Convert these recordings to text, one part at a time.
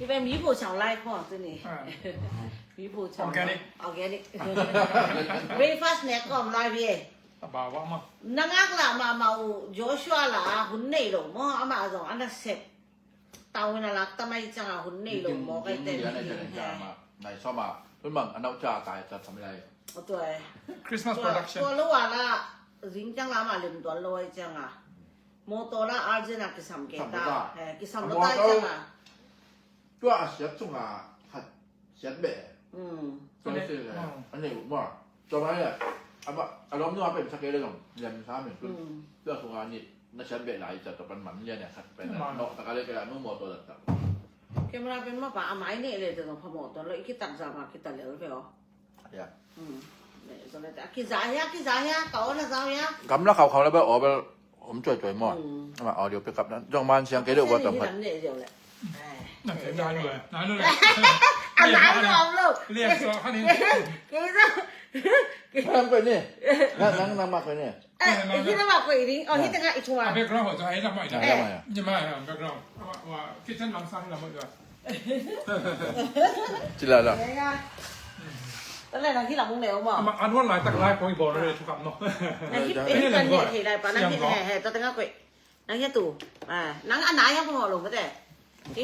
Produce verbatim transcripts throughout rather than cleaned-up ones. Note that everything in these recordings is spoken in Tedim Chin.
Hi ve, mi bu chau lai kho tu ni. Ah. Mi bu chau. Organic. Organic. Breakfast nek ko om lai ve. A ba wa ma. Na ngak la ma ma u Joshua la a hun nei lo maw, ama zong ana sep. Tau na lak tamai chang a hun nei lo maw, kai te. Nai soma. Hun mang anau cha tai cha tam lai. O tu ai. Christmas production. Tua lo wa la zing chang la ma lim tuan lo ai chang a. Motor la arjen a kisam ke ta. Kisam lo ta chang a. Tua a siat sunga khat siat beh. Tua si le. An nei uh maw. Tua mai le. A ba a lom nua pen sa ke le zong lem sa min tun. Tua sunga ni na siat beh lai cia tua pan man lian ya khat pen. Nok taka le ke la nu motor la ta. Camera pen ma pa a mai ne le te zong pha motor lo i kitak za ma kita lel ve o. Ya. Kiza hia, kiza hia, ka ona zau hia. Gamla khau khau la bel o bel om cuai cuai maw. Ama audio pick up nan jong man siang kei deuh bua tam khat. Nang koi ni. Nang nang mak koi ni. Eh, hi na mak koi ding. Oh, hi tengah itu ah. Background hoih, hi lam hoih. Hi lam hoih. Kitchen lam sang hi lam hoih. Cila la. Tala nang hi lam neu mo. Ama anwan lai tak lai kong i bol na le thukam no. Nang hi pen kan hi thei lai pa nang hi he he ta tengah koi. Nang hi tu. Ah, nang anai ha mo lo mate.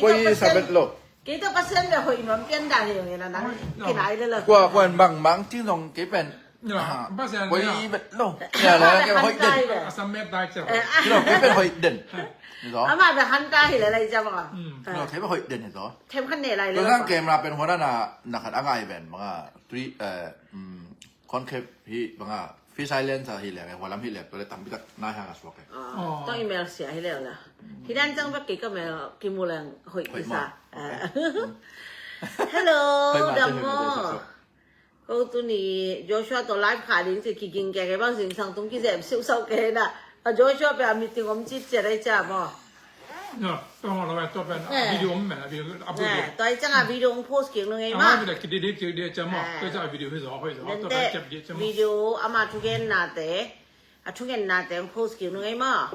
Koi sabet lo. Kei ta Pasian ve hoih nuam pian dan hi ong ina nang kinai le lo. Kua kuan bang mang ting nong kei pen. Pasian koi bet lo. Ya la kei hoih den. Asam met dai cia. Kei lo kei pen hoih den. Ama ve han ta hi le lai cia bang. Kei lo kei pen hoih den hi to. Them khan ne lai le. Kei pen huan na na khat angai ben bang a tui eh Concave hi bang a Fish Island sa hi leng, Hualam hi leng, tua le tampi tak nai hang a suak e. Tong email sia hi leng la. Hi dan cang bek kei ka mel kimu leng hoih kisa. Hello, dam mo. Ko tuni Joshua to live kha ding ci kiging ke ke bang sing sang tung kizem siu sau ke na. A Joshua pe a meeting om ci cia dai cia mo. Tua i cang a video hong post kik nung ei ma. Video ama thugen nate, a thugen nate hong post kik nung ei ma.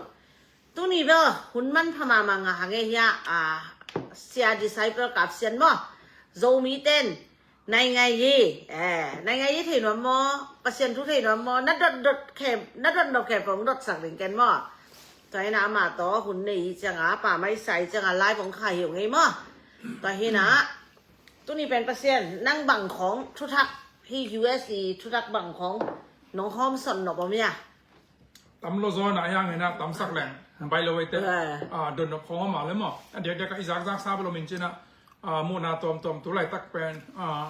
Tuni bel hun man pha mama nga hang ei hia, a sia disciple kap sian maw. Zomi ten Nai ngai hi, eh, nai ngai hi thei nuam maw, Pasian thu thei nuam maw, na dot dot khem, na dot dot khem pong dot sak ding ken maw. Tua hi na ama to hun nei hi ciang a, pa mai sai ciang a, lai pong kha hi ung ei maw. Tua hi na, tuni pen Pasian, nang bang khong thuthak, hi U S i thuthak bang khong, nong hawm son nop om hia. Tam lo zaw na hiang hi na, tam sak leng, bai lo ei te. Ah, don nop khong om a le maw. A diak diak a i zak zak sa balo min ci na, ah, muhna tuamtuam tu laitak pen, ah,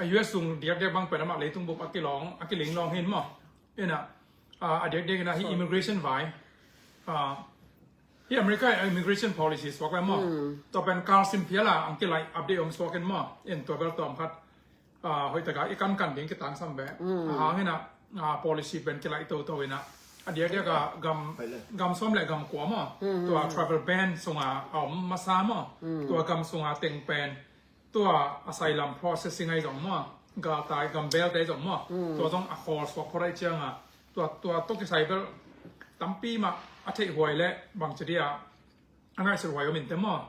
a U S sung diakdiak bang pen amah leitung bup a kilawng, a kilinglawng hin maw. Ina, ah, a diakdiak ina hi immigration vai. Ah, hi America immigration policy suak vai maw. Tua pen kal sim phial a ang kilai update om suak in maw. In tua bel tawm khat, ah, hoih taka i kankan ding kitangsam ve. A hang ina, ah, policy pen kilai toto ina. A diakdiak a gam, gam sawm le gam kua maw. Tua travel ban sunga a om masa maw. Tua gam sunga teng pen tua asylum processing ai zong maw, galtai gambelte zong maw. Tua zong a khawl suak phot ai ciang a, tua, tua tua kisai bel tampi mah a theih huai le bang ci dia a ngaihsut huai om in te maw.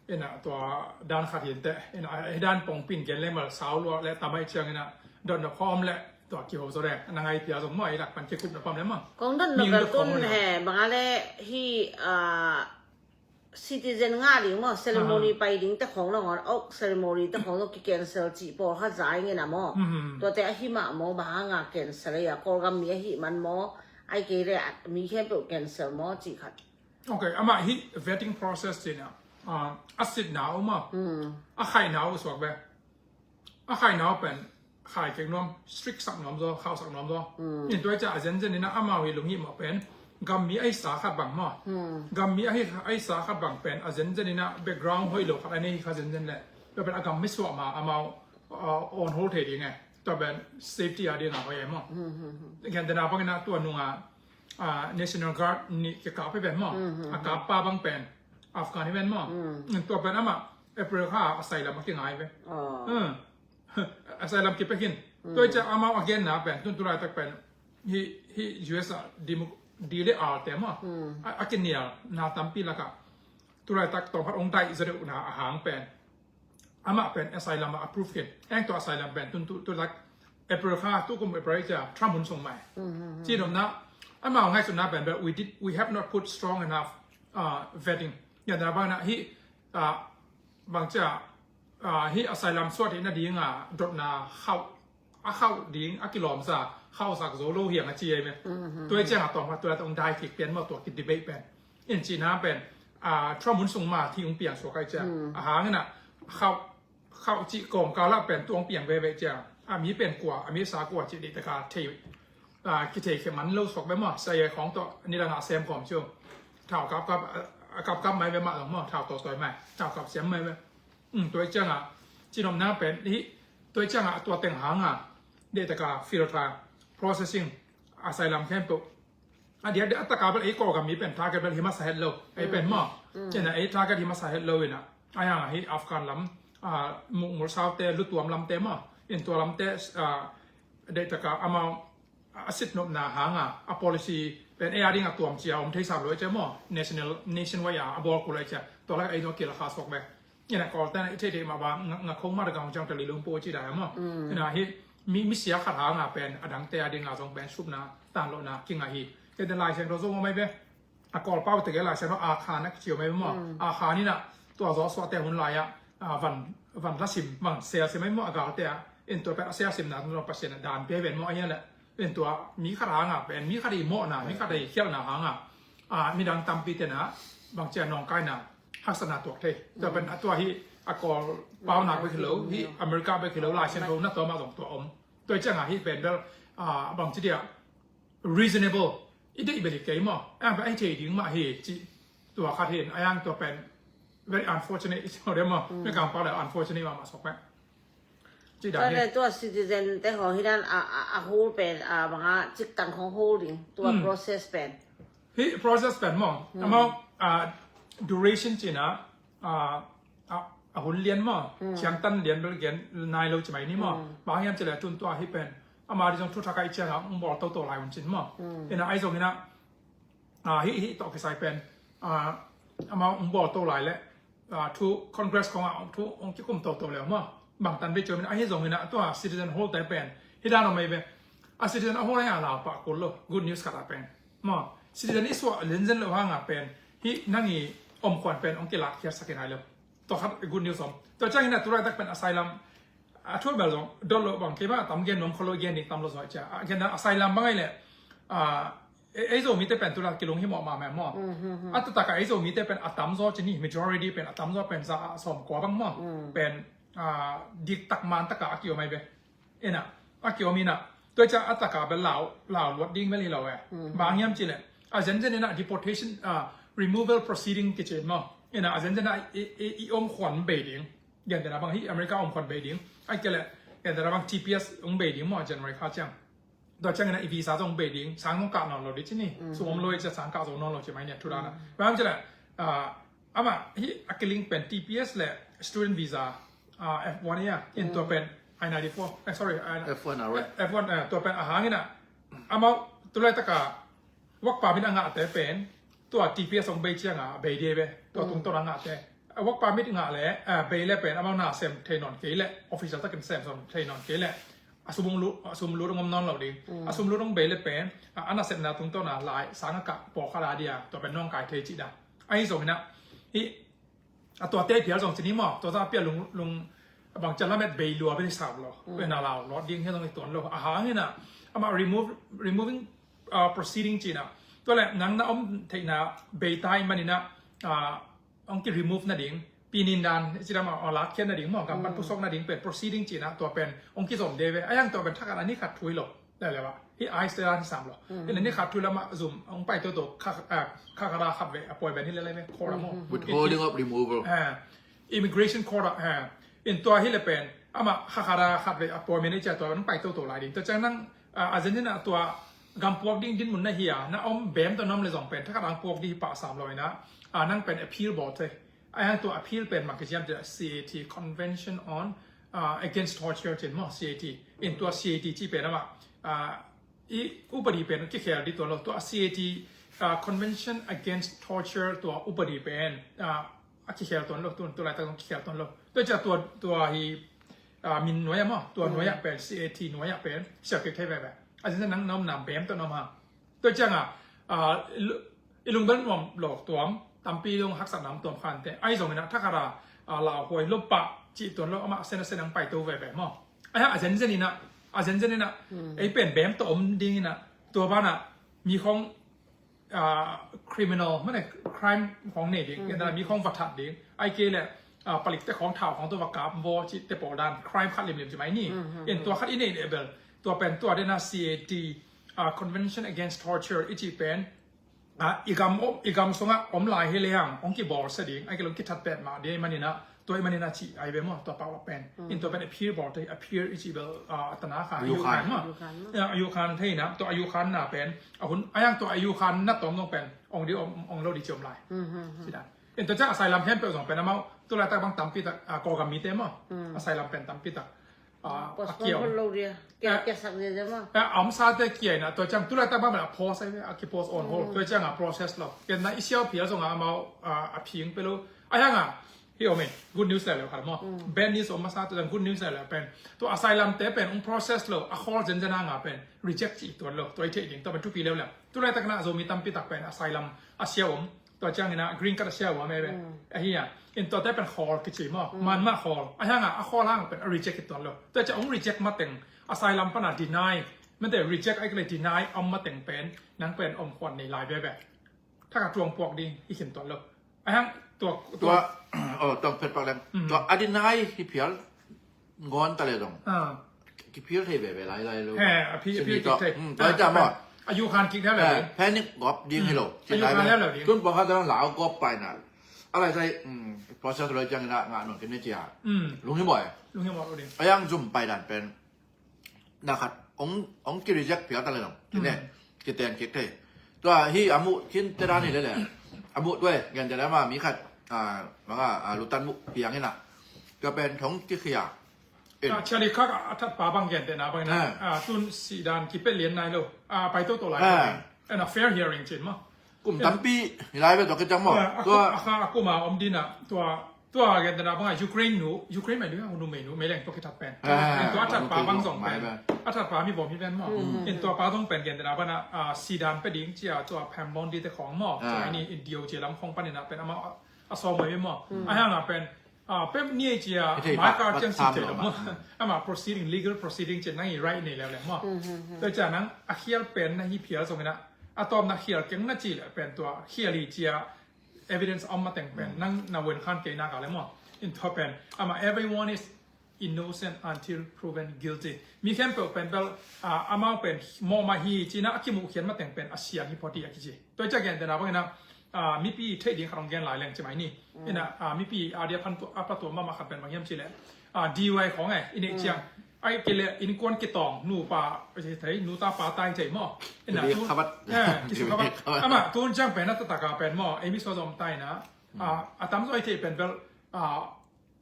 Ina tua dan khat hi in te, ina a dan pongpin gen le mal sau lua le tam ai ciang ina dot na khawm le tua kiho zo le na ngai pia zong maw, i lak pan kikup na pam le maw. Kong dot na bel tun he bang a le hi, ah, citizen ngah ding maw, ceremony pai ding te khong lo ngon, ok, ceremony te khong lo ki cancel cih pawlkhat za ing ina maw. Tuate ahi mah maw, bang hanga cancel ei a, Kawlgam mi ahi man maw, ai kei le mi khempeuh cancel maw cih khat. Ok, amah hi vetting process cih na, ah, a sitna uh maw, a khaihna uh suak ve. A khaihna uh pen khai kek nuam, strict sak nuam zaw, khauh sak nuam zaw. In tua i ciah a zenzen ina amau hi lunghih mawh pen gammi a hisa khat bang maw. Gammi a hi, a hisa khat bang pen a zenzen ina background hoih lo khat a nei hi kha zenzen le tua pen a gammi suah ma amau, uh, on hold thei ding e. Tua pen safety a ding a hoih e maw. Gentehna bang ina tua nunga, uh, National Guard nih kikap hi ven maw. A kap pa bang pen Afghan hi ven maw. Tua pen amah April kha a sai lam a kingai ve. Asylum kipia khin. Tua i ciah amau a genna pen tun tulaitak pen hi, hi U S a dimo, di le al te maw. A, a kinial na tampi laka tulaitak tawm khat hong daih zaw deuhna a hang pen, amah pen asylum a approve khin. Eng tua asylum pen tun tu, tulaitak April kha, tukum April cia Trump hun sung mai. Ci nopna, amau ngaihsutna pen bel, we did, we have not put strong enough, uh, vetting. Ya, na bang na hi, uh, bang cia, uh, hi asylum suat hi na ding a dotna khauh, a khauh ding a kilawmsa khauhsak zo lo hiang a ci ei me. Tua i ciang a tawm khat tulaitak hong dai kik pen maw, tua ki debate pen. In cihna pen, uh, Trump hun sung ma thi hong piang suak ai cia. A hang in a khauh khauh cih kawmkal ah pen tuang piang veve cia. A mi pen kua, a mi sa kua cih deih taka thei, a, kithei khe man lo suak ve maw. Cia khawng tawh nidang a sem kawm ciu. Thau kapkap, a, kapkap mai ve mah zong maw. Thau tawtawi mai. Thau kap siam mai ve. Um, tua i ciang a, ci nopna pen hi, tua i ciang a, tua teng hang a, deih taka filter, processing, asylum khempeuh. A diak diak a taka bel ei Kawlgam mi pen target bel hi masa het lo. Ei pen maw. Cina ei target hi masa het lo ina. A yang a hi Afghan lam, a, mukmul saute, lutuam lamte maw. In tua lamte, a, deih taka amau a sit nopna hang a, a policy pen ei a ding a tuam cia om thei sam lo ei cia maw. National, nationwide a, a bawl kul ei cia. Tua lai ei dua kila kha suak ve. Ina Kawlte'n i theih theih mah bang nga, nga khong mah da gang ciang tali lung po ci dai maw. Ina hi mi, mi sia khat hang a pen a dangte a ding a zong pen supna tan lohna kinga hi. Kei te Lai Siangtho zong om mai ve. A Kawlpau te kei Lai Siangtho a khan a kici om mai ve maw. A khan ina tua Joshua te hun lai a, a van, van la sim, van sel sim mai maw a galte a. In tua pen a sel simna tua Pasian a dan pe ven maw a hian le. Pen tua mi khat hang a pen mi khat i mawhna, mi khat i khialhna hang a, a, midang tampi tena bang cia nawngkaina haksatna tuak thei. Tua pen a tua hi a Kawlpau nak bek hi lo, hi America bek hi lo, Lai Siangtho na tua mah zong tua om. Tua i ciang a hi pen bel, a, bang ci dia reasonable i deih bel hi kei maw. A, a hi thei ding mah hi ci tua khat hi in a yang tua pen very unfortunate i ci maw dia maw. Mekang pau le unfortunate mah mah sok pen. Ci dan hi. Tua citizen te hong hi dan a, a, a hul pen, a, banga ciktang hong hul ding. Tua process pen. Hi process pen maw. Amau, a, duration cina, a, a, a hun lian maw. Ciangtan lian bel gen nai lo ci mai ni maw. Bang hiam ci le tun tua hi pen. Ama di zong thu thak a i ciang a, um bawl toto lai hun cin maw. Ina ai zong ina, a, hi, hi tawh kisai pen, a, amau um bawl to lai le, a, thu Congress kong a, thu ong kikum toto le maw. Bang tan ve ciom in, a hi zong in a, tua citizen hold te pen. Hi dan om mai ve. A citizen a hold a lau pah kul lo. Good news khat a pen. Maw, citizen i suah lenzen lo hang a pen. Hi nang i om khuan pen ong kilak khiat sak in ai lo. Tua khat good news om. Tua ciang in a tulaitak pen asylum. A thu bel zong, dot lo bang kei ba a tam gen nuam kho lo gen ding tam lo zong cia. A gen dan asylum bang ai le. A, Ei, ei Zomite pen tulaitak kilung hi mawh mahmah maw. A taktak a ei Zomite pen a tamzaw ci ni, majority pen a tamzaw pen za a sawm kua bang maw. Pen, a, diktak man taka a kiom ai ve. Ina, a kiom ina. Tua cia a taka bel lau, lau luat ding bel hi lo e. Bang hiam ci le. A zenzen ina deportation, a, removal proceeding kici maw. Ina a zenzen a i, i, i om khuan bei ding. Gentena bang hi America om khuan bei ding. Ai kele, gentena bang T P S om bei ding maw January kha ciang. Tua ciangin a i visa zong bei ding, sang zong kah nawn lo ding ci ni. Sum om lo i cia sang kah zo nawn lo ci mai nia thu dana. Bang ci le, a, ama hi a kilink pen T P S le student visa, a, F one ia, in tua pen I ninety-four, eh, sorry, I, F one R. F one, eh, tua pen a hangin a. Amau, tulai taka, work permit a ngahte pen, tua T P S ong bei cianga, bei dia ve, tua tungtawn a ngahte. A work permit ngah le, a, bei le pen, amau na sem thei nawn kei le, official takin sem som thei nawn kei le. A sum lut, a sum lut ngom nawn lo ding. A sum lut ong bei le pen, a, a nasepna tungtawn a lai, sang a kah pawlkhat a dia, tua pen nawngkai thei cih dan. Ahi zongin a, hi, a tuate phial zong ci ni maw, tua zah phial lung, lung, bang cia lamet bei lua bel hi sam lo. Pen a lau lawt ding hi zong hi tuan lo. A hangin a, amah remove, removing, a, proceeding cina. Tua le, nang na om theihna bei tai manin a, a, ong ki remove nading, pinin dan, ci dam a, a lakkhiat nading maw, gampan pusok nading pen proceeding cina, tua pen ong kizom de ve, a yang tua pen thakat a ni khat thu hi lo, lele ba, hi ICE te dan hi sam lo. Hi le ni khat thu lamah zum, ong pai toto, kha, a, kha kha ra khat ve, a poi ben hi lele ve, court a maw. Withholding of removal. A, immigration court a, a, in tua hi le pen, amah kha kha ra khat ve, a poi ben hi cia tua, ong pai toto lai ding. Tua ciang nang, a, a zen in a tua, gampuak ding din mun na hi a, na om bem tua na om le zong pen, thakat a ong puak ding hi pah sam lo ina, a, nang pen appeal bawl thei. A hang tua appeal pen mah kiciam cia C A T, Convention on, uh, Against Torture cin maw, C A T. In tua C A T ci pen amah, uh, i upadi pen kikhel di tua lo, tua C A T, uh, Convention Against Torture tua upadi pen, uh, a kikhel tuan lo, tu, tu laitak zong kikhel tuan lo. Tua ciang tua, tua hi, a, min nuai ah maw, tua nuai ah pen, C A T nuai ah pen siau kik thei veve. A zenzen nang na omna bem tawh na om hang. Tua ciang a, a, i lu-, i lungbel nuam lo tuam tampi zong haksatna om tuam khante. Ahi zongin a thakhat a, a, lauhuai lo pah cih tuan lo, amah sen a sen ang paito veve maw. Ahi hang a zenzen in a, a zenzen in a, ei pen bem tawh om ding in a, tua banah mi khong, a, criminal, mane, crime khong nei ding, mi khong va that ding, ahih kei leh, a, palikte khong thau khong tawh va kap vaw cihte pawl dan, crime khat limlim ci mai ni. In tua khat i neih leh bel, tua pen tua dena C A T, a, Convention Against Torture i cih pen, a, i gam om, i gam sungah om lai hi lehang hong kibawlsia ding, ahih kei leh hong kithat pet mah ding ahih manin a, tua ahih manin a cih ahi ve maw, tua pau a pen. In tua pen appeal bawl te, appeal i cih bel, a, a tana kha, a yu khan maw. A yu khan maw. Ya, a yu khan thei na, tua a yu khan na pen, a hun, a yang tua a yu khan na tom zong pen, ong di om, ong lo di ci om lai. Ci dan. In tua ciang asylum khempeuh zong pen amau, tu laitak bang tampi tak, a, Kawlgam mite maw. Asylum pen tampi tak. A, a postpone kia om. Hon lo dia. Kia, eh, kia sak dia dia maw. Eh, a omsate kia in a, tua ciang tu laitak bang bel a pause, a ki pause on hold. Tua ciang a process lo. Ken na i siau phial zong a amau, a, a phing pe lo. Ahi hang a, hi om e, good news leuleu khat maw. Bad news om masa tua ciang good news leuleu pen. Tua asylum te pen ong process lo, a khawl zenzen hang a pen reject ci tuan lo. Tua i theih ding, tua pen thupi leuleu. Tu laitak na Zomi tampi tak pen asylum a siau om. Tua ciangin a green card a sia ua mei ve. Ahi a. In tuate pen khawl kici maw. Manmah khawl. Ahi hang a, a khawl hang pen a reject hi tuan lo. Tua ciang ong reject mateng. Asylum pan a deny. Mante reject ahih kei leh deny om mateng pen. Nang pen om khuan nei lai veve. Thakhat tuang puak ding hi khin tuan lo. Ahi hang tua, tua, tua, oh, tuang phet pak leng. Tua a deny hi phial. Ngawn ta le zong. Ah. Ki-, kiphial thei veve lai lai lo. He, a phi-, a phi-, kik thei. Hmm, tua hi ta maw. A yu khan kik thei le. He, panic gawp ding hi lo. Hmm. A yu khan le lo ding. Tun pawlkhat zong lau gawp pai na. A lai sai, hmm, process lo ciang ina ngah nuam khin ni cia. Hmm. Lunghimawh e. Lunghimawh lo ding. A yang zum pai dan pen. Na khat, ong, ong ki reject phial ta le zong. Kine. Hmm. Kiteng kik thei. Tua hi a muh khin te dan hi lele. A muh tua e, gentehna ma mi khat, a, manga, a, lutan muh piang ina. Tua pen thong kikhia. In. A, Charlie Kirk a, a that pa bang gentehna bang ina. A. A, tun si dan kipet lian nai lo. A, pai to to lai. A. Ina fair hearing cin maw. Kum tampi hi lai ve tua kiciang maw. A, a tua kum, a kha, a kum a om dina. Tua Tua gentehna bangah Ukraine nu, Ukraine mei nu, a numei nu, mei leng tua kithat pen. Ah, in tua a that pa bang zong pen. A that pa mi bawm hi ven maw. Mm. In tua pa zong pen gentehna bangah, ah, sidan pe ding cia tua Pam Bondi te khong maw. Ah. Tua ini in D O J lam khong panin a pen amah a, a sawm mei maw. Mm. A hang a pen, ah, pem ni cia, mai kar ciang si cia maw. Amah proceeding, legal proceeding cia nang i right nei leu leng maw. Mm, mm, mm. Tua cia nang a khial pen na hi phial zong ina. A tawm na khial keng na ci leh pen tua khial hi cia evidence om mateng pen, mm, nang na wen khan kei nak a le maw. In tua pen, amah everyone is innocent until proven guilty. Mi khempeuh pen bel, ah, amau pen mawh mah hi, cina a kimuh khian mateng pen a siang hi phot hi a kici. Tua i cia gentehna bang ina, ah, mipi theih ding khat hong gen lai leng ci mai ni. Mm. Ina, ah, mipi a dia phan tua, a pha tua mahmah khat pen bang hiam ci leh. Ah, D U I khong e, i neih ciang. Ai kei leh innkuan kitawng, nupa, thei, nuta pata hi thei maw. Ina tu, eh, kisu khabat. Amah, tun ciang pen a taktak a pen maw, ei mi suazawm ta ina. Ah, a tamzaw i theih pen bel, ah,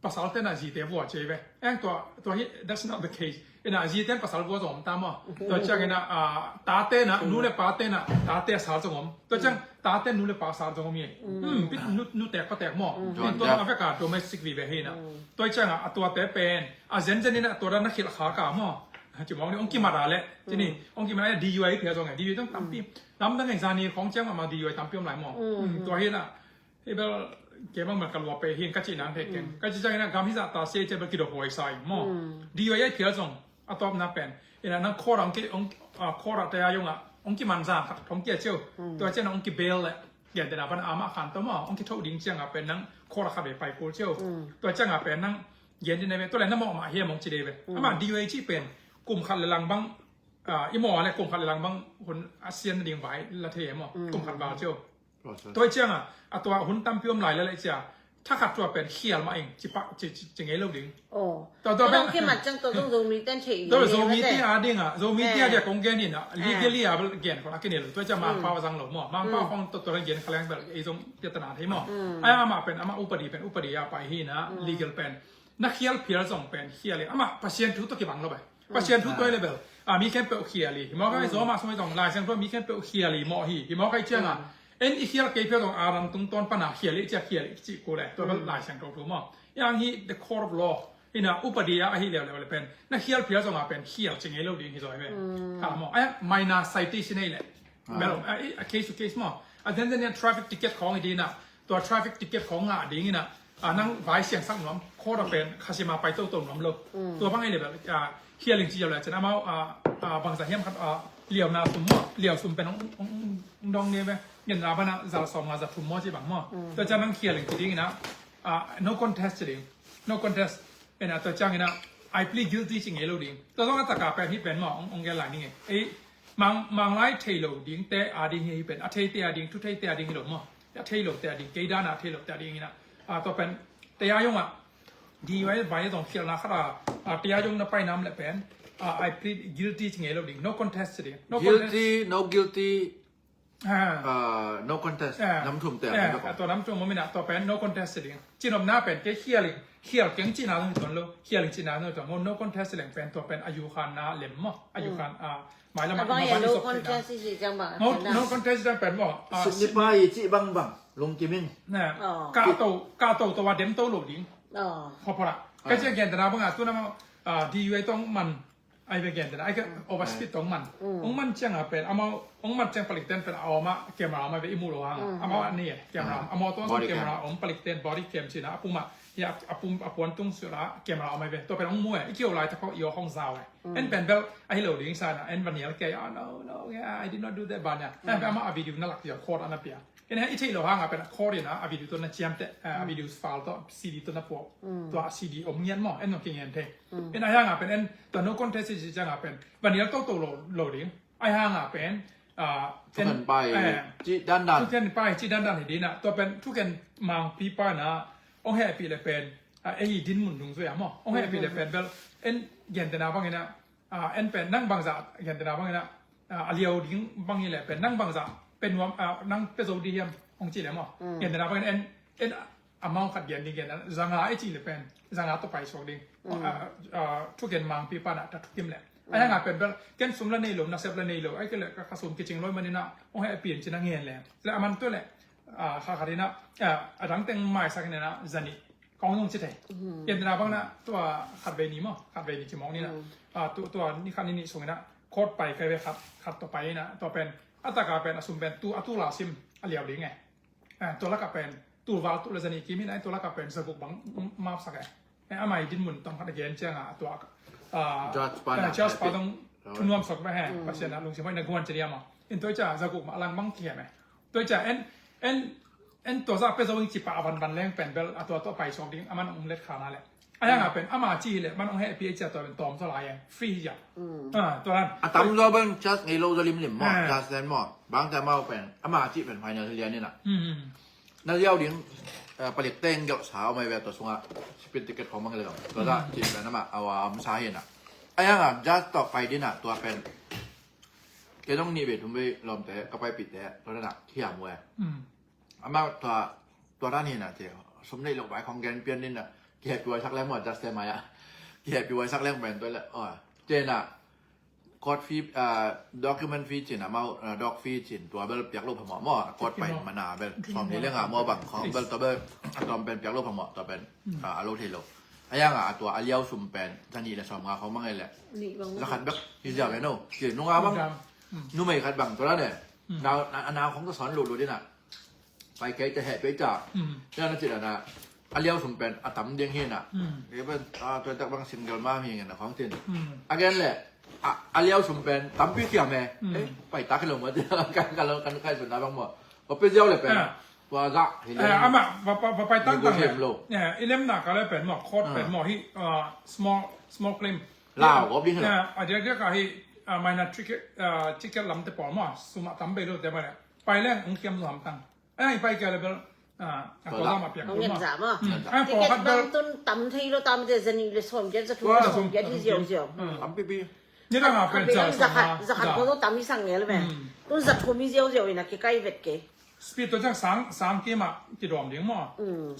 pasal te na zite vua ci ve. Eng tua, tua hi, that's not the case. Ina zite pasal vua zong ta maw. Tua ciang ina, ah, tate na, nu le pate na, tate a sal zong om. Tua ciang, tate nu le pa sal zong om hi. Hmm, pi nu, nu tek pa tek maw. Hmm. Tua a vek a domestic vive hi na. Hmm. Tua ciang a, a tuate pen, a zenzen ina tua dan na khilh kha ka maw. Ci maw ni, ong kimat a le. Ci ni, ong kimat a D U I phial zong e. D U I zong tampi. Lamdang e zani khong ciang ma D U I tampi om lai maw. Hmm, tua hi na. Hi bel, kei bang bel ka lua pe hi, ka ci nang thei keng. Hmm. Ka ci ciang ina gam hi zah ta sia i cia bel kidop huai sa i maw. Hmm. D U I phial zong, a tawpna pen. Ina nang court a ong ki, ong, ah, court a te a yong a, ong kiman zang khat, thong kia ciu. Hmm. Tua ciang ong ki bail le. Gentehna bang amah khan to maw, ong kithoh ding ciang a pen nang court a khat ve pai kul ciu. Hmm. Tua ciang a pen nang, gentehna ve, tua le na mawh mah hiam ong ci de ve. Hmm. Amah D U I ci pen, kum khat le lang bang, ah, i mawh a le kum khat le lang bang, hun a sian na ding vai, la thei maw, hmm, kum khat val ciu. Process. Tua i ciang a, a tua hun tampi om lai le le cia. Thakhat tua pen khial mah ing, ci pa, ci, ci, ci ngei lo ding. Oh. Tua, tua pen. Tua kimat ciang tua zong Zomi ten thei. Tua Zomi te a ding a, Zomi te a dia kong gen in a, legally a gen kong a kine lo. Tua cia Mangpau a zang lo maw. Mangpau kong tua, tua gen khaleng bel, ei zong tia tana thei maw. Ai amah pen, amah upadi pen, upadi a pai hi na, legal pen. Na khial phial zong pen, khial in. Amah Pasian thu tua kibang lo bai. Pasian thu tua le bel. A mi khempeuh khial hi. Hi mawk ai zong amah sung ai zong, Lai Siangtho mi khempeuh khial hi mawh hi. Hi mawk ai ciang a, En i khial kei phial zong Adam tungtawn pana khial i ciah khial i cih kul le tua bel Lai Siangtho thu maw. Yang hi the court of law. Ina upadi a ahi leuleu le pen na khial phial zong a pen khial ci ngei lo ding hi zaw hi ve. Kha maw. Ai minor citation ei le. Bel a case to case maw. A then then traffic ticket khong i dina. Tua traffic ticket khong ngah ding ina. A nang vai siang sak nuam, court a pen khasima pai toto nuam lo. Tua bang ei le bel a khial ing ci yau le cen amau a bangsa hiam khat a liauna sum maw, liau sum pen ong dong ne ve. Ngen na bana zal sawm nga za thum maw ci bang maw. Tua ciang nang khial ing ci ding ina a no contest ci ding. No contest. Ina tua ciang ina I plead guilty ci ngei lo ding. Tua zong a taka pen hi pen maw ong gel lai ning e. Ei mang mang lai thei lo ding te a ding hi pen a thei te a ding thu thei te a ding hi lo maw. A thei lo te a ding kei dana a thei lo te a ding ina. A tua pen te a yong a di vai vai zong khial na khat a te a yong na pai nam le pen a I plead guilty ci ngei lo ding. No contest ci ding. No contest. Guilty, no guilty. No contest. Nam thum te a tua nam thum mo mina tua pen no contest ci ding. Cinopna pen kei khial ing khial keng cina zong hi tuan lo khial ing cina zong hi tuan lo no contest leng pen tua pen a yu khan na lem maw a yu khan a mai lam a no contest ci ding bang no contest dang pen maw. Sitni pa i ci bang bang lungkim ing. Ka to ka to to wa dem to lo ding. Khopora ka ci a gen tana bang a tu na maw. Di yu ai tong man ai ve gen tena ai ka overspeed tong man. Ong man ciang a pen amau ong man ciang palik ten pen a oma camera oma ve i mu lo hang amau ani e camera amau to camera om palik ten body cam cina apuma ya apum apuan tung sura camera oma ve to pen ong mu e i kiu lai ta ko i hong zau e. En pen bel ahi lo ding sa na en vanial ke oh no no yeah I did not do that banya en pen ama a video na lak yo khot ana pia. Ina i theih lo hanga pen a khawr ina a video tawh na ciamteh a video file tawh C D tawh na puak tua C D om ngian maw en nong kingen thei. Ina ai hanga pen en tua no contest ci cianga pen vanial toto lo lo ding ai hanga pen thuken pai ci dandan thuken pai ci dandan hi dina tua pen thuken mangpi pa na ong hehpih le pen ei dinmun dung zui a maw ong hehpih le pen bel en gentena bangina en pen nang bangza gentena bangina a liau ding bang hi le pen nang bangza pen nuam nang pe zo di hiam hong ci le maw. Gentena bangin en en amount khat gen ding gen zanga i ci le pen zanga to pai sok ding. Thugen mangpi pana ta thukim le ai hanga pen bel ken sum la nei lo nasep la nei lo ai ke le ka sum kicing loi manina hong he pian cina ngen le le aman to le kha kharina adang teng mai sak nena zani kong nung ci thei. Ken tena bang na tua khat vei ni maw khat vei ni ci mong ni na tua ni khat ni ni sung ina court pai kai ve khat khat to pai ina tua pen a taka pen a sum pen tu a tu la sim a liau ding e. Tua laka pen tu val tu la zani kim ina tua laka pen zaguk bang map sak e. Amai din mun tong khat a gen cianga tua judge pa dong thunuam sok ba he Pasian a lungsim hoi na guan ci liama in toi ca zaguk ma lang bang kiam e. Toi ca en en en tua za pe zo ing ci pa a van van leng pen bel a tua tua pai sok ding aman ong let khana le. Ayanga pen ama ci hi le man ong he pi a cia tua pen tom so lai e free hi ja. Tua lan a tam zo pen just ngei lo zo lim lim mo just then mo bang ta mau pen ama ci pen final hi lian ni na. Na liau ding palik teng gelh sa om ai ve tua sunga speed ticket khong mang le tua za ci pen ama awa om sa hi na. Ayanga just tua pai dina tua pen. Kei zong nih vei thum vei lawmte ka paipihte tua dana thiam uh e. Amau tua tua dan hina ci sum neih loh vai khong gen pian nina kihehpih huaisak leng maw just te mai ah kihehpih huaisak leng pen tua le aw cena court fee document fee cin amau doc fee cin tua bel piak lo phamawh maw court pai mana bel sawm ni lenga maw bang khong bel tua bel a tawm pen piak lo phamawh tua pen a lo thei lo. Ayanga a tua a liau sum pen zani le sawm nga khong mang e le zakhat bek hi ziau ve no ci nunga mang numei khat bang tua la ne nau a nau khong ka sawn lulu dina pai kei te heh pei ta cia na ci dana a liau sum pen a tam ding hi na kei pen a tua tak bang single mom hi ngen na khong tin a gen le a liau sum pen tampi kiam e pai tak hi lo mo ti kan ka lo kan kai sun na bang mo ko pe ziau le pen tua za hi le ama va pai tang tang le i lem na ka le pen mo court pen mo hi small small claim lao ko bi hi lo a dia dia ka hi minor ticket ticket lam te pawl mo sum a tam bei lo te ma le pai leng ong kiam zo ham tang ai pai kia le bel a ko lam a piang ko ma ai pawl khat bel tun tam thei lo tam te zani le som gen za thu som gen hi ziau ziau tam pi pi ni la nga pen za za khat ko tam i sang ngel ve tun za thum i ziau ziau ina ki kai vet ke speed to jang sang sang ke ma ki dom ding mo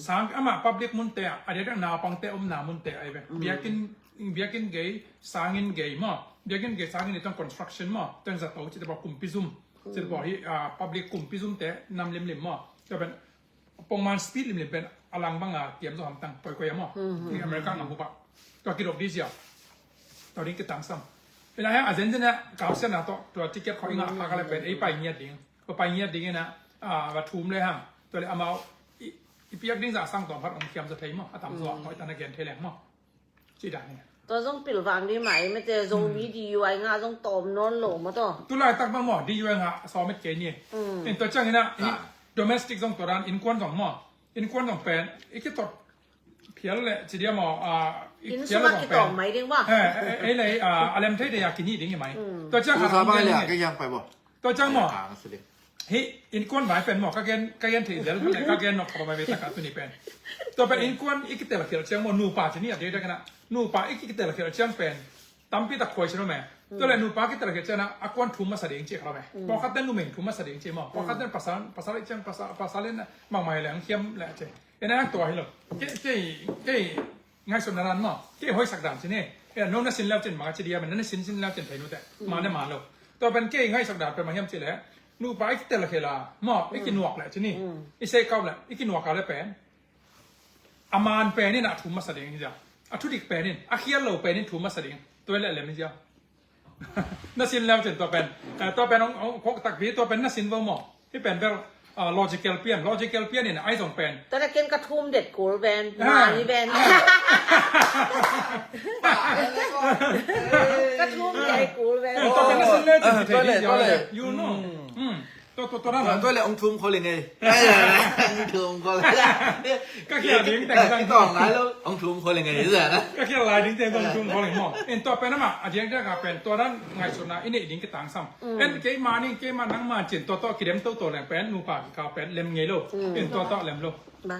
sang ama public mun te a dia dang na pang te om na mun te ai ve biakin biakin gei sangin gei mo biakin gei sangin itong construction mo teng za to ci te ba kumpi zum Singapore hi, ah, public kumpi zumte nam limlim maw. Tua pen pongman speed limlim pen a lang banga kiam zo hamtang koikoi a maw. Hi America ngam hupa. Tua kidok di zia. Tua ding kitangsam. Ina hang a zenzen a kausian a to tua ticket kho inga pha ka le pen ei pai ngiat ding. Ko pai ngiat ding ina, ah, va thum le hang. Tua le amau i, i piak ding za sang tawm phat ong kiam za thei maw. A tam zo a koi tan a gen thei leng maw. Ci dan hi. Tua zong pilvang di mai mete Zomi D U I nga zong tawm nawn lo maw tua. Tulai tak bang maw D U I nga sawmet kei ni. In tua ciang ina hi domestic zong tua dan innkuan zong maw. Innkuan zong pen i kitot phial le ci dia maw, ah, i phial sungah zong pen kitawm mai ding maw. Eh, eh, eh, le, ah, a lem thei de ya kini ding hi mai. Tua ciang kha bai le ka yang pai maw. Tua ciang maw. Hi innkuan vai pen maw ka gen, ka gen thei zel ka gen nok kha bai ve taka tuni pen. Tua pen innkuan i kitel khial ciang maw nupa ci ni a dei dak ina. Nupa i kitel khial ciang pen tampi tak khuai ci lo me. Tua le nupa kitel khial ciang a kuan thum masa ding ci kha lo me. Pawlkhat ten numei thum masa ding ci maw. Pawlkhat ten pasal, pasal i ciang pasal, pasal in mang mai le ang khiam le ci. Ina tua hi lo. Kei, kei, kei ngaihsutna dan maw. Kei hoihsak dan ci ni. Ina no na sin leu cin manga ci dia men na sin sin leu cin thei nute. Ma ne ma lo. Tua pen kei ngaihsak dan pen ma hiam ci le. Nupa i kitel khial a maw i kinuak le ci ni. I sei kau le i kinuak a le pen. A man pen in a thum masa ding hi zia. A thudik pen in a khial lo pen in thum masa ding. Tua le lem hi zia. Na sin leu cin tua pen. Eh, tua pen ong, ong khok takpi tua pen na sin vo maw. Hi pen bel, ah, logical pian, logical pian in ai zong pen. Tua na ken ka thum det kul pen. Ah. Mani pen. Ah. Ka thum det kul pen. Eh, tua pen na sin leu cin. Ah, tua le, tua le. You know. Hmm. Tua, tua, tua dan. Tua le ong thum khol ing ei. Ong thum khol. Ka khial ding teng tang. Kitawng lai lo. Ong thum khol ing ei zia na. Ka khial lai ding teng tang thum khol ing maw. En tua pen ama a diang diang ka pen tua dan ngaihsutna i neih ding kitangsam. En keima ning keima nangma cin tua tua kidem toto leng pen nupa kikau pen lem ngei lo. En tua tua lem lo.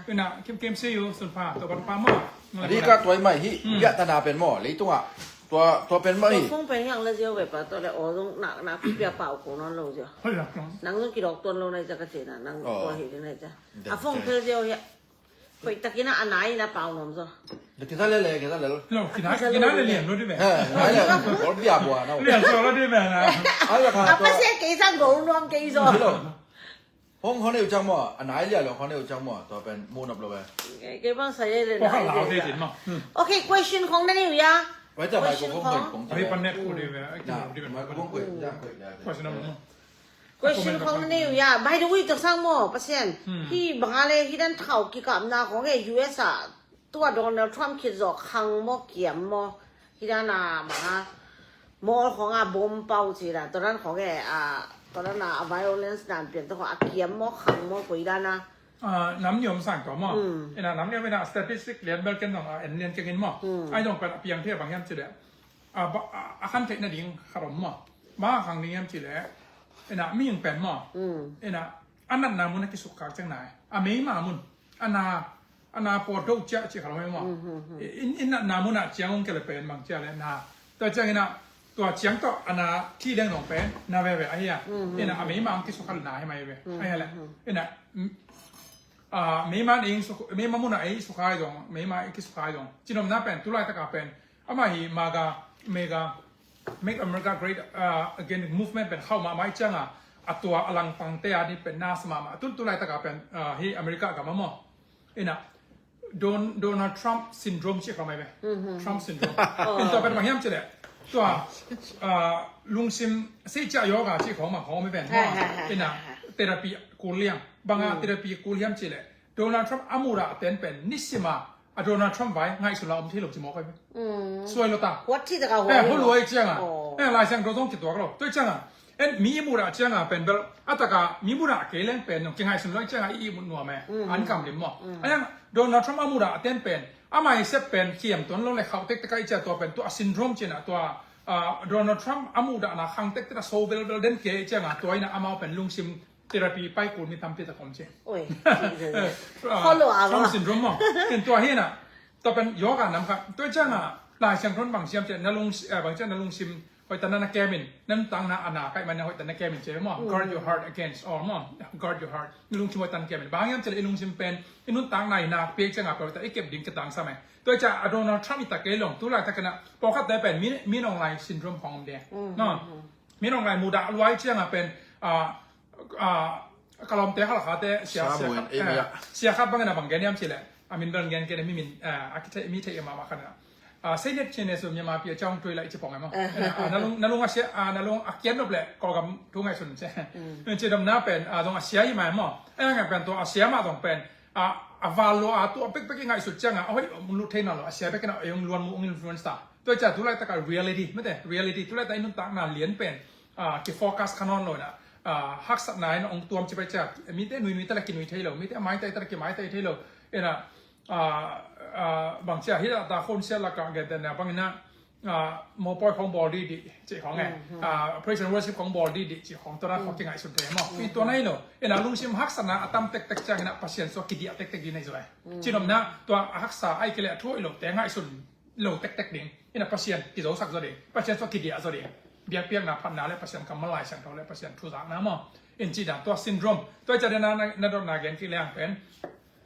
Ina kim kim see you soon pa tua pa pa maw. Adi ka tuai mai hi. Biak tana pen maw leitungah. Tua, tua pen mah hi. Tua phone pen hiang la ziau ve pa, tua le aw zong nak, nak pia pau ko non lo ziau. Hoi la. Nang zong kidok tuan lo nai za ka cina, nang tua hi ding nai za. A phone pen ziau hia. Hoi takina a nai na pau nom zo. Kita le le, kita le lo. Lo, kita, kita le lian lo di ve. He, nai le, bol bia bua na. Lian so lo di ve na. Ai la ka. Apa se kei sang go nom kei zo. Hong hong neu ciang maw, a nai lia lo hong neu ciang maw, tua pen mu nop lo ve. Kei bang sa ye le. Ko kha lau te cin maw. Okay, question khong na neu ya. Wai ta mai ko khong khong. Ai pan net ko de ve. Ai ki lo di ve. Mai ko khong ko ya ko ya. Question number one. Question khong na neu ya. By the way, to sang maw, Pasian. Hi bang a le hi dan thau kikapna khong e U S a. Tua Donald Trump khit zawh khang maw kiam maw. Hi dan a bang a maw khong a bom pau ci dan tua dan khong e a tua dan a violence dan pian tua khong a kiam maw khang maw koi dan a. Nam niom sang tua maw. Ina nam niom ina statistic lian bel ken zong a en lian keng in maw. Ai zong pen a piang thei a bang hiam ci le. A khan theih nading khat om maw. Bang a khang ding hiam ci le. Ina mihing pen maw. Ina a natna mun a kisuk khak ciang nai a meima mun. A na, a na pawt do ciah cih kha lo hi maw. In, in na, na mun ah ciang ong kele pen bang ciah le na. Tua ciang ina, tua ciang tawh a na thi leng zong pen na veve ahi a. Ina a meima ong kisukha le na hi mai ve. Ahi le. Ina, a, meima ing sukha, meima mun ah ei sukha zong, meima i kisukha zong. Cinomna pen, tulai taka pen. Ama hi MAGA, MAGA, Make America Great, uh, Again movement pen khau mahmah i cianga a tua a langpangte a ni pen nasa mahmah. Tun tulai taka pen, uh, hi America gam a maw. Ina Don, Donald Trump syndrome ci khau mai ve. Trump syndrome. In tua pen bang hiam ci le. Tua, uh, lungsim sei cia yoga ci khau ma khau mai pen. Ina therapy kul liang. Banga therapy kul hiam ci le. Donald Trump a mudah ten pen nisima a Donald Trump vai ngaihsun la om thei lo ci mawk ai ve. Suai lo ta. Huat thei taka huat. Eh, huluai cianga. Eh, Lai Siangtho zong kituak lo. Tua cianga. En mi i mudah cianga pen bel a taka mi mudah kei leng pen nong kingaihsun lo cianga i i mut nuam e. An kam lim maw. Ayang Donald Trump a mudah ten pen ama i sep pen kiam tuan lo le khauh tektek a i cia tua pen tua syndrome cina tua, ah, Donald Trump a mudahna khang tektek a so velvel den kei cianga tua ina amau pen lungsim therapy pai kul mi tampi tak om ci. Oi. Strong syndrome maw. Ken tua hi na. Tua pen yoga nam kha. Tua cianga Lai Siangtho bang siam ci na lung, eh, bang ci na lungsim hoih tan na kemin. Nan tang na ana kai man na hoih tan na kemin ci maw. Guard your heart against all maw. Guard your heart. Lungsim hoih tan kemin. Bang yam ci i lungsim pen i nun tang na i na pe cianga pe ta i kep ding ke tang sa mai. Tua cia a Donald Trump i ta kei long tu lai ta kana. Pawlkhat te pen mi, mi nong lai syndrome khong om de. No. Mi nong lai mudah luai cianga pen A, a, ka lawmte Halkhate sia, sia khat, eh, sia khat bangin a bang gen hiam cih leh, a min bel gen kei leh mi min, eh, a kithei, mi thei mahmah khat in a, a, Seinet Chin Nesu Myanmar Pi a ciang tui lai ci pong e maw. A, na lung, na lung a sia, a, na lung a kian nop leh Kawlgam thu ngaihsun ci. Ci dam na pen a dong a sia hi mai maw. A ngak pen tua a sia mah dong pen a, a val lo a tua pekpek i ngaihsut ciang a, a hoih lut thei na lo, a sia pek in a ei ong luan mu ong influence ta. Tua i ciang tu laitak a reality mate, reality tu laitak i nuntakna lian pen a, kifocus kha nawn lo in a, a, haksatna in ong tuam ci pai ciang, mite nui nui ta leh kinui thei lo, mite maitai ta leh kimaitai thei lo. In a, a, a, bang ci a hi ta khon sia lak a gen ta na bang in a, a, mawpawi khong bawl dih dih ci khong e. A, praise and worship khong bawl dih dih ci khong tua na khong kingaihsun thei maw. Pi tua na hi lo. In a lungsim haksatna a tam tektek ciang in a Pasian sua kidiah tektek dih na hi zaw e. Ci nop na tua a haksa ai kei leh a thu hoih lo te ngaihsun lo tektek ding. In a Pasian kizosak zaw ding. Pasian sua kidiah zaw ding. Biakpiakna phatna leh Pasian kammal Lai Siangtho leh Pasian thuzakna maw. In ci dan tua syndrome. Tua i ciang na, na, na dotna gen kik leng pen.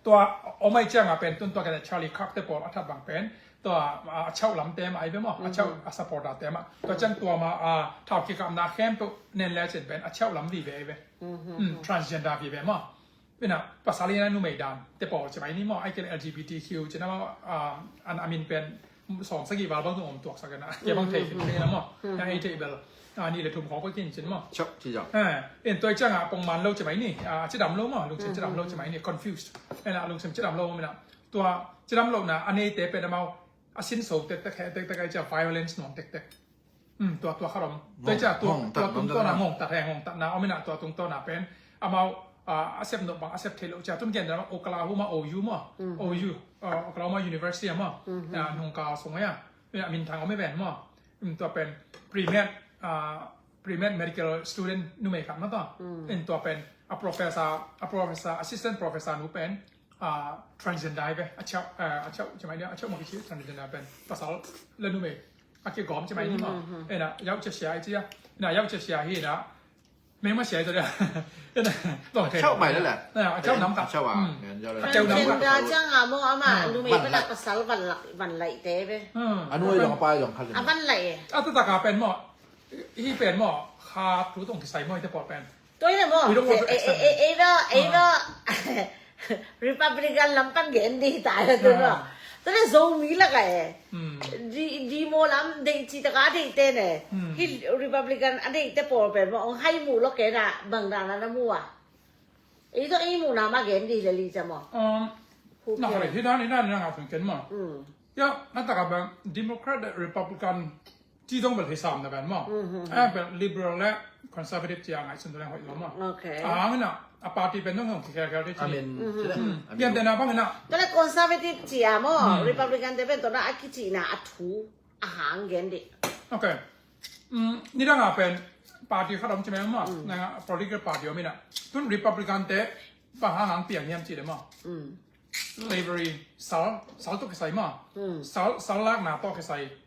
Tua om ai ciang a pen tun tua ka Charlie Kirk te pawl a that bang pen. Tua, a, a chauh lam te mah ai ve maw. A chauh a supporter te mah. Tua ciang tua mah, a, thau kikapna khempeuh nen le cin pen a chauh lam vive ai ve. Transgender vive maw. Ina, pasal ina numei dan te pawl ci mai ni maw, ai kei leh L G B T Q ci na maw, a, an a min pen sawm sagih val bang tung om tuaksak ina, kei bang thei khin thei na maw, na ei thei bel, a, nih le thum khawng peuh khin cin maw. Chok ci zong. Eh, in tua i ciang a pongman lo ci mai ni, a, cidam lo maw, lungsim cidam lo ci mai ni, confused. Ina, lungsim cidam lo maw ina, tua cidam lo na, a neite pen amau, a sinso tektek, heh tektek ai cia violence nuam tektek. Tua, tua khat om. Tua cia, tua, tua tungtawn a ngongtat, he ngongtatna om ina tua tungtawn a pen amau, a, a sep nop bang a sep thei lo cia tun gen dam Oklahoma O U maw, O U, a, Oklahoma University a maw, a, nungkal sung a, a, minthang om i ven maw. Tua pen pre-med, a, pre-med medical student numei khat maw tua. In tua pen a professor, a professor, assistant professor nu pen, a, transgender hi ve, a chau, a, a chau, ci mai ni, a chau mah kici transgender pen pasal le numei a kigawm ci mai ni maw. Ina, yau cia sia hi cia. Ina, yau cia sia hi ina. Mei ma sia hi tua dia. Ina, dong thei. Chau mai le le. Ina, a chau nam ka. Chau a. A chau nam ka. Transgender ciang a maw ama numei pen a pasal van lak, van lai te ve. A nuai dong a pai dong khat. A van lai e. A tu taka pen maw. Hi pen maw. Kha tu tong kisai maw hi te pawl pen. Tua hi na maw. Ei, ei, ei, ei, ei, Republican lam pan gen di ta hi tu maw. Tua le Zomi lak a e. Di, di maw lam deih ci taka deih te ne. Hi Republican a deih te pawl pen maw. Ong hai mu lo ke na bang na na mu a. Ei tua ei mu na ma gen di le li ca maw. Na kare hi dan hi dan na nga fun ken maw. Ya, na taka bang Democrat le Republican Ci zong bel hi sam na pen maw. A pen liberal le conservative ci a ngaihsun tu leng hoih lo maw. A hang ina a party pen zong hong kikhelkhel te ci. Pian te na bang ina. Tua le conservative ci a maw, Republican te pen tua na a kici na a thu a hang gen di. Ok. Nidang a pen party khat om ci meng maw. Na political party om ina. Tun Republican te bang hang hang piang hiam ci le maw. Slavery, sal, sal tawh kisai maw. Sal, sal lakna tawh kisai.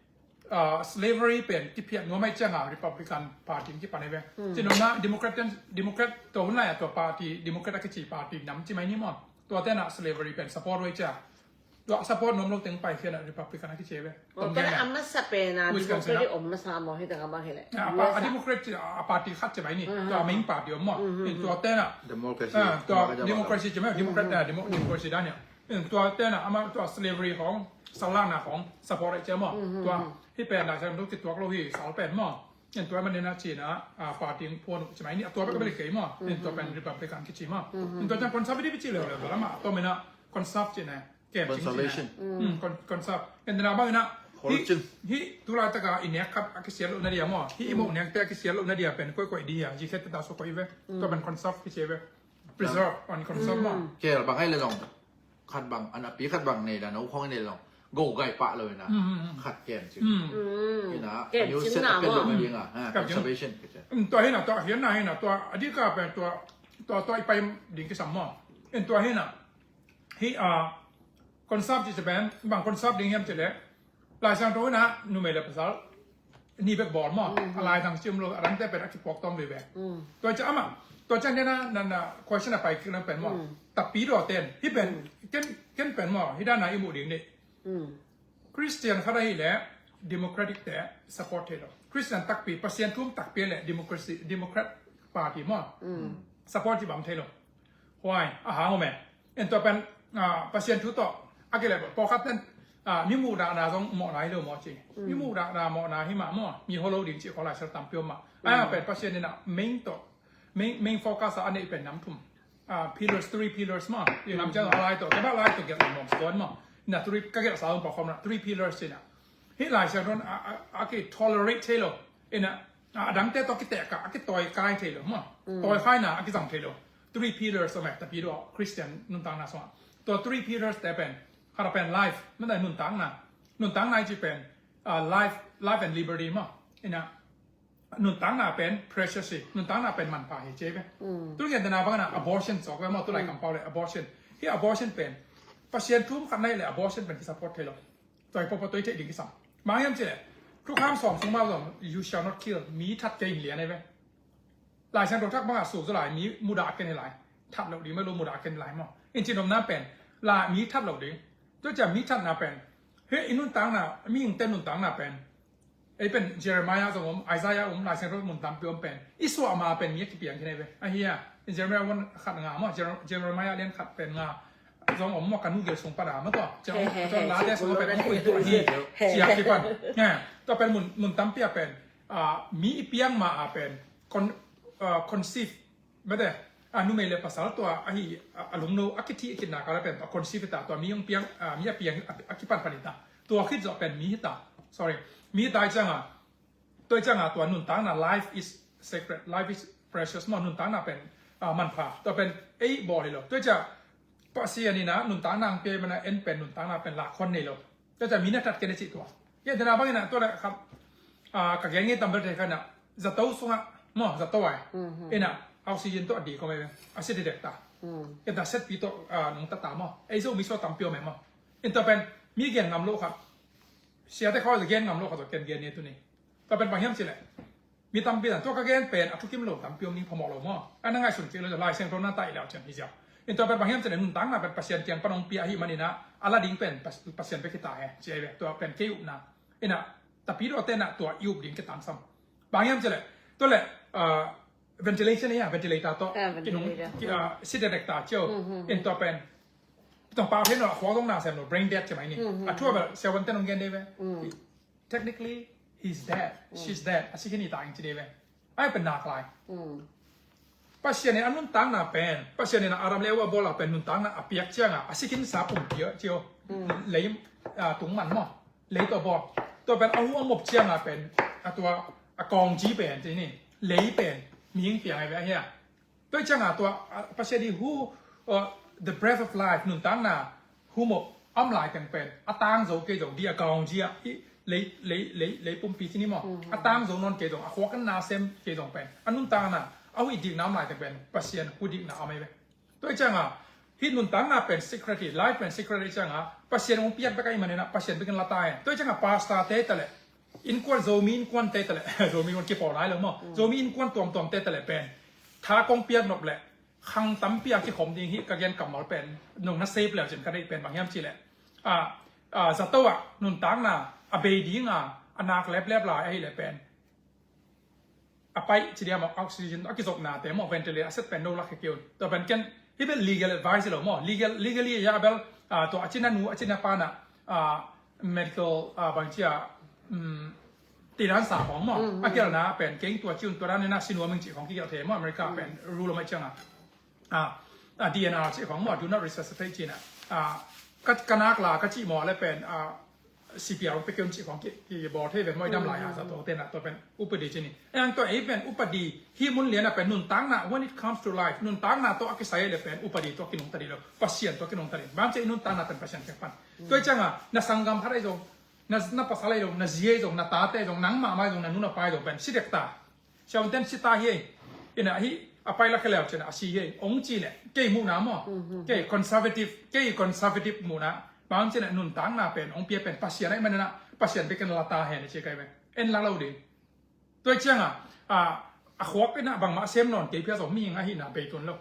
Slavery pen kiphiat nuam ai ciang a Republican Party in kipan ai ve. Ci nopna Democrat, Democrat tua hun lai a tua party, Democrat a kici party nam ci mai ni maw. Tua tena slavery pen support ai ciang. Tua support nuam lo teng paikhiat a Republican a kici ai ve. Tua a masa pen a Democrat om masa maw hi ta ka bang hi le. A Democrat a party khat ci mai ni. Tua main party om maw. Tua tena. Democracy. Tua democracy ci mai, Democrat na, Democracy dan ya. Tua tena ama tua slavery khong, sal lakna khong support ai ciang maw. Tua hi pen Lai Siangtho kituak lo hi, sal pen maw. Tua man nena cina, a, party phuan uh ci mai ni, a tua bek a bek kei maw. Tua pen Republican kici maw. Tua ciang conservative ci leuleu bel ama tua mena conserve cina, kem cing cina. Conserve. Ken tena bang ina hi tu laitaka i nek khat a kisiat lohna dia maw. Hi i moh nekte a kisiat lohna dia pen koikoi di hia, zikhet teta so koi ve. Tua pen conserve kici ve. Preserve on conserve maw. Kel bang ai le long. Khat bang, an a pi khat bang nei dan, a u khong nei lo. Go gai pah lo ina. Khat kem cing. Ina, a new set a pen lo ma ding a. Conservation. Tua hina, tua hina, hina, tua a dika pen tua, tua, tua i pai ding kisam maw. In tua hina. Hi a, conserve ci pen, bang conserve ding hiam ci le. Lai Siangtho ina, numei le pasal ni bek bawl maw. A laidang ci um lo, a dangte pen a kipuak tawm veve. Tua cia ama, tua cia nena, na, na, question a pai kik lang pen maw. Tapi daw ten, hi pen, ken, ken pen maw, hi dana i muh ding ni. Christian khat ahi le, Democratic te support thei lo. Christian takpi, Pasian thu um takpi le, Democracy, Democrat party maw. Support ci bang thei lo. Huai a hang om e. En tua pen, ah, Pasian thu tawh a kileh pawlkhat ten, ah, mi muhdahna zong mawhna hi lo maw ci. Mi muhdahna mawhna hi mah maw. Mi holo ding ci khawng Lai Siangtho tampi om mah. A pen Pasian in a main tawh, main, main focus a a neih pen nam thum. Ah, pillars, three pillars maw. Ih nam ciang a lai tawh, ka ba lai tawh gelh nuam suan maw. Na three, ka gelhsa zong pawlkhawm na three pillars ci na. Hih Lai Siangtho a, a, a ki tolerate thei lo. Ina, a dangte tawh kitehkah, a kitawi kai thei lo maw. Tawi khaina a kizang thei lo. Three pillars om e, Tapidaw Christian nuntakna sungah. Tua three pillars te pen, khat a pen life, mate nuntakna. Nuntakna i ci pen, ah, life, life and liberty maw. Ina, nuntakna pen precious hi, nuntakna pen manpha hi ci ve. Tu lian tena bangna abortion sawk ve maw, tu lai kampau le abortion. Hih abortion pen, Pasian thu khat na hih leh abortion pen ki support thei lo. Tua hi pawpaw tua hi theih ding kisam. Bang hiam cih leh, Thukham sawm sung mah zong, "You shall not kill." Mi that kei hi lian hi ve. Lai Siangtho thak bangah suk zaw lai, mi mudah ken hi lai. That loh ding, mah lo mudah ken hi lai maw. In cih nopna pen, la mi that loh ding. Tua ciang mi thatna pen, hih i nuntakna, mihingte nuntakna pen. Ei pen Jeremiah zong om, Isaiah om, Lai Siangtho mun tampi om pen. I suah ma pen mi a kipiang khin hi ve. Ahi a, Jeremiah one khat nga maw, Jer-, Jeremiah lian khat pen nga. Zong om maw, ka nu gil sung pan a maw tua. Cia om, tua late sung a pen om kui tua hi. Cia kipan. Tua pen mun, mun tampi a pen. Ah, mi i piang ma a pen. Con-, ah, conceive. Mate, ah, numei le pasal tua ahi, ah, a lungno, a kithi, a kitna kal a pen. A conceive ta, tua mi hong piang, ah, mi a piang, a, a kipan pan hi ta. Tua khit zawh pen mi hi ta. Sorry. Mi hi ta hi ciang a. Tua hi ciang a tua nuntakna, life is sacred, life is precious maw, nuntakna pen, ah, manpha. Tua pen ei bawl hi lo. Tua hi ciang Pasian in a nuntakna ang pia mana en pen nuntakna pen lakhon nei lo. Tua hi ciang mi na that ken a cih tua. Ye, tena bangin a tua le khat, ah, ka gen ngei tam bel te khan a, zato sungah maw, zato ai. Ina, oxygen tawh a dik kawm e, a si dek ta. Ina setpi tawh, ah, nungta ta maw. Ei Zomi sung tampi om e maw. In tua pen mi gen ngam lo khat. Siate khawng a gen ngam lo khat tawh ken gen ni tu ni. Tua pen bang hiam cih leh, mi tampi dan tua ka gen pen a thukim lo tampi om ning, phamawh lo maw. A na ngaihsun kik lo, Lai Siangtho na taih leh ciang hi ziau. In tua pen bang hiam cih leh, nuntakna pen Pasian kiang pan hong pia ahih manin a, a la ding pen Pas-, Pasian bek hi ta hen ci hi ve. Tua pen kei upna. Ina, Tapidawte na tua i up ding kitangsam. Bang hiam cih leh, tua leh, ah, ventilation hi a, ventilator tawh. Ah, kinung, ventilator. Ki, ah, si dek ta cio. In tua pen, tong pau hen lo, a khuak zong na sem lo, brain dead ci mai ni. A thu a bel, siavuante nong gen dei ve. Technically, he's dead. She's dead. A si khin hi ta ing ci dei ve. Ai pen nak lai. Pasian in a nuntakna pen, Pasian in a Adam le Eva bawl a pen nuntakna a piak ciang a, a si khin sa pumpi a cio. Lei, ah, tung man maw. Lei tawh bawl. Tua pen a hu a mop ciang a pen, a tua, a kawngci pen, ci ni. Lei pen, mihing piang ai ve ahi a. Tua hi ciang a tua, ah, Pasian i hu, uh, the breath of life, nuntakna, hu mawh, a om lai teng pen, a tang zo kei zong, di a kawngci a, i lei, lei, lei, lei pumpi ci ni maw. A tang zo nawn kei zong, a khuak a na sem kei zong pen, a nuntakna, a huih dikna a om lai teng pen, Pasian hu dikna a om ai ve. Tua hi ciang a, hih nuntakna pen secret hi, life pen secret hi ciang a, Pasian hong piak bek ahih manin a, Pasian bek in la ta hen. Tua hi ciang a, pastor te ta leh, innkuan, Zomi innkuante ta leh, Zomi innkuan kipawl nai lo maw. Zomi innkuan tuamtuamte ta leh pen, tha kong piak nop leh, khang tampi a kikhom ding hi ka gen kammal pen, nong na save leu cin ka deih pen bang hiam cih leh. A, a, zato ah, nuntakna, a bei ding a, a nak leplep lai ahih leh pen. A paih ci diam a oxygen, a kizopnate maw, ventilator, a set pen no lak hi kei un. Tua pen ken, hi bel legal advice lo maw, legal, legally ya bel, a, tua a cina nu, a cina pa na, a, medical, a, bang cia, um, tidan sa khawng maw. A gelhna pen keng tua ci un tua dan ina si nuam ing ci khawng kigelh thei maw, America pen rule om ai ciang a. A, a, D N R ci khawng maw, do not resuscitate ci na. A, ka, ka nak la, ka ci maw le pen, a, C P R pe kei un ci khawng ki, kibawl thei ve maw, i dam lai a zato te na, tua pen upadi ci ni. Eng tua ei pen upadi, hih mun lian a pen nuntakna, when it comes to life, nuntakna tawh a kisai le pen upadi tawh kinungta dih lo, Pasian tawh kinungta dih. Bang ci i nuntakna pen Pasian kiang pan. Tua hi ciang a, na sanggam khat ahi zong, na, na pasal ahi zong, na zi ahi zong, na tate ahi zong, nangmah mah ahi zong, na nu na pa ahi zong pen, si dek ta. Siavuanten si ta hi. Ina hi, a pai la khe leu cin a si hi. Ong ci le, kei muhna maw. Kei conservative, kei conservative muhna. Bang cin a nuntakna pen, ong pia pen, Pasian ahih manin a, Pasian bek in la ta hen, ci kai pen. En la lo ding. Tua hi ciang a, a, a khuak ina bangmah sem nawn kei pia zong mihing ahihna bei tuan lo.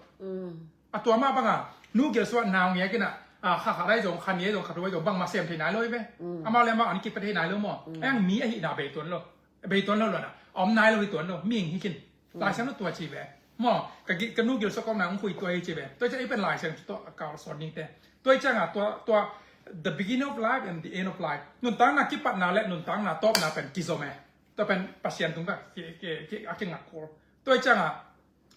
A tua mah bang a, nu gil suah nau ngiak ina, a, kha khat ahi zong, kha nih ahi zong, kha thum ahi zong, bangmah sem thei nai lo hi ve. Amau le amau an kipia thei nai lo maw. Eng mi ahihna bei tuan lo. Bei tuan lo lo na. A om nai lo hi tuan lo. Mihing hi khin. Lai Siangtho tua ci ve. Maw, ka gi-, ka nu gil sawk kawkna hong khui tua hi ci ve. Tua ciang ei pen Lai Siangtho tawh a kalsuan dingte. Tua ciangah tua, tua the beginning of life and the end of life. Nuntakna kipatna le nuntakna tawpna pen kizom e. Tua pen Pasian tung ka ki, ki, ki, a kingak kul. Tua ciangah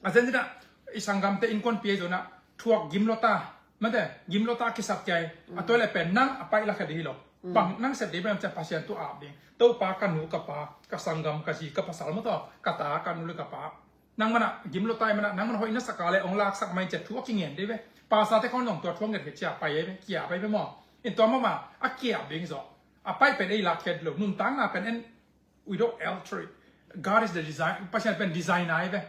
a zen dinah i sanggamte innkuanpi ahi zonah thuak gimlota. Mate, gimlota kisap kiai. A tua le pen nang a paih lakhia ding hi lo. Bang nang sep ding pen ciah Pasian tu ap ding. Topa ka nu ka pa, ka sanggam ka zi ka pasal maw taw, ka ta ka nu le ka pa. Nang mana gimlota i mana, nang mana hoih na saka le ong laksak mai ciah thu a kingen ding ve. Pasate khon zong tua thu a nget ve ciah pai ai ve, kia pai ve maw. In tua mama a kia ding zaw. A paih pen ei lakkhiat lo, nuntakna pen en without alter. God is the design. Pasian pen design ai ve.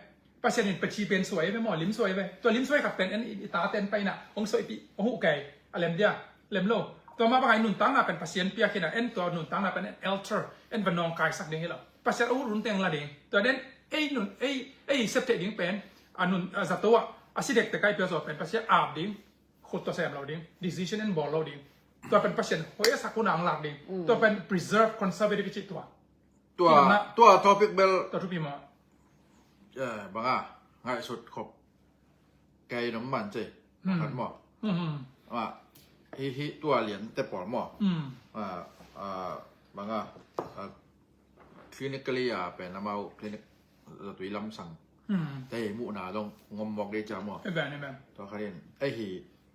Pasian in paci pen suai ve maw, lim suai ve. Tua lim suai khat pen en i, i ta ten paina ong suai pi ong hu kai a lem dia, lem lo. Tua ma bangai nuntakna pen Pasian piak hina, en tua nuntakna pen en alter, en va nawng kaisak ding hi lo. Pasian ong hu run teng la ding. Tua den ei nun, ei, ei sep thei ding pen a nun, a zato a, a si dekte kai pia zaw pen Pasian ap ding. Khut tua sem lo ding, decision en bawl lo ding. Tua pen Pasian hoih a sak hun ang lak ding. Tua pen preserve, conservative i cih tua. Tua, tua topic bel tua thupi maw? Eh, banga ngaihsut khop kei nom man cei. Khat maw? Ah, hi, hi tua lian te pawl maw? Ah, ah, banga, ah, clinically a pen amau clinic zatui lamsang te hi muhna zong ngom mawk dei cia maw? Amen, amen. Tua khanin ei hi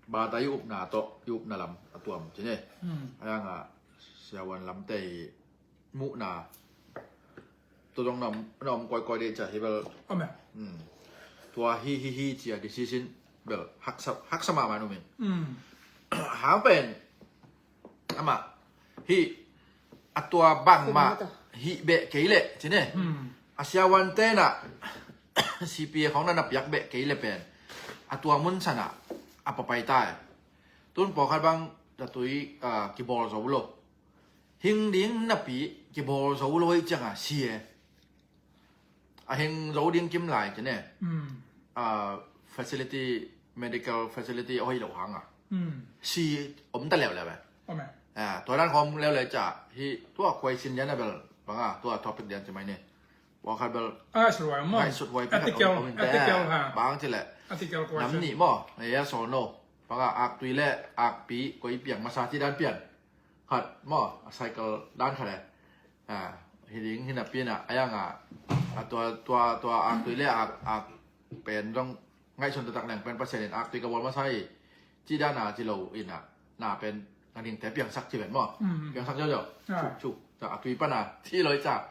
bata i upna tawh i upna lam a tuam ci ne. Ayanga siawan lam te hi muhna tua zong na om, na om kawikawi dei cia hi bel. Amen. Tua hi hi hi cia decision bel haksa, haksa mahmah numin. Hang pen amah hih a tua bangmah hih beh kei leh ci ne. A siawan tenah C P A khawng na na piak beh kei le pen a tua mun sanah a papai ta e. Tun pawlkhat bang zatui, ah, kibawl zo lo. Hing ding napi kibawl zo lo hi ciangah si e. A hing zo ding kim lai ci ne. Ah, facility, medical facility a hoih loh hanga si om ta leuleu e. Ah, tua dan khawm leuleu ca hi tua khuai sin lian a bel banga tua topic lian ci mai ni. Pawlkhat bel ngaihsut huai maw? Ngaihsut huai pi khat om in te. Bang ci leh nam nih maw? Yes or no? Banga aktui le akpi koi piang masa ci dan pian. Khat maw, a cycle dan khat e. Ah, hi ding hi napi na, ayanga a tua, tua, tua aktui le ak, ak pen zong ngaihsun taktak leng pen Pasian in aktui ka bawl masa hi. Ci dana ci lo ina, na pen na dingte piangsak ci ven maw? Piangsak ziauziau. Cuk, cuk. Ca aktui pana ci lo i ca.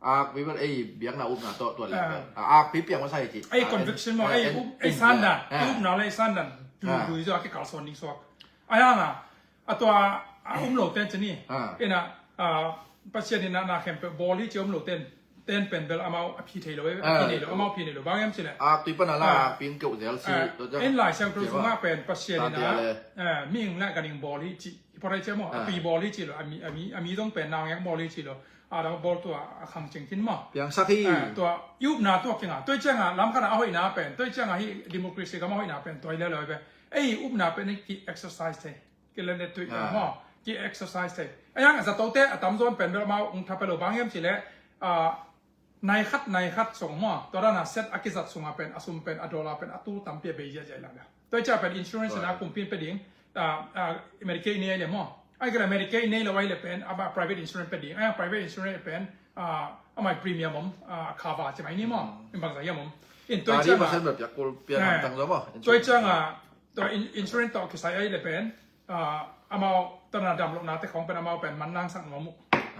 Akpi pen ei biakna upna tawh tua le pen. Akpi piang masa hi ci. Ei conviction maw, ei sandan. Ei upna le ei sandan. Dui, dui ziau a kikalsuan ding suak. Ayanga a tua a um lo ten ci ni. Ina, ah, Pasian ina na khempeuh bawl hi ci um lo ten, ten pen bel amau a phi thei lo, a phi nei lo, amau phi nei lo. Bang em ci le. Aktui pana la ping keuh zel si. En Lai Siangtho sungah pen Pasian ina, ah, mihing la ganhing bawl hi ci. Hi pawt hi ci maw. A pi bawl hi ci lo, a mi, a mi, a mi dong pen naungek bawl hi ci lo. A dang bawl tua a khang cing khin maw. Piangsak hi. Ah, tua i upna tua kinga. Tua i cianga lam khatna a hoihna pen. Tua i cianga hi democracy gam a hoihna pen. Tua i lelo pen. Ei upna pen ki exercise thei. Ki lende tuih maw, ki exercise thei. A yang a zatote a tamzaw in pen bel amau ong tha pia lo bang hiam ci le, ah, nai khat, nai khat sung maw, tua dana set a kizat sunga pen, a sum pen, a dollar pen, a tu tampi a bei ziahziah i lak le. Tua i cia pen insurance in a kumpi in pe ding, ah, ah, Medicaid nei le maw. Ai kila Medicaid nei lo ai le pen, ama private insurance pe ding, ai private insurance pen, ah, amai premium om, ah, cover ci mai ni maw. In bangza hiam om. In tua i cia ma. Tua i cia nga, tua in-, insurance tawh kisai ai le pen, ah, amau tana damlohnate khawng pen amau pen man nangsak nuam uh.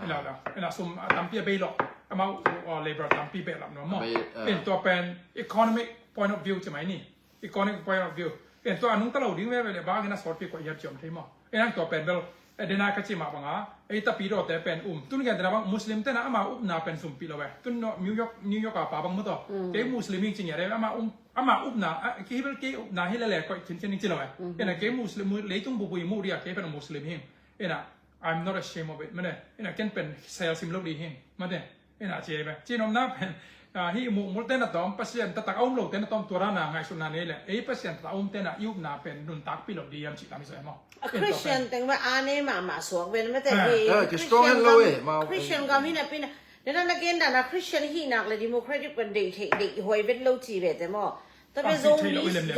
Ina, ina sum a tampi a bei lo. Amau, ah, labor tampi behlap nuam maw. In tua pen economic point of view ci mai ni. Economic point of view. In tua a nungta lo ding veve le bang ina sawtpi kua hiam ciam thei maw. Ina tua pen bel, eh, dena ka ci mah banga, ei tapidawte pen um. Tun gen dena bang Muslim tena ama upna pen sumpi lo e. Tun no New York, New York a pa bang maw taw. Kei Muslim hing ci ngiat e, ama um Ama upna, ah, kei bel kei upna hi lele koih khinkhin ci lo e. Ina kei Muslim, mu-, leitung bubu i mu dia kei pen Muslim hing. Ina, I'm not ashamed of it. Mene, ina ken pen sel sim lo di hing. Mate, ina ci e be. Ci nomna pen, ah, hi mu mul tena tom, Pasian tatak a um lo tena tom tua dana ngaihsutna nei le. Ei Pasian tatak a um tena i upna pen nuntakpi lo di hiam ci lam i so e maw. A Christian teng ve a nei mahmah suak ve mate hi. Christian gam, Christian gam hi napi na. Nana na gen dan a Christian hihnak le democratic pen deih theih deih huai vet lo ci ve te maw? Tua pen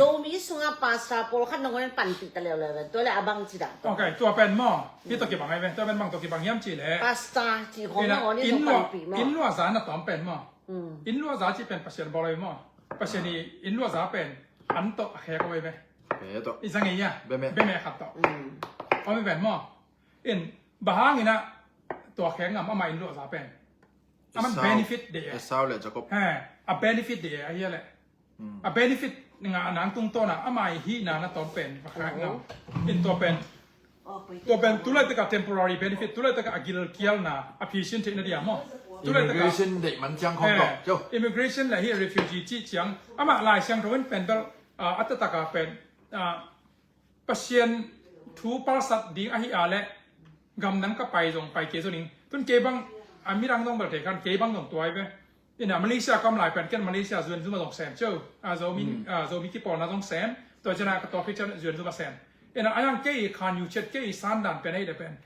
Zomi sungah pastor pawlkhat nangawn in panpih ta leuleu ve. Tua le a bang ci dah. Ok, tua pen maw? Hi tua kibang ai ve. Tua pen bang tua kibang hiam ci le. Pastor ci khong nangawn in panpih maw? Inn luahza na tawm pen maw? Inn luahza ci pen Pasian bawl ai maw? Pasian i inn luahza pen an tawh a khek ai ve. I zang ei a. Beme khat tawh. Om i pen maw? In bang hangin ah tua khek ngam ama inn luahza pen. Aman benefit de e. Esau le Jacob. He, a benefit de e, a hia le. A benefit nga nang tungtawn a ama i hihna na tawm pen va khek ngam. In tua pen. Tua pen tulai taka temporary benefit, tulai taka a gilkialna a phisin theihna dia maw. Immigration deih man ciang khong tawh. Immigration le hi refugee ci ciang. Ama Lai Siangtho in pen bel a tataka pen Pasian thu palsat ding ahi a le gamdang ka pai zong pai kei zo ning. Tun kei bang a midang zong bel thei khan kei bang zong tuai ve. Ina Malaysia kam lai pen ken Malaysia zuan zuma zong sem cio. A Zomi, a Zomi kipawlna zong sem. Tua ciana ka tua kei cian zuan zuma sem. Ina ayang kei khan yu chet kei sandan pen ei de pen.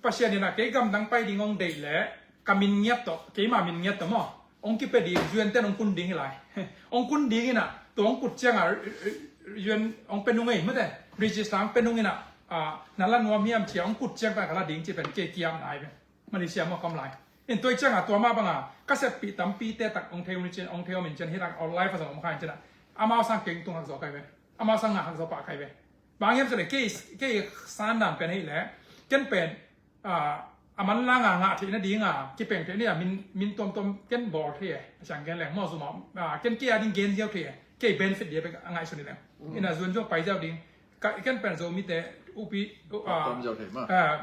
Pasian ina kei gamdang pai ding ong deih le ka min ngiat tawh, keima min ngiat tawh maw? Ong kipia ding, zuan ten ong kun ding hi lai. Ong kun ding ina, tua ong kut cianga zuan ong pia nung ei mate. Register ong pia nung ina, na la nuam hiam cia ong kut ciang ta ka la ding ci pen kei kiam nai ve. Malaysia maw kam lai. In tua cianga tua mah banga ka seppih tampi te tak ong thei ong cin, ong thei ong min cin hi lak online fa zong om kha in cina. Amau sang keng tung hak zaw kai ve. Amau sang ngah hak zaw pah kai ve. Bang hiam sele kei, kei sandan pen hei le. Ken pen a man langa ngah theih nadinga kipeng theih nia min, min tuamtuam ken bawl thei e. A siang gen leng maw zuma ken kei a ding gen ziau thei e. Kei benefit dia pen a ngaihsun ni leng. Ina zuan zuan pai ziau ding. Ken pen Zomite upi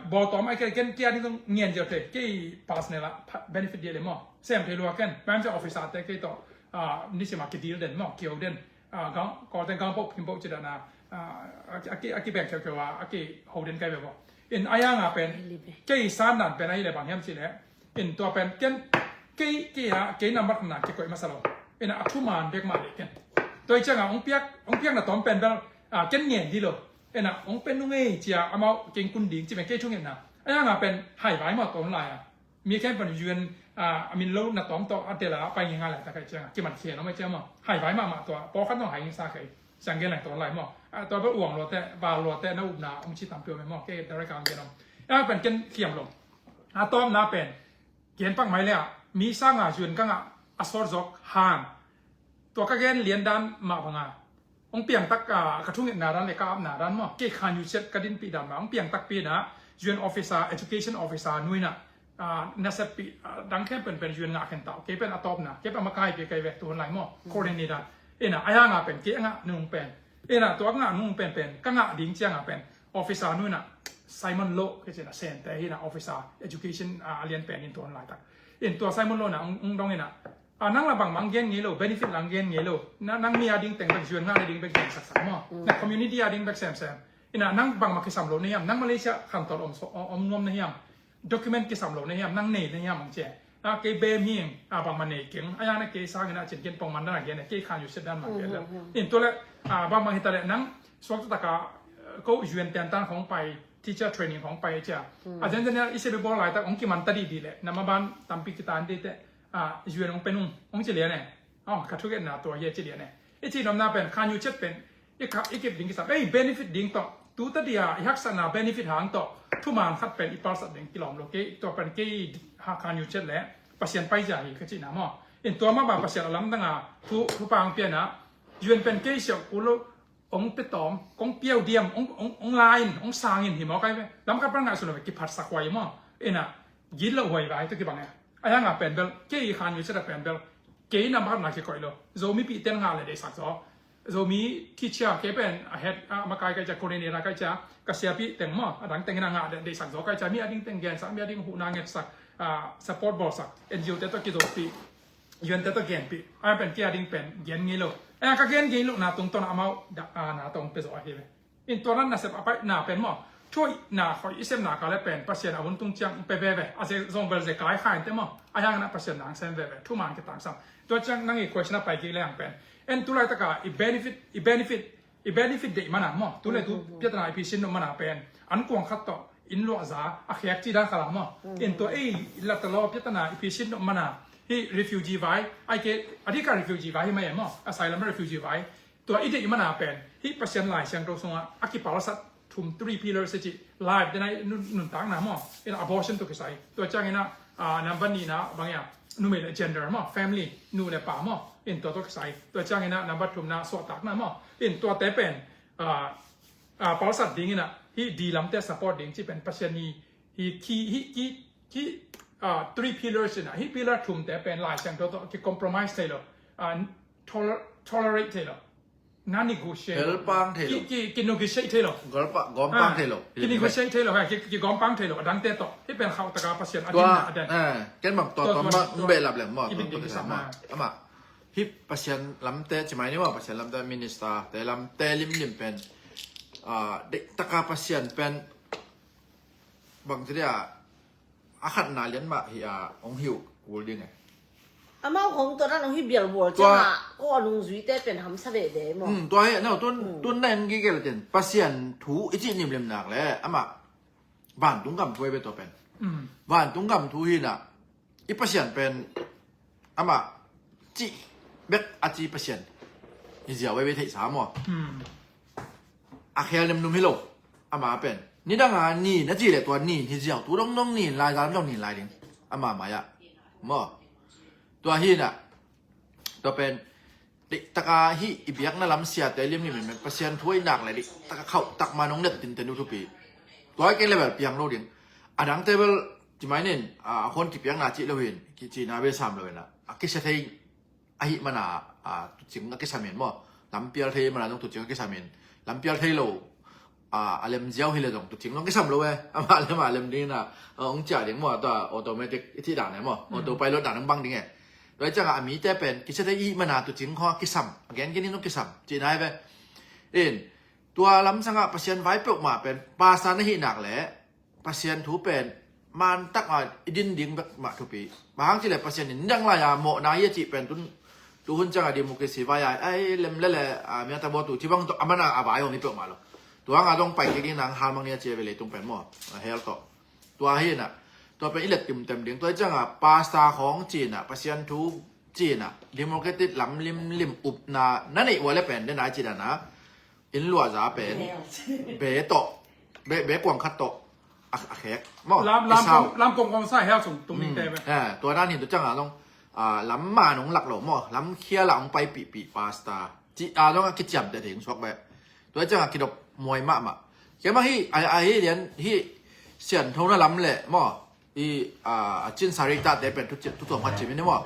bawl tawm ai ken kei a ding zong ngen ziau thei. Kei personal a benefit dia le maw. Sem thei lua ken. Bang hiam sele officer te kei tawh nisima kidil den maw, kio den. Kawlten gangpok phimpok cidana a kibeng kheukheu a a kiho den kai ve baw. In a yanga pen kei sandan pen ahi le bang hiam ci le. In tua pen ken kei kei a kei nambat na kikoih masa lo. In a thuman bek mah le ken. Tua i cianga ong piak, ong piak na tawm pen bel ken ngen di lo. In a ong pen nung ei cia amau keng kun ding ci pen kei thungetna. A yanga pen hai vai mah tawm lai a. Mi khempeuh in U N a min lo na tawm tawh a tel a pai nginga lai ta kai cianga kiman khian om ai ciang maw. Hai vai mahmah tua pawlkhat nong hai ngisa kai. Siang gen lai tawh lai maw. Tua bel uang luate, val luate na upna ong ci tampi om ai maw. Kei direct kang gen om. A pen ken khiam lo. A tawmna pen gen pak mai le a mi sanga U N kanga a sawt zawk han. Tua ka gen lian dan mah banga ong piangtak ka thungetna dan le ka apna dan maw. Kei khan yu chet ka dinpih dan mah ong piangtak pi na U N officer, education officer nuina na seppih dang khempeuh pen U N ngah khen tau. Kei pen a tawpna kei pen a makaipi kei ve tuhun lai maw. Coordinator ina a yanga pen kei a ngah nung pen ina tua ngah nung pen pen ka ngah ding cianga pen officer nuina Simon Loh kei cina sente hina officer education a lian pen in tuhun laitak. In tua Simon Loh na ong dong ina A nang la bangmah ang gen ngei lo, benefit la ang gen ngei lo. Nang mi a ding teng bek U N ngah na ding bek gen saksak maw. Na community a ding bek semsem. Ina nang bangmah kisam lo na hiam, nang Malaysia khantawl om nuam na hiam. Document kisam lo na hiam, nang nei na hiam ang cia. A kei bem hi ing, a bangmah nei keng. A yang na kei sang ina cin ken pongman dan a gen, kei khan yu set dan mah gen. In tua le bangmah hita le nang suak taktak a ko U N ten tan khong pai, teacher training khong pai cia. A zenzen i se bek bawl laitak ong kiman ta dih dih le, na maban tampi kitan dih te. U N ong pen ung, ong ci lian e. Ong ka thuketna tua hi a ci lian e. I ci nopna pen khan yu chet pen i kha i kip ding kisam ei benefit ding tawh tu ta dia i haksatna benefit hang tawh thuman khat pen i palsat ding kilawm lo kei tua pen kei ha khan yu chet le Pasian paizia hi ka cihna maw. In tua mah bang Pasian a lamdanga thu, thupang piana U N pen kei siauh kul lo. Ong pe tawm kong piau diam ong, ong, ong la in ong sang in hi maw kai ve. Lam khat pan ngaihsun lo ve kiphatsak huai maw. Ina gin lo huai vai tu kibang e. A yanga pen bel kei i khan yu chet a pen bel kei na mat na kikoih lo. Zomi pi ten ngah le deihsak zaw. Zomi teacher kei pen a het a makai kai cia, coordinator kai cia, ka siapi teng maw a dang teng ina ngah le deihsak zaw kai cia, mi a ding teng gensak, mi a ding huhna ngetsak, support bawlsak, N G O te tawh kizopi. U N te tawh genpih a pen kei a ding pen gen ngei lo. A ka gen ngei lo na tungtawn amau na tawh ong pia zo ahi ve. In tua nan nasep a paih na pen maw thuaih na khoih i sem na ka le pen Pasian a hun tung ciang pia veve a zong bel ze kai kha in te maw. A hiang na Pasian na ang sem veve thuman kitangsam. Tua ciang nang i question a pai kik le ang pen en tu laitaka i benefit, i benefit, i benefit deih mana maw tu le tu piatana i pisin no mana pen an kuang khat tawh inn luahza a khek ci dan kha la maw. In tua ei latalaw piatana i pisit nop mana hi refugee vai, ai ke a dika refugee vai hi mai maw, asylum refugee vai. Tua i deih mana pen hi Pasian Lai Siangtho sungah a kipalsat thum, three pillars ci, life dena nuntakna maw, in abortion to kisai. Tua ciangina number nina bang ia numei le gender maw, family, nu le pa maw, in tua to kisai. Tua ciangina number thumna suahtakna maw, in tuate pen a, a, palsat dingina hi di lamte support ding ci pen Pasian hi, hi ki hi ki ki a, three pillars ina hi pillar thumte pen Lai Siangtho to ki compromise thei lo, a, toler- tolerate thei lo, na negotiate, helpang thei lo, ki ki negotiate thei lo, golpa gompang thei lo, ki negotiate thei lo, ki ki gompang thei lo, adangte to hi pen khauh taka Pasian a dinna aden. Ken bang to to ma behlap leng maw, to to kisama ama hi Pasian lamte cimai ni maw, Pasian lamte minister te lamte limlim pen a, deihtaka Pasian pen bang ci dia a khatna lian mah hi a, ong hiu kul ding e. Amau hong to nan ong hi bial bual cianga ko a nungzuite pen hamsa ve de maw. Tua he no tun tun na en gige la ten Pasian thu i ci nimlim nak le ama vantung gam thu e be to pen. Vantung gam thu hi na i Pasian pen ama cih bek a ci Pasian hi ziau veve theihsa maw. A khel nemnum hi lo ama pen nidanga nin a ci le tua nin hi ziau tu dongdong nin lai zan dong nin lai ding ama mai ah maw. Tua hi na tua pen taka hi i biakna lam siate limlim in Pasian thu a i nak le taka khauh tak ma nong let tinte nu thupi. Tua i kei level piang lo ding adangte bel cimai nin a khon kipiakna cih lo hin kicina ve sam lo ina a kisia thei ahi mana a tucing a kisam in maw. Lampial thei mana zong tucing a kisam in lampial thei lo a lem ziau hi le zong tucing zong kisam lo e. Ama lem a lem ding ina ong cia ding maw, tua automatic i cih dan e maw, autopilot dan ong bang ding e. Tua i cianga a mite pen kisia thei i mana tucing kho kisam a gen gen in zong kisam cihna e ve. In tua lamsanga Pasian vai peuhmah pen pasa na hih nak le Pasian thu pen mantak a i din ding bek mah thupi. Bang hang cile Pasian in dang lai a mawhna hi a cih pen tun tuhun cianga democracy vai a ai lem lele a miata bawtu ci bang a mana a vai hong hi peuhmah lo. Tua nga dong pai kik ding nang hal mang ni a ci a ve leitung pen maw a hel tawh. Tua hi na tua pen i let timtem ding tua i cianga pasta khawng ci na Pasian thu ci na democratic lam limlim upna na neih ua le pen den ai ci dana in luahza pen be tawh be kuang khat tawh a khek maw. Lam kong kong sa hel sung tung ding te. Tua dan hin tu cianga zong lam man hong lak lo maw, lam khial ah hong pai pihpih pasta ci a zong a kiciamteh thei hong suak beh. Tua cianga kidop muai mahmah. Keimah hi a hi lian hi sianthona lam le maw. I a cin sari tate pen tutuam khat cim in maw.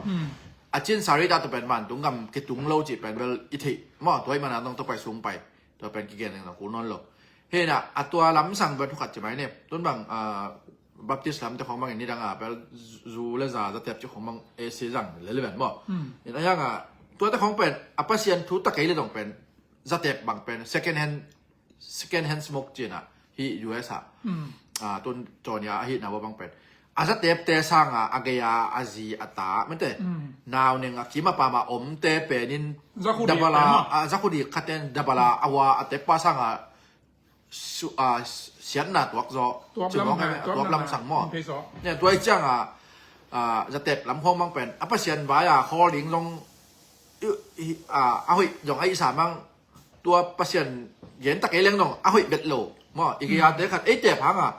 A cin sari tate pen man tung gam kitung lo cih pen bel i theih maw, tua i mana zong tua pai sung pai. Tua pen kigen leng zong kul nawn lo. Hena a tua lamsang pen thukhat ci mai ne tun bang a Baptist lamte khong bangin nidang a bel zu le za zatep ci khong bang a si zang leleven maw. In a yang a tuate khong pen a Pasian thu ta kei le dong pen zatep bang pen second hand second hand smoke cina hi U S a tun cawnia a hihna bang pen a zatep te sanga a geia a zi a ta mete nau neng a kim a pama omte penin dabala a zakhudi khaten dabala a wa a tepa sanga siatna tuak zaw tuap lam sang maw. Tuai cianga zatep lam khong mang pen a Pasian vai a khawl ding zong a hoih zong a ihsa mang. Tua Pasian gen tak ei leng dong a hoih bet lo maw. I gei-ate khat ei tep hanga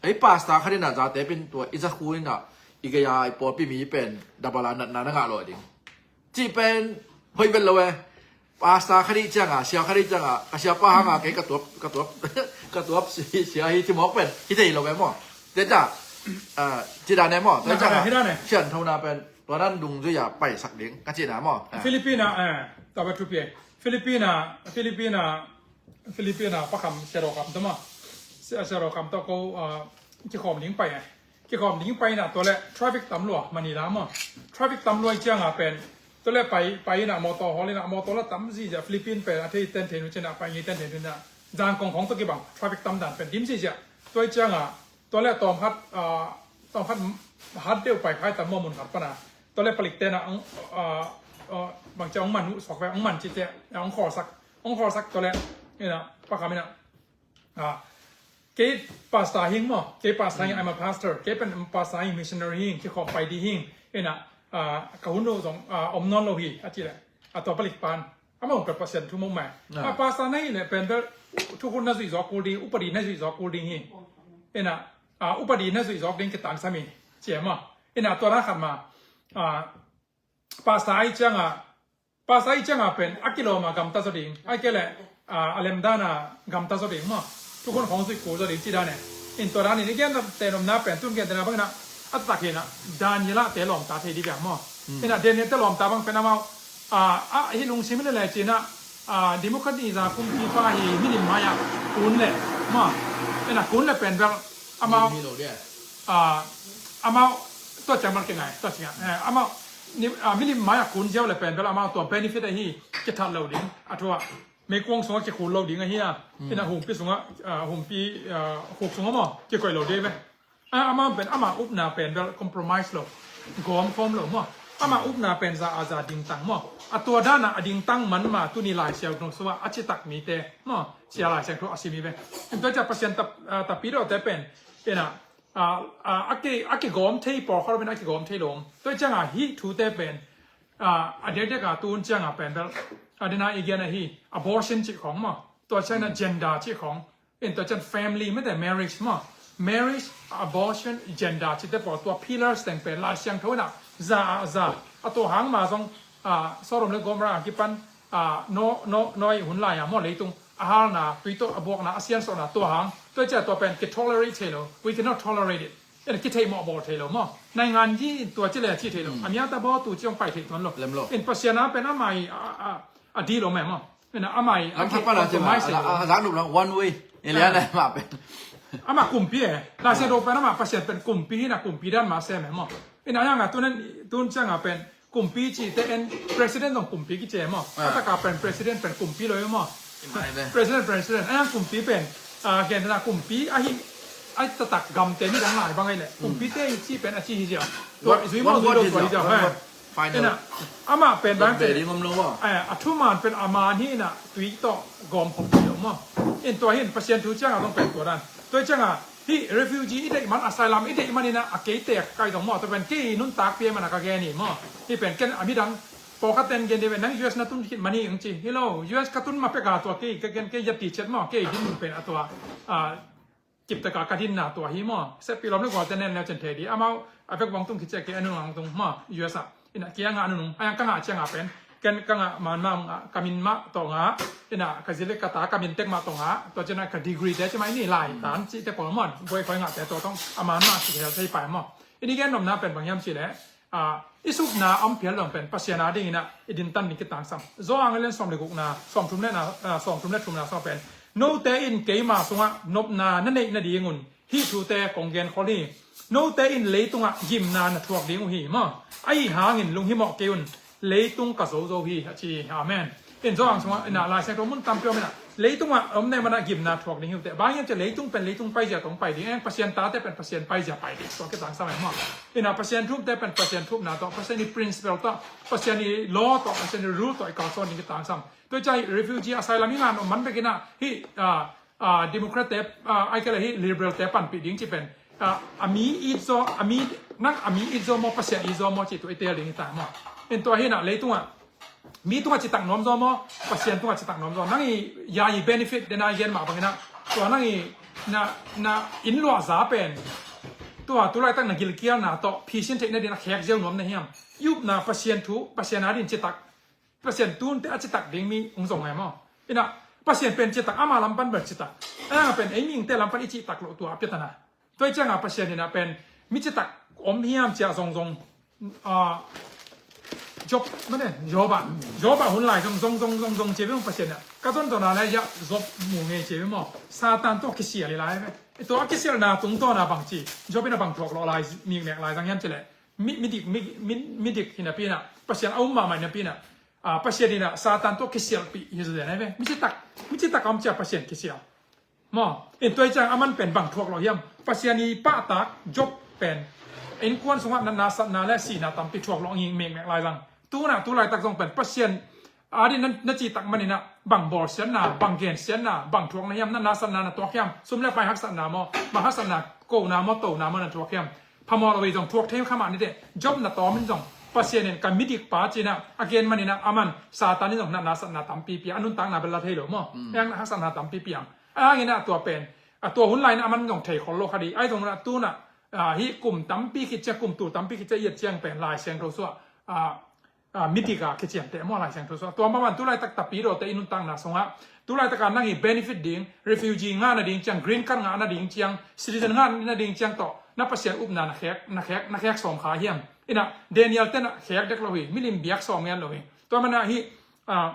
ei pasta khat ina zate pin tua i zakhu ina i gei-a i pawlpi mi pen dabala natna na ngah lo ding cih pen hoih bet lo e. Pasta khat i cianga sia khat i cianga ka siapa hanga kei ka tuap ka tuap ka tuap sia hi ci mawk pen hi thei lo e maw. Teta ci dan e maw. Teta sianthona pen tua nan dungzui a paisak ding ka cina maw. Philippine a taba thupi Filipina Filipina Filipina pakam siaro kam tama siaro kam to ko kikhom ding pai ai kikhom ding pai na to le traffic tam lua Manila ma traffic tam lua cianga pen to le pai pai na motor hol na motor la tam zi ja Philippine pen a thei ten thei nu cina pai ngi ten thei nu na jang kong khong to kibang traffic tam dan pen dim zi ja to cianga to le tom hat tom hat hat deu pai khai tam mo mun hat pana to le palik tena bang cia ong man hu sok ve ong man ci te ong khol sak ong khol sak to le ina pakam ina kei pastor hing maw, kei pastor hing, I'm a pastor, kei pen pastor hing, missionary hing, kikhawm pai di hing, ina, ah, ka hun lo zong, ah, om nawn lo hi, a ci le, a tua palik pan, amah pen Pasian thu mawk mai. Ah, pastor na hi le pen bel, thukhun na zuih zawk kul ding, upadi na zuih zawk kul ding hi. Ina, ah, upadi na zuih zawk ding kitangsam hi, ci e maw. Ina, tua na khat ma, ah, pastor ai cianga, pastor ai cianga pen a kilawma gamta zaw ding, ai kei le, ah, a lemdana gamta zaw ding maw. Thukhun khawng zuih kul zaw ding ci dan e. In tua dan in i gen te nopna pen tun gen tena bangina, a takina Daniel a te lawmta thei di biang maw. Ina Daniel te lawmta bang pen amau, ah, ah, hi lungsim le le cina, ah, Nebuchadnezzar kumpipa hi milim mai-ah kun le maw. Ina kun le pen bel amau, ah, amau tua ciang mal kingai, tua ciang, eh, amau ni, ah, milim mai-ah kun ziau le pen bel amau tua benefit ahi, kithat lo ding, a thua meikuang sungah kikhul lo ding ahi a. Ina humpi sungah, ah, humpi, ah, khuk sungah maw, kikoih lo ding ve. Ah, amau pen, amau upna pen bel compromise lo, gawm khawm lo maw. Amau upna pen za a za dingtang maw. A tua dana a dingtang man ma tuni Lai Siangtho sungah a citak mite maw, sia Lai Siangtho a simi ve. Tua ciang Pasian tap, ah, tapidawte pen, ina, ah, ah, a ki, a kigawm thei pawlkhat lo pen a kigawm thei lo. Tua cianga hih thute pen, ah, a diakdiaka tun cianga pen bel, a dena i gen ahi, abortion cih khawng maw. Tua ciangina gender cih khawng. In tua ciang family mete marriage maw. Marriage, abortion, gender cihte pawl tua pillars teng pen Lai Siangtho ina za a za. A tua hang ma zong, ah, Sodom le Gomorrah a kipan, ah, no, no, no i hun lai-a maw leitung a halna, tui tawh a buakna, a siansawhna tua hang. Tua ciang tua pen kitolerate thei lo. We cannot tolerate it. Ina kitheih mawh bawl thei lo maw. Naingan hi in tua ci le ci thei lo. A mia ta baw tu ci hong pai thei tuan lo. In Pasian a pen amai, a, a, a di lo meh maw. Ina amai, a ki compromise thei lo. A zak nup lo one way. Elian a ma pen. Ama kumpi e. Lai Siangtho pen ama Pasian pen kumpi hi na kumpi dan ma sem e maw. Ina ayang a tun, tun ciang a pen kumpi ci te en president zong kumpi kici e maw. A taka pen president pen kumpi lo e maw. President, president. Ayang kumpi pen, ah, gen na kumpi ahi, ai tatak gamte ni dang lai bang ai le. Kumpi te ci pen a ci hi zia. Tua zui maw zui lo tua hi zia. Final. Ina, ama pen dang te. Eh, a thuman pen ama ni na tui tawh gawm khop ti lo maw. In tua hin Pasian thu ciang a zong pen tua dan. Tua ciang a hi refugee i deih man, asylum i deih man ina a kei tek kai zong maw. Tua pen kei nuntak pia man a ka gen hi maw. Hi pen ken a midang pawlkhat ten gen dih pen nang U S na tun khit man hi ang ci. Hi lo, U S ka tun ma pek a tua kei, ka gen kei yat ti chet maw. Kei din pen a tua, ah, kiptaka ka dinna tua hi maw. Seppi lawm le gualte nen leu cen thei di. Amau a vek bang tung khit ciah kei a nunung ang tung maw, U S a. Ina kia ngah a nunung. Ayang ka ngah ciang a pen ken ka ngah man mah ngah, ka min mah tawh ngah. Ina ka zile ka ta ka min tek mah tawh ngah. Tua ciang a ka degree te ci mai ni lai tan ci te pawl maw. Buai khoi ngah te tua tawh a man mah ci khel thei pai maw. Ini gen nopna pen bang hiam ci le. Ah, i supna a om phial dong pen Pasian a dingin ah i dintan ding kitangsam. Johan a lian sawm le gukna, sawm thum le na, ah, sawm thum le thumna sawm pen, note in keima sungah nopna na neih nadingun hih thute kong genkhol hi. Note in leitungah gimna na thuak ding uh hi maw. Ahi hangin lunghimawh kei un, leitung ka zozo hi, a ci hi. Amen. In Johan sungah, ina Lai Siangtho mun tampi om ina. Leitungah om ne mana gimna thuak ding hi uh teh. Bang hiam cia leitung pen leitung paizia tawh pai ding. Eng Pasian tate pen Pasian paizia pai ding. Tua kitangsam e maw. Ina Pasian thupte pen Pasian thupna tawh, Pasian i principle tawh, Pasian i law tawh, Pasian i rule tawh i kalsuan ding kitangsam. Tua cia hi refugee asylum hi ngan om man bek ina hi, ah, ah, Democrat te, ah, ai kei le hi Liberal te panpih ding ci pen. Ah, a mi it zaw, a mi, nang a mi it zaw maw, Pasian it zaw maw ci tua i tel ding hi ta maw. In tua hi na leitungah mi tungah citak nuam zaw maw, Pasian tungah citak nuam zaw. Nang i ya i benefit dena i gen mah bangin ah, tua nang i na, na inn luah za pen tua tu laitak na gilkialna tawh phisin theih nadin a khek ziau nuam na hiam? I upna Pasian thu, Pasian a din citak, Pasian tunte a citak ding mi ung zong ngai maw. Ina Pasian pen citak, ama lampan bel citak. A pen ei mihingte lampan i citak loh tua a piatana. Tua i cianga Pasian ina pen mi citak om hiam cia zongzong, ah, Job mane, Job a, Job a hun lai zong zong zong zong zong cia beng Pasian ina ka zon zona lai ya Job mu ngei cia beng maw. Satan tawh kisial i lai ve. Tua a kisialna tungtawna bang ci, Job ina bang thuak lawh lai, miknek lai zang hiam ci le. Mi, midik, mi, mi, midik hinapi ina Pasian a um mahmah hinapi ina, ah, Pasian ina Satan tawh kisialpih hi zazen ai ve. Mi citak, mi citak a om cia Pasian kisial. Maw, in tua i ciang a man pen bang thuak lo hiam? Pasian i pahtak Job pen innkuan sungah natna satna le sihna tampi thuak lo nging mekmek lai zang. Tuna tu laitak zong pen Pasian a din na, na citak man ina Bang bawlsiatna, bang gensiatna, bang thuakna hiam, na nasatna na thuak hiam? Sum le pai haksatna maw, bang haksatna, kona maw, tona maw na thuak hiam? Phamawh lo hi zong thuak thei kha mah ni teh, Job na tawm in zong, Pasian in ka midikpa ci-in ah, a gen manin ah, aman, Satan in zong na nasatna tampi pia, a nuntakna bel la thei lo maw. Hiang na haksatna tampi piang. A hangin ah tua pen, a tua hun lai-in aman zong thei khol lo kha di, ahi zong na tu-in ah, ah, hih kum tampi khit ciang, kum tul tampi khit ciang, i et ciang pen, Lai Siangtho suah, ah, ah, midik a kiciamteh maw, Lai Siangtho suah. Tua maman tu laitak Tapidaw te i nuntakna sungah, tu laitaka nang i benefit ding, refugee ngah nading ciang, green card ngah nading ciang, citizen ngah nading ciang tawh, na Pasian upna na khek, na khek, na khek sawm kha hiam? In ah, Daniel te na khek dek lo hi, milim biak sawm ngen lo hi. Tua manin ah hih, ah,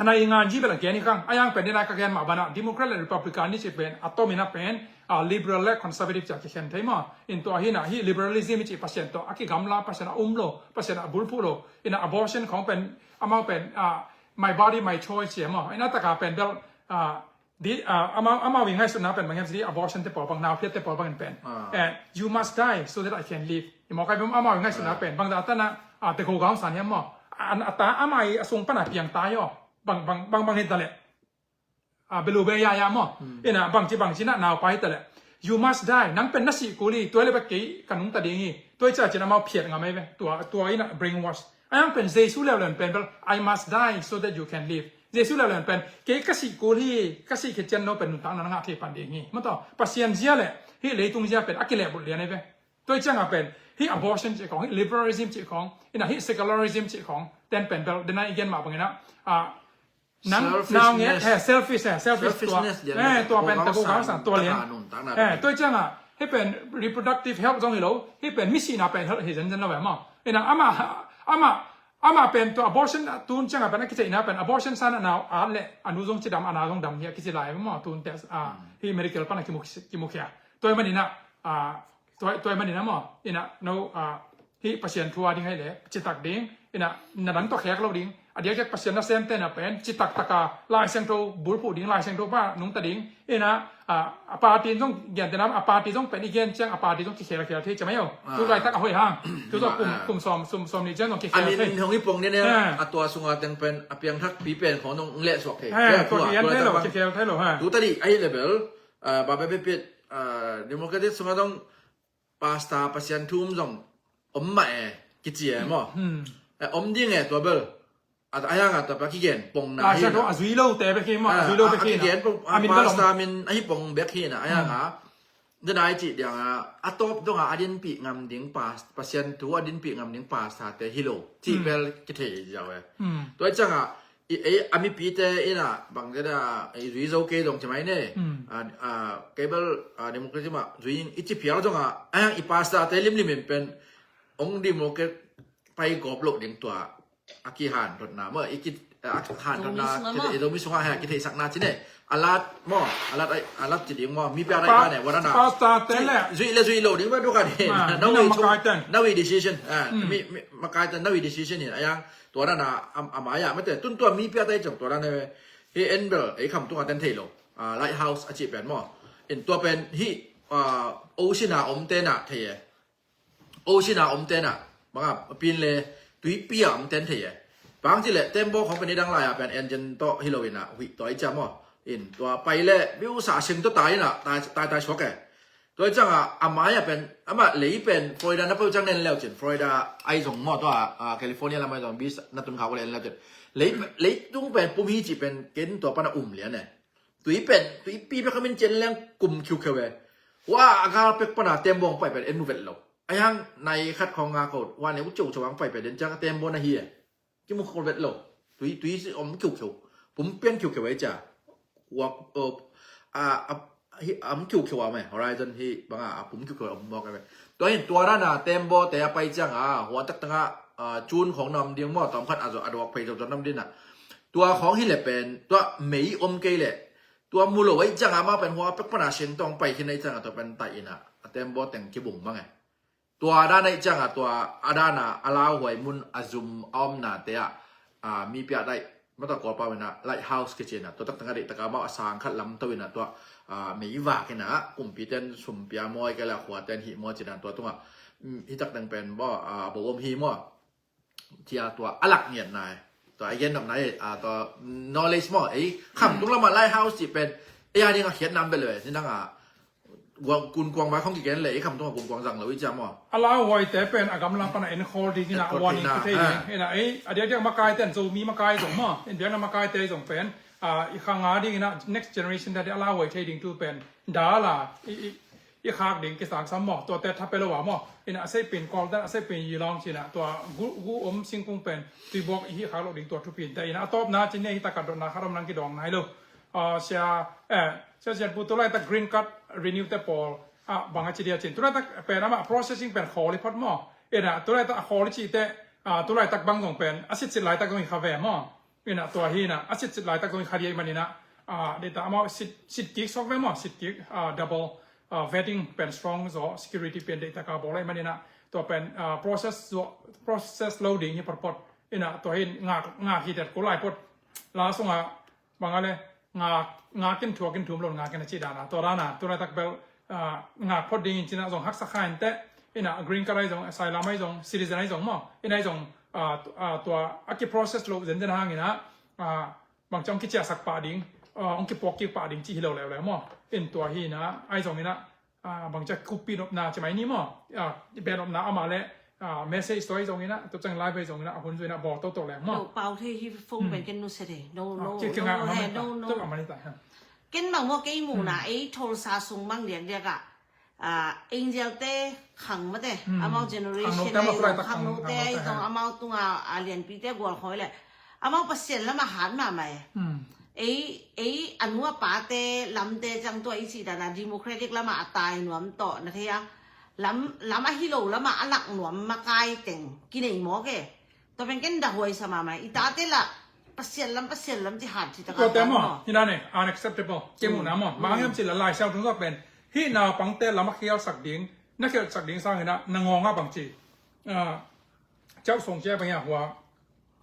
a nai i ngan zi bel a gen hi kang, a yang pen dena ka gen mah banah, Democrat le Republican ni ci pen, a tom in ah pen, ah, liberal le conservative ci a kikhen thei maw. In tua hi-in ah, hih liberalism i cih Pasian tawh a kigamla, Pasian a um lo, Pasian a bulphuh lo. In ah abortion khawng pen, amau pen, ah, my body, my choice ci a maw. In a taka pen bel, ah, di, ah, amau, amau i ngaihsutna pen bang hiam ci di, abortion te pawl bang, nauphiat te pawl bangin pen. Ah. Eh, you must die so that I can live. I mawk ai bem amau i ngaihsutna pen, bang zah tanah, ah, te ko gaung san hiam maw. A, a ta, amah i a sung pana piang tai aw. Bang, bang, bang, bang hi ta leh. Ah, belu be ya ya maw. In ah, bangci, bangci na, naupa hi ta leh. You must die. Nang pen na sih kul hi, tua hi leh bek kei ka nungta ding hi. Tua hi ciang cin amau phiat ngam ei ve. Tua, tua in ah brainwash. A yang pen Jesu leuleu pen bel, I must die so that you can live. Jesu leuleu pen, kei ka sih kul hi, ka sih khit ciang no pen nuntakna na ngah thei pan ding hi. Maw tua, Pasian zia le, hih leitung zia pen, a kilehbulh lian ei ve. Tua hi ciang a pen, hih abortion cih khawng, hih liberalism cih khawng, in ah hih secularism cih khawng, ten pen bel, dena i gen mah bangin ah, ah, nang, nau nge, eh, selfish, eh, selfish tua. Selfishness lian eh, tua pen, ta ko gaung sang, tua lian. Eh, tua hi ciang a, hih pen reproductive health zong hi lo, hih pen mi sihna pen health hi zenzen lo ve maw. In ah, amah, amah, amah pen tua abortion, tun ciang a pen, a kitheihna pen, abortion san a nau, a le, a nu zong cidam, a nau zong dam hi a kici lai maw, tun te, ah, hih medical pan a kimu, kimukhia. Tua hi manin ah, ah, Tua, tua hi manin ah maw, in ah, no, ah, hih Pasian thu a ding hi leh, citak ding, in ah, na dang tawh khek lo ding, a diakdiak Pasian nasemte na pen, citak taka, Lai Siangtho bulphuh ding, Lai Siangtho pa nungta ding, in ah, ah, a party zong, gentehna, a party zong pen i gen ciang, a party zong kikhelkhel thei ci mai aw. Ah. Tu laitak a hoih hang. Tu zong kum, ah, kum sawm, sum, sawm nih ciang zong kikhelkhel thei. A min hong i pong nen, ah, a tua sunga teng pen, a piangthakpi pen khawng nong lehsuak thei. Eh, tua kigen thei lo, kikhel thei lo, ha. Tu tadi, ahi level, ah, ba, ba, ba, ba, ah, Democratic sunga zong, Pastor Pasian thu um zong om mah e, kici e maw. Hmm. Eh, om ding e tua bel. A, a yang a tua pa kigen pong na hi na. A zui lo te bek hi maw, a zui lo bek hi na. A kigen pong, a min bel om. Pastor min ahi pong bek hi na, a yang a. Dena i cih diang a, a tawp dong a a dinpih ngam ding pas, Pasian thu a dinpih ngam ding pastor te hi lo. Cih bel kithei ziau e. Hmm. Tua i ciang a, I, ei, a mipite in a, bang zet a, i zui zo kei zong ci mai ne. Hmm. A, a, kei bel, a, democracy mah, zui in, i ci phial zong a, a, i pastor te limlim in pen, ong democrat pai gawp loh ding tua, a kihanthawnna, maw, i ki, a, a kihanthawnna, Zomi sungah maw. I Zomi sungah, he, kitheihsakna ci ne. A lat, maw, a lat, a lat ci ding, maw, mi pia dai pa, ka ne, wana na. Pastor te le. Zui le, zui lo ding, ba, du ka ne. Ma, na mi na wei chung, makai ten. Na wei decision, a, hmm. Mi, mi, makai ten, na wei decision in, a yang, Tua dan a, a, a mai-ah mate, tun tua mi pia tai ciang tua dan e, hi en bel, ei kham tunga ten thei lo. A, Lighthouse a cih pen maw. In tua pen hi, a, ocean a om te na thei e. Ocean a om te na. Banga, pin le, tuipi a om ten thei e. Bang ci le, tembaw khong pen i dang lai a pen engine tawh hi lo in a, huih tua i cia maw. In tua pai le, biu sa sing tawh tai in a, tai, tai, tai suak e. Tua ciang a, a mai-ah pen, amah lei pen, Florida na peuh ciang nen leu cin, Florida ai zong maw tua, a, California lam ai zong, bis na tun khau le en leu cin. Lei, leitung pen, pum hi ci pen, ken tua pana um lian e. Tui pen, tuipi pek a min cien leng kum khiukheu e. Wa, a gal pek pana tembawng pai pen, en mu vet lo. Ai hang, nai khat khong nga ko, wa ne u ceu ceu ang pai pen, den ciang a tembawng na hi e. Kimu khol vet lo. Tui, tui si om khiukheu. Pum pian khiukheu ai cia. Wa, uh, a, a, hi, om khiukheu a me. Horizon hi banga, a pum khiukheu om mawk ai me. Tua hin tua dana tembaw te a pai ciang a, hua tak tanga, a, cun khong nam ding maw, tawm khat a zo, a duak phei zo zo nam ding a. Tua khong hi le pen, tua mei om kei le. Tua mu lo ai ciang a ma pen hua pek pana siang tawng pai khin ai ciang a tua pen tai in a, a tembaw teng kibung mang e. Tua dan aih cianga tua a dana a lauhuai mun a zum a omnate ah, a, mi piah daih mata Kawlpau ina lighthouse kici ina tua taktanga deih taka amau a sang khat lamto ina tua, a, meivak ina kumpiten sumpia mawi kei le a khuaten hih maw cina tua tunga, mm, hih takteng pen maw, a, bo om hi maw. Cia tua a lak ngiatna e. Tua a gen nopna hi, a, tua knowledge maw, ei, khamtung lamah Lighthouse cih pen ei a ding a khiat nam bel ve, ni nang a, guang, kun kuang vai khong kigen le ei khamtung a kun kuang zang lo i cia maw. A lauhuaite pen a gamla pana enkhawl ding ina, warning ka thei ding ina, ei, a diakdiak makaite in, Zomi makai zong maw, in biakna makaite zong pen, a, i khang a ding ina, next generation te a lauhuai thei ding tu pen dala i, i, i khak ding kisangsam maw, tuate tha pe lo a maw. Ina a seipin Kawlten, a seipin Yilong cina, tua gu, gu om singkung pen tuibuak i hi khak lo ding tua thupin te ina, a tawpna cin ne hi taka dotna khat om nang kidawng nai lo. A, sia, eh, sia sian pu tulaitak green card renew te pawl, a, bang a ci dia cin. Tulaitak pen ama processing pen khawl i phot maw. Ina tulaitak a khawl i ci te, a, tulaitak bang zong pen a sitsit laitak zong i kha ve maw. Ina tua hi ina, a sitsit laitak zong i kha dia i man ina, a, data amau sit, sit kik sok ve maw, sit kik, a, double, a, vetting pen strong zaw, security pen data ka bawl a i man ina, tua pen, a, process zaw, process lo ding hi potpot. Ina tua hi ngak, ngak hi tet ko lai pot. La sunga, bang a le, ngak, ngak in thuak in thum lo, ngak in a ci dana, tua dana, tulaitak bel, a, ngak phot ding in cina zong haksa kha in te, ina green card ai zong, asylum ai zong, citizen ai zong maw, ina ai zong, a, tu-, a, tua, a ki process lo zenzen hang ina, a, bang ci hong kiciahsak pah ding, a, hong kipuak kik pah ding ci hi lo leuleu maw. In tua hi ina, ai zong ina, a, bang ci a kuppih nopna ci mai ni maw, a, i beh nopna amah le, a, message tua ai zong ina, tua ciang live ai zong ina, a hun zong ina, bawl toto leng maw. Lo pau thei hi phone pen ken nusia thei. No, no, no, he, no, no. Ken bang maw kei muhna, ei Tulsa sung mang diakdiak ah, a, Angel te khang mate, amau generation ai zong, khangno te ai zong, amau tunga, a, lianpi te gual khoi le, amau Pasian lama hat mahmah e. Ei, ei a nu a pa te lam te ciang tua i ci dana democratic lama a tai nuam tawh na thei a, lam, lam a hi lo lama a lak nuam makai teng kinei mawk e. Tua pen ken dahuai sa mahmah, i tate lah Pasian lam, Pasian lam ci hat ci taka. Tua te maw, hi na ne, unacceptable. Kei muhna maw, bang hiam ci la Lai Siangtho sung pen, hih naupangte lam a khialsak ding, na khialsak ding sang hi na, na ngawng a bang ci. A, ciauh song cia bang hia hua,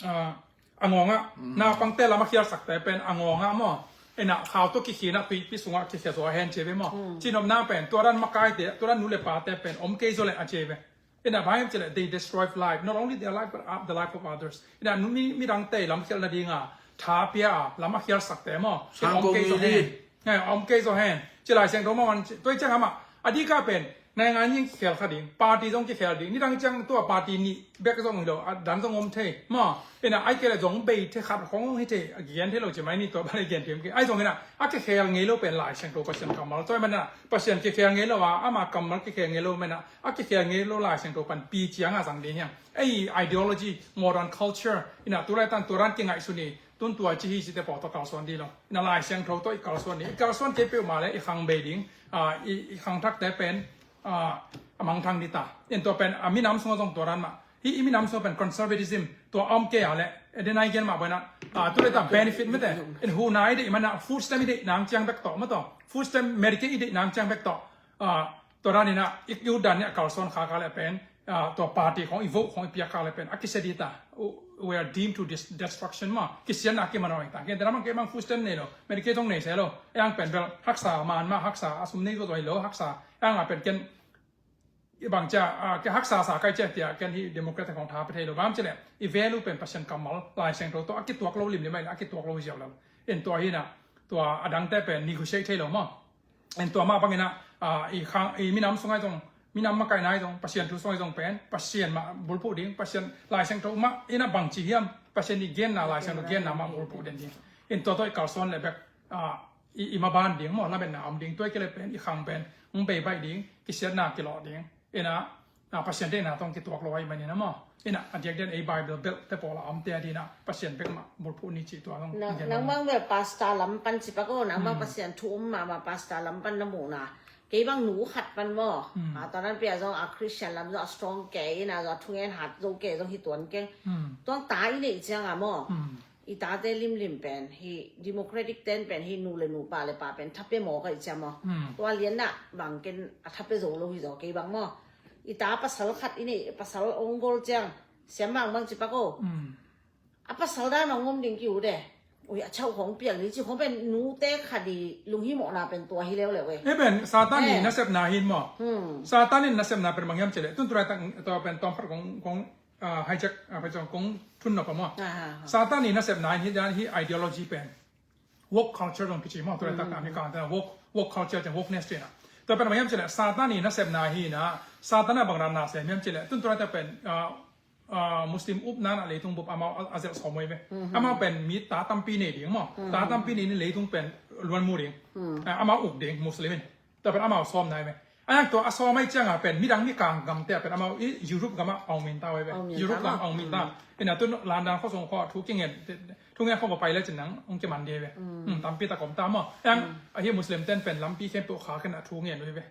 a, a ngawng a, naupangte lam a khialsakte pen a ngawng a maw. Ina khau tawh kikhin a tuipi sungah kikhia zaw a hen cia ve maw. Cinopna pen, tua dan makaite, tua dan nu le pate pen om kei zaw le a cia ve. Ina bang hiam ci le, they destroy life, not only their life but, uh, the life of others. Ina nu mi, midangte lam khial nadinga tha pia a, lam a khialsakte maw. Sang ko mi li. Om kei zaw hen. Ci Lai Siangtho maw man ci, tua i ciang amah a dika pen, naingan in kikhel kha ding, party zong kikhel ding, nidang ciang tua party nih bek zong hi lo, a dan zong om thei maw. Ina ai kei le zong bei thei khat khong hi thei, a kigen thei lo ci mai ni tua bang le gen thei om kei. Ai zong ina a kikhel ngei lo pen Lai Siangtho Pasian kammal. Tua i man ina Pasian kikhel ngei lo a, ama kammal kikhel ngei lo man ina a kikhel ngei lo Lai Siangtho panpi cianga zang ding hiam. Ei ideology, modern culture, ina tulaitan tua dan kingaihsun i, tun tua ci hi cite pawl tawh kalsuan dih lo. Ina Lai Siangtho tawh i kalsuan dih. I kalsuan kei peuhmah le i khang bei ding, a, i, i khangthakte pen, a, a mangthang dih ta. In tua pen, a, minam sungah zong tua dan mah. Hih i minam sungah pen conservatism, tua a om kei a le, e, den ai gen mah bana, a, tulaitan benefit mete. In huhna i deih mana, food stamp i deih nang ciang bek tawh, ma tawh. Food stamp, Medicaid i deih nang ciang bek tawh. A, tua dan ina, i, i ut dan ina kalsuan khak a le pen, a, tua party khong, i vote khong i piak khak le pen a kisia dih ta. We are doomed to dis-, destruction maw. Kisiatna kiman a ong ta. Ken te namang kei mang food stamp nei lo, Medicaid zong nei se lo. Ei ang pen bel haksa man mah, haksa a sum nei zo zo hi lo, haksa. Ei ang a pen ken, i bang cia, a, ke haksa sa kai cia tia, ken hi Democrat khong tha pe thei lo. Bang ci le, i value pen Pasian kammal, Lai Siangtho tawh a kituak lo limlim a, a kituak lo ziau lo. In tua hi na, tua a dangte pen negotiate thei lo maw. En tua mah bangin ah, ah, i khang, i minam sung ai zong, minam makaihna ai zong, Pasian thu sung ai zong pen, Pasian mah bulphuh ding, Pasian Lai Siangtho mah in ah bangci hiam, Pasian i genna, Lai Siangtho genna mah bulphuh den ding. En tua tawh i kalsuan le bek, ah, i, i maban ding maw, lametna om ding, tua i kile pen, i khang pen, hong bei baih ding, kisiatna kilawh ding. En ah, na Pasian deihna tawh kituak lo ahih manin ah maw. Inah a diakdiak ei Bible belhte pawl a omte adingin ah Pasian bek mah bulphuh ni cih tua zong. Nangmah bel pastor lam pan ci pak aw, nangmah Pasian thu um mahmah pastor lam pan na muhna. Kei bang nu khat pan maw. A, tua nan pia zong a Christian lam zong a strong kei, inah zong a thungen hat zo kei zong hi tuan keng. Tuang ta i neih ciangah maw. I tate limlim pen hi, Democratic ten pen hi, nu le nu, pa le pa pen thape maw ka i cia maw. Tua lianah bang ken a thape zo lo hi zaw kei bang maw. I ta pasal khat i neih, pasal ong gol ciang, siam bang bang ci pak aw. A pasal dan ong om ding ki u de. Ui, a chauh khong piang ni ci khong pen nute khat i lunghimawhna pen tua hi leuleu e. E pen Satan i nasepna hin maw. Satan in nasepna pen bang hiam ci le. Tun tulaitak tua pen tawm khat khong, khong ah, hijack, ah, pai zong kong thun nop a maw. Satan i nasepna in hi dan hi ideology pen woke culture zong kici maw. Tua le tak a mi kang tena woke, woke culture tena wokeness tena. Tua pen a maiam cile Satan i nasepna hi na, Satan a bang dan na sem hiam cile tun tua le tak pen, ah, ah, Muslim upna na leitung bup amau a, a zelh sawm uh hi ve. Amau pen mi ta tampi nei ding maw. Ta tampi nei ni leitung pen luan mu ding. Ah, amau uk ding Muslim in. Tua pen amau sawm nai ve. A yang tua a sawm ai cianga pen midang mi kang gamte a pen amau i Europe gama aung min ta uh hi ve. Europe gama aung min ta. Ina tun landan kho song kho thu kingen, thu ngen kho pai le cin nang ong kiman di ve. Tampi ta kom ta maw. Yang a hi Muslim ten pen lampi khempeuh kha ken a thu ngen uh hi ve.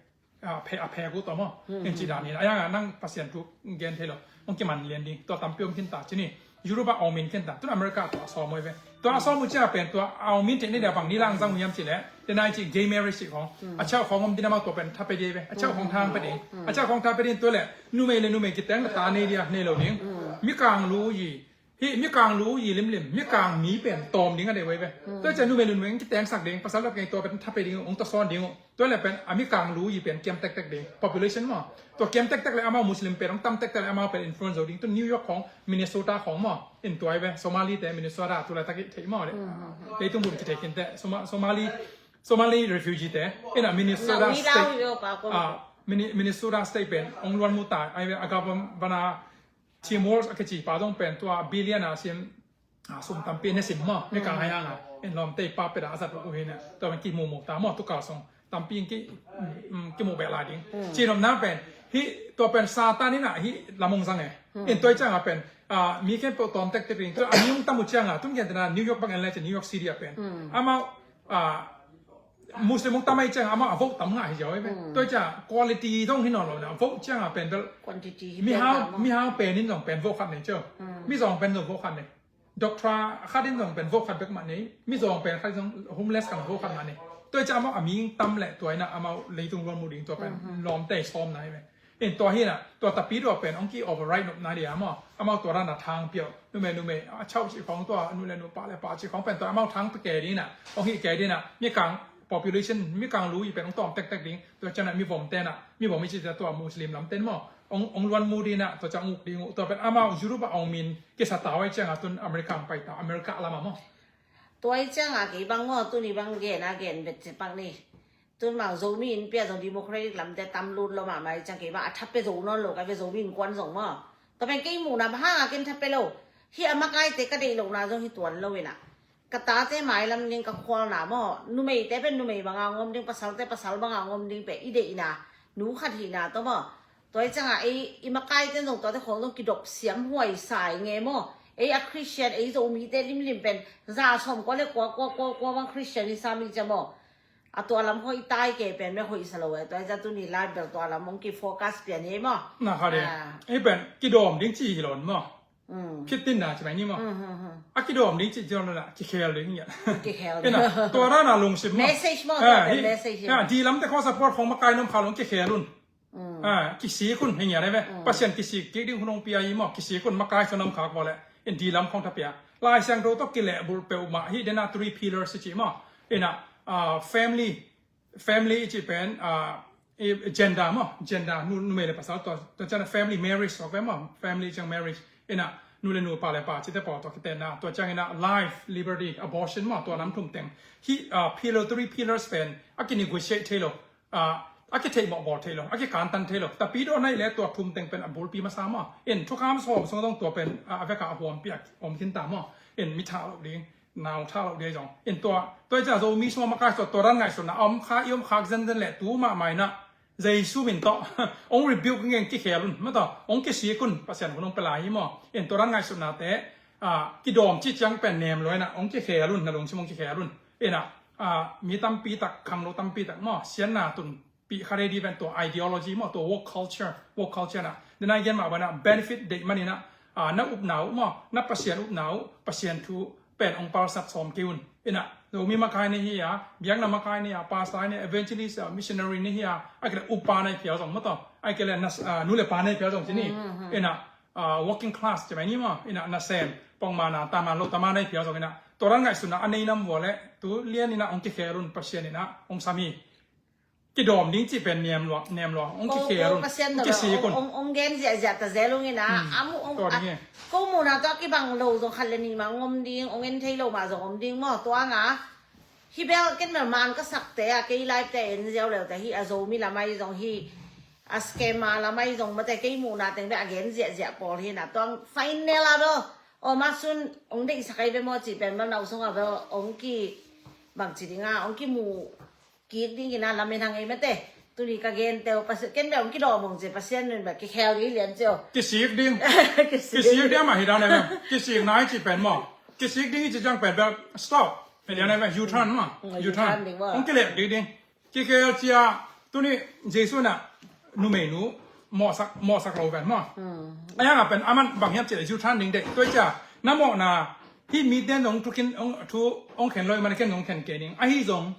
A phe, a phe gu to maw. Eng ci dan hi a yang a nang Pasian thu gen thei lo. Ong kiman lian ding. Tua tampi om khin ta cini. Europe a aung min khin ta. Tun America tua a sawm uh hi ve. Tua a sawm uh cia pen tua aung min te ni dia bang ni lang zang uh hiam cile. Te nai ci gay marriage ci khong. A chau khong om dina ma tua pen tha pe di ve. A chau khong thang pe ding. A chau khong tha pe ding tua le. Numei le numei kiteng le ta nei dia nei lo ding. Mi kang lu yi. Hi mi kang lu yi lim lim. Mi kang mi pen tom ding a de ve ve. Tua cia numei le numei kiteng sak ding. Pasal la kei tua pen tha pe ding. Ong ta son ding. Tua le pen a mi kang lu yi pen kiam tek tek ding. Population maw. Tua kiam tek tek le amau Muslim pen ong tam tek tek le amau pen influence zo ding. Tu New York khong Minnesota khong maw. In tua ve Somali te Minnesota tu le taki thei maw le. Leitung bun ki thei kin te Soma-, Somali, Somali refugee te. Ina Minnesota State. Ah, Minnesota State pen ong luan mu ta. Ai ve a governor Tim Walz a kici pa dong pen tua billion a sim, ah, sum tampi ne sim maw. Mi kang hai anga. In lom te pa pe da a zat uh hi na. Tua pen ki mu mu ta maw tu kal song. Tampi ki, mm, kimu beh lai ding. Cinom na pen hi tua pen Satan ina hi lamong zang e. In tua cianga pen, ah, mi ken po tom tek tek ding. Tua a mi ung tamu cianga tun gen tena New York bang en le ci New York City a pen. Amau, ah, Muslim ung tamai cianga amau a vote tam nga hi jau e pen. Tua cia quality dong hi non lo na vote cianga pen bel. Quantity hi mi hau, mi hau pen in zong pen vote khat nei ciau. Mi zong pen zong vote khat nei. Doctor khat in zong pen vote khat bek mah nei. Mi zong pen khat zong homeless kan vote khat mah nei. Tua i ca amau a ming tam le tua ina amau leitung luan mu ding tua pen lawmte sawm nai ve. In tua hi na tua tapi tua pen ong ki override nop nai dia maw. Amau tua ran a thang piau. Numei numei a chau ci khong tua nu le nu pa le pa ci khong pen tua amau thang pe ke ding na. Ong hi ke ding na. Mi kang population mi kang lu i pen ong tom tek tek ding. Tua ciang na mi vom te na. Mi vom i ci tua Muslim lam ten maw. Ong, ong luan mu ding na, tua ciang uk ding uh, tua pen amau Europe a ong min kisa ta uh ai ciang a tun America ang pai ta, America lam a maw. Tua ai ciang a kei bang maw, tuni bang gen a gen bet cepak ni. Tun bang Zomi in pia zong democratic lam te tam lut lo mahmah ai ciang kei bang a thap pe zo nawn lo, kai ve Zomi in kuan zong maw. Tua pen kei mu na bang hang a ken thap pe lo. Hi a makai te ka deih lo na zong hi tuan lo ina. Ka tate mailam ding ka khualna maw, numeite pen numei banga ngom ding, pasalte pasal banga ngom ding pe i deihna, nu khat hihna tawh maw. Tua i cianga ei i makaite zong tuate khawng zong kidop siam huai sai nge maw. Ei a Christian, ei Zomite limlim pen za sawm kua le kua, kua, kua, kua bang Christian i sa mi cia maw. A tua lam khaw i tai ke pen me hoih sa lo e, tua i cia tuni lai bel tua lam hong ki focus pian hi maw. Na kha de. Ei pen kidawm ding ci hi lo maw. Khitin na ci mai ni maw. A kidawm ding ci ciang na kikhel ding ngiat. Kikhel ding. Tua rana lungsim maw. Message maw, tua pen message. Di lamte khong support khong makai nom kha long kikhel un. Kisik un hi ngiat ve. Pasian kisik kik ding hun hong pia hi maw. Kisik un makai khong nom kha vawle. In di lam khong tha pia. Lai Siangtho tawh kileh bulh peuhmah hi dena three pillars ci maw. Ina family family i cih pen gender maw, gender numei le pasal tua, tua ciang family marriage tua ve maw, family ciang marriage ina nu le nu pa le pa cite pawl tua kitenna, tua ciang ina life, liberty, abortion maw, tua lam thum teng hi. Pillar, three pillars pen a ki negotiate thei lo, a kitheih mawh bawl thei lo, a kikantan thei lo. Tapi dawn ahi le tua thum teng pen a bulpi masa maw. In thukham sawm sung dong tua pen a veka a huampi a om khin ta maw. In mi tha lo ding nau tha lo dia zong. In tua, tua i cia Zomi sung a makai sua tua dan ngaihsutna a om kha i om khak zenzen le tu mahmah ina Jesu min tawh ong rebuke ngen kikhel un. Mataw ong kisik un Pasian hun ong pia lai hi maw. In tua dan ngaihsutnate kidawm ci ciang pen nem lo ina ong kikhel un, na lungsim ong kikhel un. Ina mi tampi tak khangno tampi tak maw sianna tun pih kha dei di ven tua ideology maw, tua woke culture, woke culture na. Dena i gen mah bana benefit deih man ina na upna uh maw, na Pasian upna uh, Pasian thu pen ong palsat sawm kei un. Ina Zomi makai ni hi a, biakna makai ni a, pastor ni a, evangelist a, missionary ni hi a, a kile upa na i phial zong mataw, a kile na nu le pa na i phial zong ci ni. Ina working class ci mai ni maw, ina nasem pongmana taman lo taman na i phial zong ina tua dan ngaihsutna a nei nam vua le tu lian ina ong kikhel un Pasian ina ong sam hi. kidawm ding cih pen niam lua, niam lua. Hong kikhel un, Pasian hong kisik un, hong gen ziahziah ta zel ung ina. Amu hong, ko muhna tawh a kibang lo zong khat le nih mah hong om ding, hong en thei lo mah zong om ding maw. Tua nga hi bel ken bel man ka sakte a, kei live te en ziau leute hi, a Zomi lamai zong hi, a scammer lamai zong mate, kei muhna teng bel a gen ziahziah pawl hi na. Tua final a bel, o ma sun hong deihsak ai ve maw cih pen bel na usung a bel hong ki bangci ding a, hong kimu kik ding ina lamen hang ei mate. Tuni ka gen teu, Pasian ken bel hong kidawm hong ci, Pasian nun bel kikhel ding lian cio. Kisik ding. Kisik ding ama hi dan em. Kisik nai ci pen maw. Kisik ding i ci ciang pen bel stop. Pen lian em, U-turn maw. U-turn ding maw. Hong kileh ding ding. Kikhel cia, tuni Jesu na numeinu mawhsak, mawhsak lo pen maw. Ayang a pen aman bang hiam ci le U-turn ding deh. Tua cia, na mawhna, hi mite nong thukin, hong thu, hong khen lo i man ken nong khen kei ding. Ahi zong,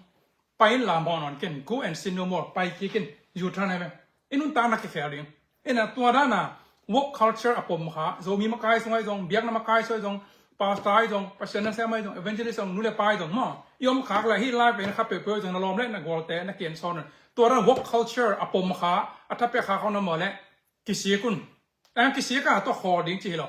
pai in la mawh nawn ken, go and sin no more, pai kik in, U-turn hi ve. I nuntakna kikhel ding. Ina tua dana, woke culture a pom kha, Zomi makai sung ai zong, biakna makai sung ai zong, pastor ai zong, Pasian na sem ai zong, evangelist zong, nu le pa ai zong, maw. I om khak le, hi lai pen kha peuhpeuh ai zong, na lawm le, na gualte, na kian sawn. Tua dana woke culture a pom kha, a thapiak kha khong na maw le, kisik un. Ang kisik a tua khawl ding ci hi lo.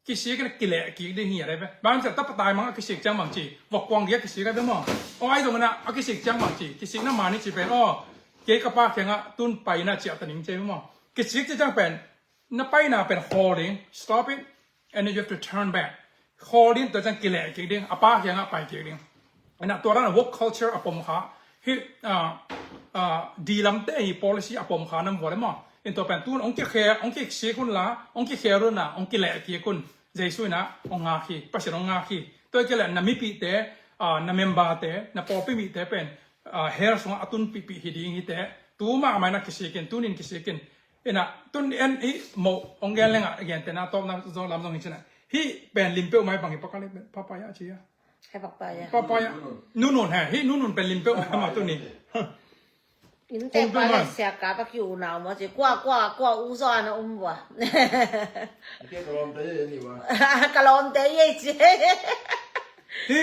Kisik a kileh kik ding hi a dai ve. Bang ci a tapa tai mang a kisik ciang bang ci. Vok kuang dia kisik a dai maw. O ai zong na a kisik ciang bang ci. Kisik na mani ci pen. O kei ka pa kiang a tun pai na ci a ta ning ci maw. Kisik ci ciang pen. Na pai na pen khawl ding. Stop it. And you have to turn back. Khawl ding tua ciang kileh kik ding, a pa kiangah pai kik ding. Ina tua dan a woke culture a pom kha, hi, ah, ah, di lamte hi policy a pom kha nam vua le maw. In tua pen tun ong kikhel, ong kisik hun la, ong kikhel hun la, ong kileh kik hun. Jesu ina ong ngak hi, Pasian ong ngak hi. Tua kileh na mipite, ah, na memberte, na pawlpi mite pen, ah, hell sungah a tun pihpih hi ding hi te. Tu mahmah ina kisik in, tunin kisik in. Ina, tun en hi mo, ong gen lenga, gen tena, tawpna zong lam zong hi cina. Hi pen lim peuh mai bang hi papaya, papaya ci a. He papaya. Papaya. Nunun he, hi nunun pen lim peuh mai ma tuni. Innte pa le siaka pa ki unau mo ci, kua, kua, kua u zaw ana um vua. Ka lawmte ye ni vua. Ka lawmte ye ci. Hi.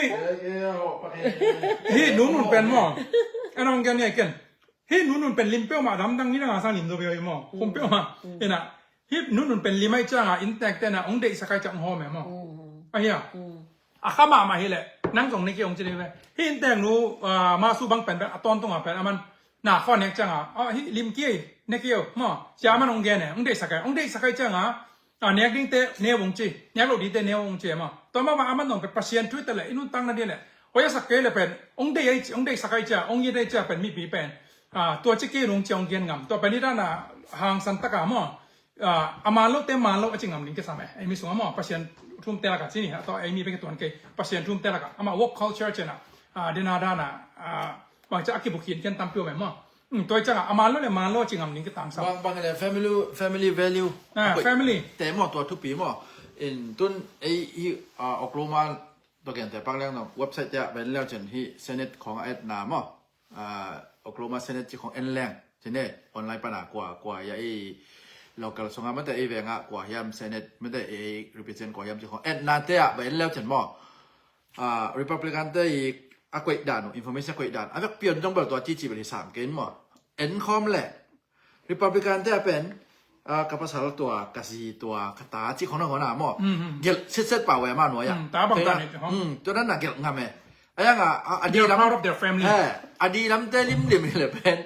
Hi nunun pen mo. Anong gen ye ken. Hi nunun pen lim peuhmah, damdang ni dang a sang lim zo peuh hi maw. Khum peuhmah. Ina, hi nunun pen lim ai cianga inntek tena ong deihsak ai ciang hawm e maw. Ahi a. A kha mahmah hi leh, nang zong ne kei ong ci ding ve. Hi inntek nu, ah, masu bang pen pen, a tawntung a pen, aman, na khaw nek cianga, ah, hi lim kei, ne kei maw. Cia aman ong gen e, ong deihsak ai, ong deihsak ai cianga, a, nek dingte neu ung ci, nek loh dingte neu ung ci e maw. Tua mahmah aman nong pen Pasian thu i ta le, i nuntakna ding le, hoih a sak kei le pen, ong dei ai ci, ong deisak ai cia, ong it ai cia pen mipi pen. A, tua ci kei nung cia ong gen ngam. Tua pen i dana hangsan taka maw. A, a man lote man lo a ci ngam ding kisam e. Ei mi sung a maw, Pasian thumte laka ci ni, a tua ei mi pen kituan kei. Pasian thumte laka. Ama woke culture cina. A, dena dana. A, bang cia a kibukhin ken tampi om e maw. Hmm, tua i cianga, a man lo le man lo a ci ngam ding kitangsam. Bang, bang le family, family value. Ah, family. Te maw tua thupi maw. In tun ei hi, ah, Oklahoma tua gen te pak leng no website te ah ben leu cin hi Senate khong a et na maw. Ah, Oklahoma Senate ci khong en leng. Cin e online pana kua, kua ya i local sunga mate i venga kua hiam Senate mate i represent kua hiam ci khong et na te ah ben leu cin maw. Ah, Republican te i a koih dan uh, information a koih dan. A vek pion jong bel tua cici bel hi sam kein maw. En khawm le. Republican te a pen, ah, ka pasal tua, ka zi tua, ka ta ci khawng na khawng na maw. Gelh sitset pah ve ma nuai ah. Ta bang ta ni khawng. Tua dan na gelh ngam e. A yang a, a, a di lam. They are proud of their family. Eh, a di lam te limlim hi le pen.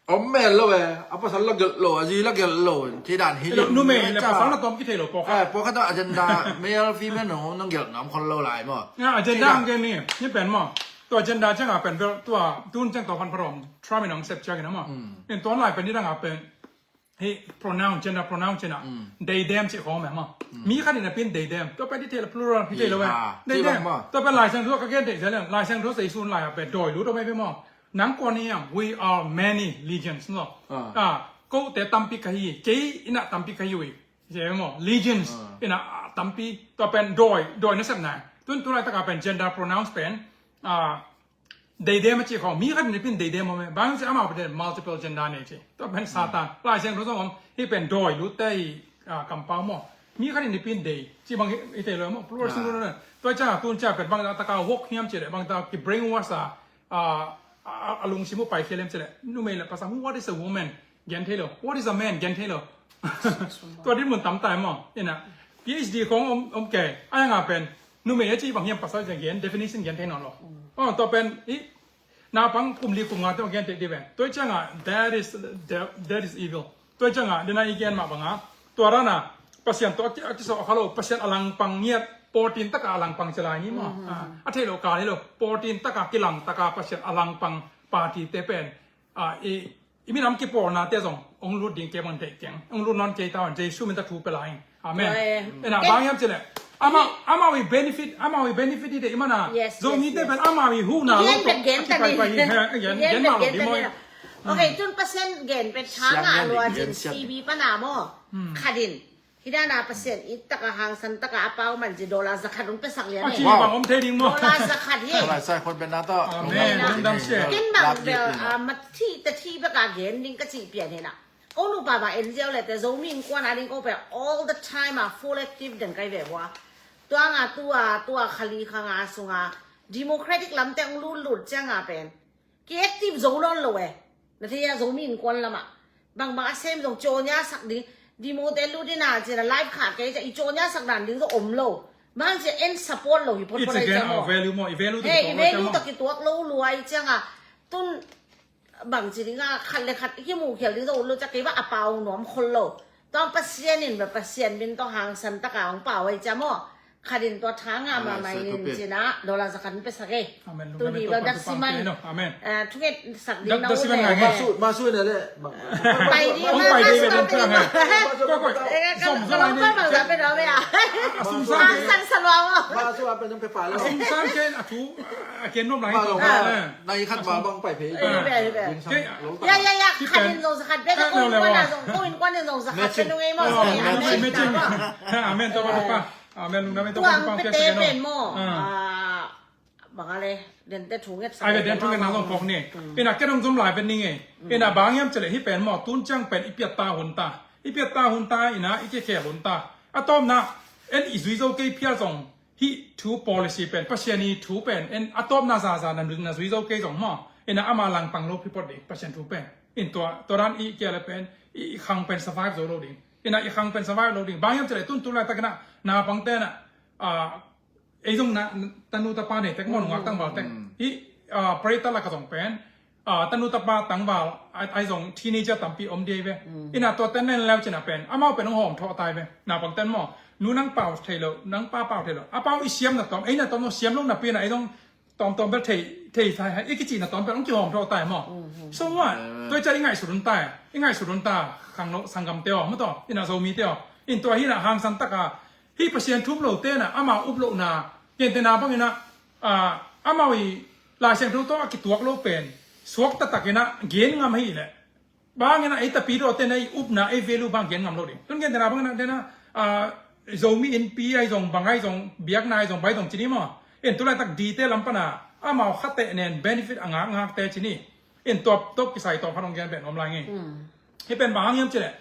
Om mel lo e, a pasal la gelh lo, a zi la gelh lo, ci dan hi lim. Numei le pasal na tom kithei lo pawlkhat. Eh, pawlkhat agenda, male, female no, nong gelh ngam khol lo lai maw. Ya, agenda ang gen ni, ni pen maw. Tua agenda cianga pen bel, tua, tun ciang tua pan pharom, Trump in ang sep ciang ina maw. In tua lai pen ni dang a pen, hi pronoun, gender pronoun cina. They, them ci khawng me maw. Mi khat in a pin they, them. Tua pen detail plural, detail lo e. They, them. Tua pen Lai Siangtho ka gen detail, Lai Siangtho sei sun lai a pen, doi lu tua me pe maw. Nang kua ni hiam, we are many legions, no? Ah, kote tampi ka hi, kei ina tampi ka hi ui. Ci maw, legions, ina, ah, tampi, tua pen doi, doi na sep nai. Tun tu lai taka pen gender pronouns pen, ah, they, them a ci khawng, mi khat ni pin they, them om e. Bang ci ama pen multiple gender ne ci. Tua pen Satan. Lai Siangtho zong om, hi pen doi lu te i, ah, kampau maw. Mi khat ni pin they, ci bang hi, hi te lo maw, plural singular na. Tua cia, tun cia pen bang taka woke hiam ci le, bang ta ki brainwash a, ah, a, a lungsim uh paikhia lem cileh, numei le pasal, what is a woman? Gen thei lo. What is a man? Gen thei lo. Tua dinmun tam tai maw. Ina PhD khong om, om kei a, yang a pen numei a ci bang hiam, pasal gen, definition gen thei nawn lo. Oh, tua pen i naupang kum li kum nga te gen thei di pen. Tua ciang a, that is, that, that is evil. Tua ciang a, dena i gen mah bang a, tua rana Pasian tua a ki, a kisawh kha lo, Pasian a langpang ngiat, pawtin taka a langpang ci lai ni maw. A thei lo ka hi lo, pawtin taka kilang taka Pasian a langpang party te pen, a, i, i minam kipawlna te zong ong lut ding kei bang thei keng, ong lut nawn kei ta un, Jesu min ta thu pe lai. Amen. Ena bang hiam cileh, amau, amau i benefit, amau i benefit i de i mana. Zomi te pen amau i huna lo to. Gen gen gen gen ma lo di maw. Okay, tun Pasian gen pen tha nga lua cin C B pana maw. Khatin. Hidana Pasian i taka hangsan taka a pau man ci dollar zakhat un pesak lian. Ci bang om thei ding maw. Dollar zakhat hi. Dollar zakhat pen na to. Amen. Kin bang bel a mat thi ta thi bek a gen ding ka ci pian hi na. Ko nupa bang N G O le te Zomi Innkuan a ding ko pen all the time a full active den kai ve bua. Tua nga tua, tua khali kha nga sunga democratic lam te ong lut lut ciang a pen ki active zo nawn lo e. Na thei a, Zomi Innkuan lamah bangbang a sem zong cawnya sak ding, dimo te lut ina cina live khah kei cia i cawnya sak dan ding zong om lo. Mang cia en support lo hi phot phot ai cia maw. I value maw, i value to kituak lo lua i ciang a tun bang ci ding a khat le khat i kimu khial ding zong lo cia kei bang a pau nuam khol lo. Tua Pasian in bang Pasian min tawh hangsan taka hong pau ai cia maw. Khatin tua tha nga mamai in cina dollar zakhat pesak e. Tuni bang daksi man. Thunget sak ding na u le. Masu, masu na le. Pai ding ma, masu a pe ding. Hangsan sa lua maw. Masu a pe ding pe pa la. Hangsan ke a thu. A ken nom lai. Nai khat ba bang pai phe. Ya, ya, ya. Khatin zong zakhat pe, ko Innkuan zong, ko Innkuan zong zakhat pe nung e maw. Amen. Amen. Tua bang pa. Amen. Lungdam e. Tua bang pa pete pen maw. Bang a le, den te thunget sa. Ai den thunget na zong pok ni. Ina ke dong zom lai pen ning e. Ina bang hiam cileh hi pen maw, tun ciang pen i piat ta hun ta. I piat ta hun ta, ina i ke khel hun ta. A tawpna en i zui zo kei phial zong. Hih thu policy pen, Pasian i thu pen en a tawpna zaza na, na zui zo kei zong maw. Ina ama langpang lo phipot ding Pasian thu pen. In tua, tua dan i kia le pen i, i khang pen survive zo lo ding. Ina i khang pen survive lo ding. Bang hiam cileh tun tu laitak ina naupang te na, a, ei zong na, tanu tapa nei tek maw, nungak tangval tek. Hih, a, pray ta laka zong pen a, tanu tapa tangval ai zong teenager tampi om dei ve. Ina tua ten nen leu cina pen amau pen hong hawm thawh tai ve. Naupang ten maw, nu nang pau thei lo, nang pa pau thei lo, a pau i siam na tawm, ei na tawm no siam lo napi na ei zong tawm tawm bel thei, thei thai hai i kici na tawm bel hong kihawm thawh tai maw. So what? Tua i ca i ngaihsut hun tai, i ngaihsut hun ta khang lo sanggam te aw maw taw, ina Zomi te aw. In tua hi na hangsan taka hih Pasian thu um lo te na amau up lo na, ken te na bang ina, a, amau i Lai Siangtho tawh a kituak lo pen suak taktak ina gen ngam hi leh. Bang ina ei tapidaw te na i upna ei value bang gen ngam lo ding. Tun ken te na bang ina te na, a, Zomi innpi ai zong bang ai zong biakna ai zong bai zong cini maw. En tu laitak di te lam pana amau khate nen benefit a ngak ngak te cini. En tua tawh kisai tawh khan hong gen pen om lai nge. Hi pen bang hang hiam cileh.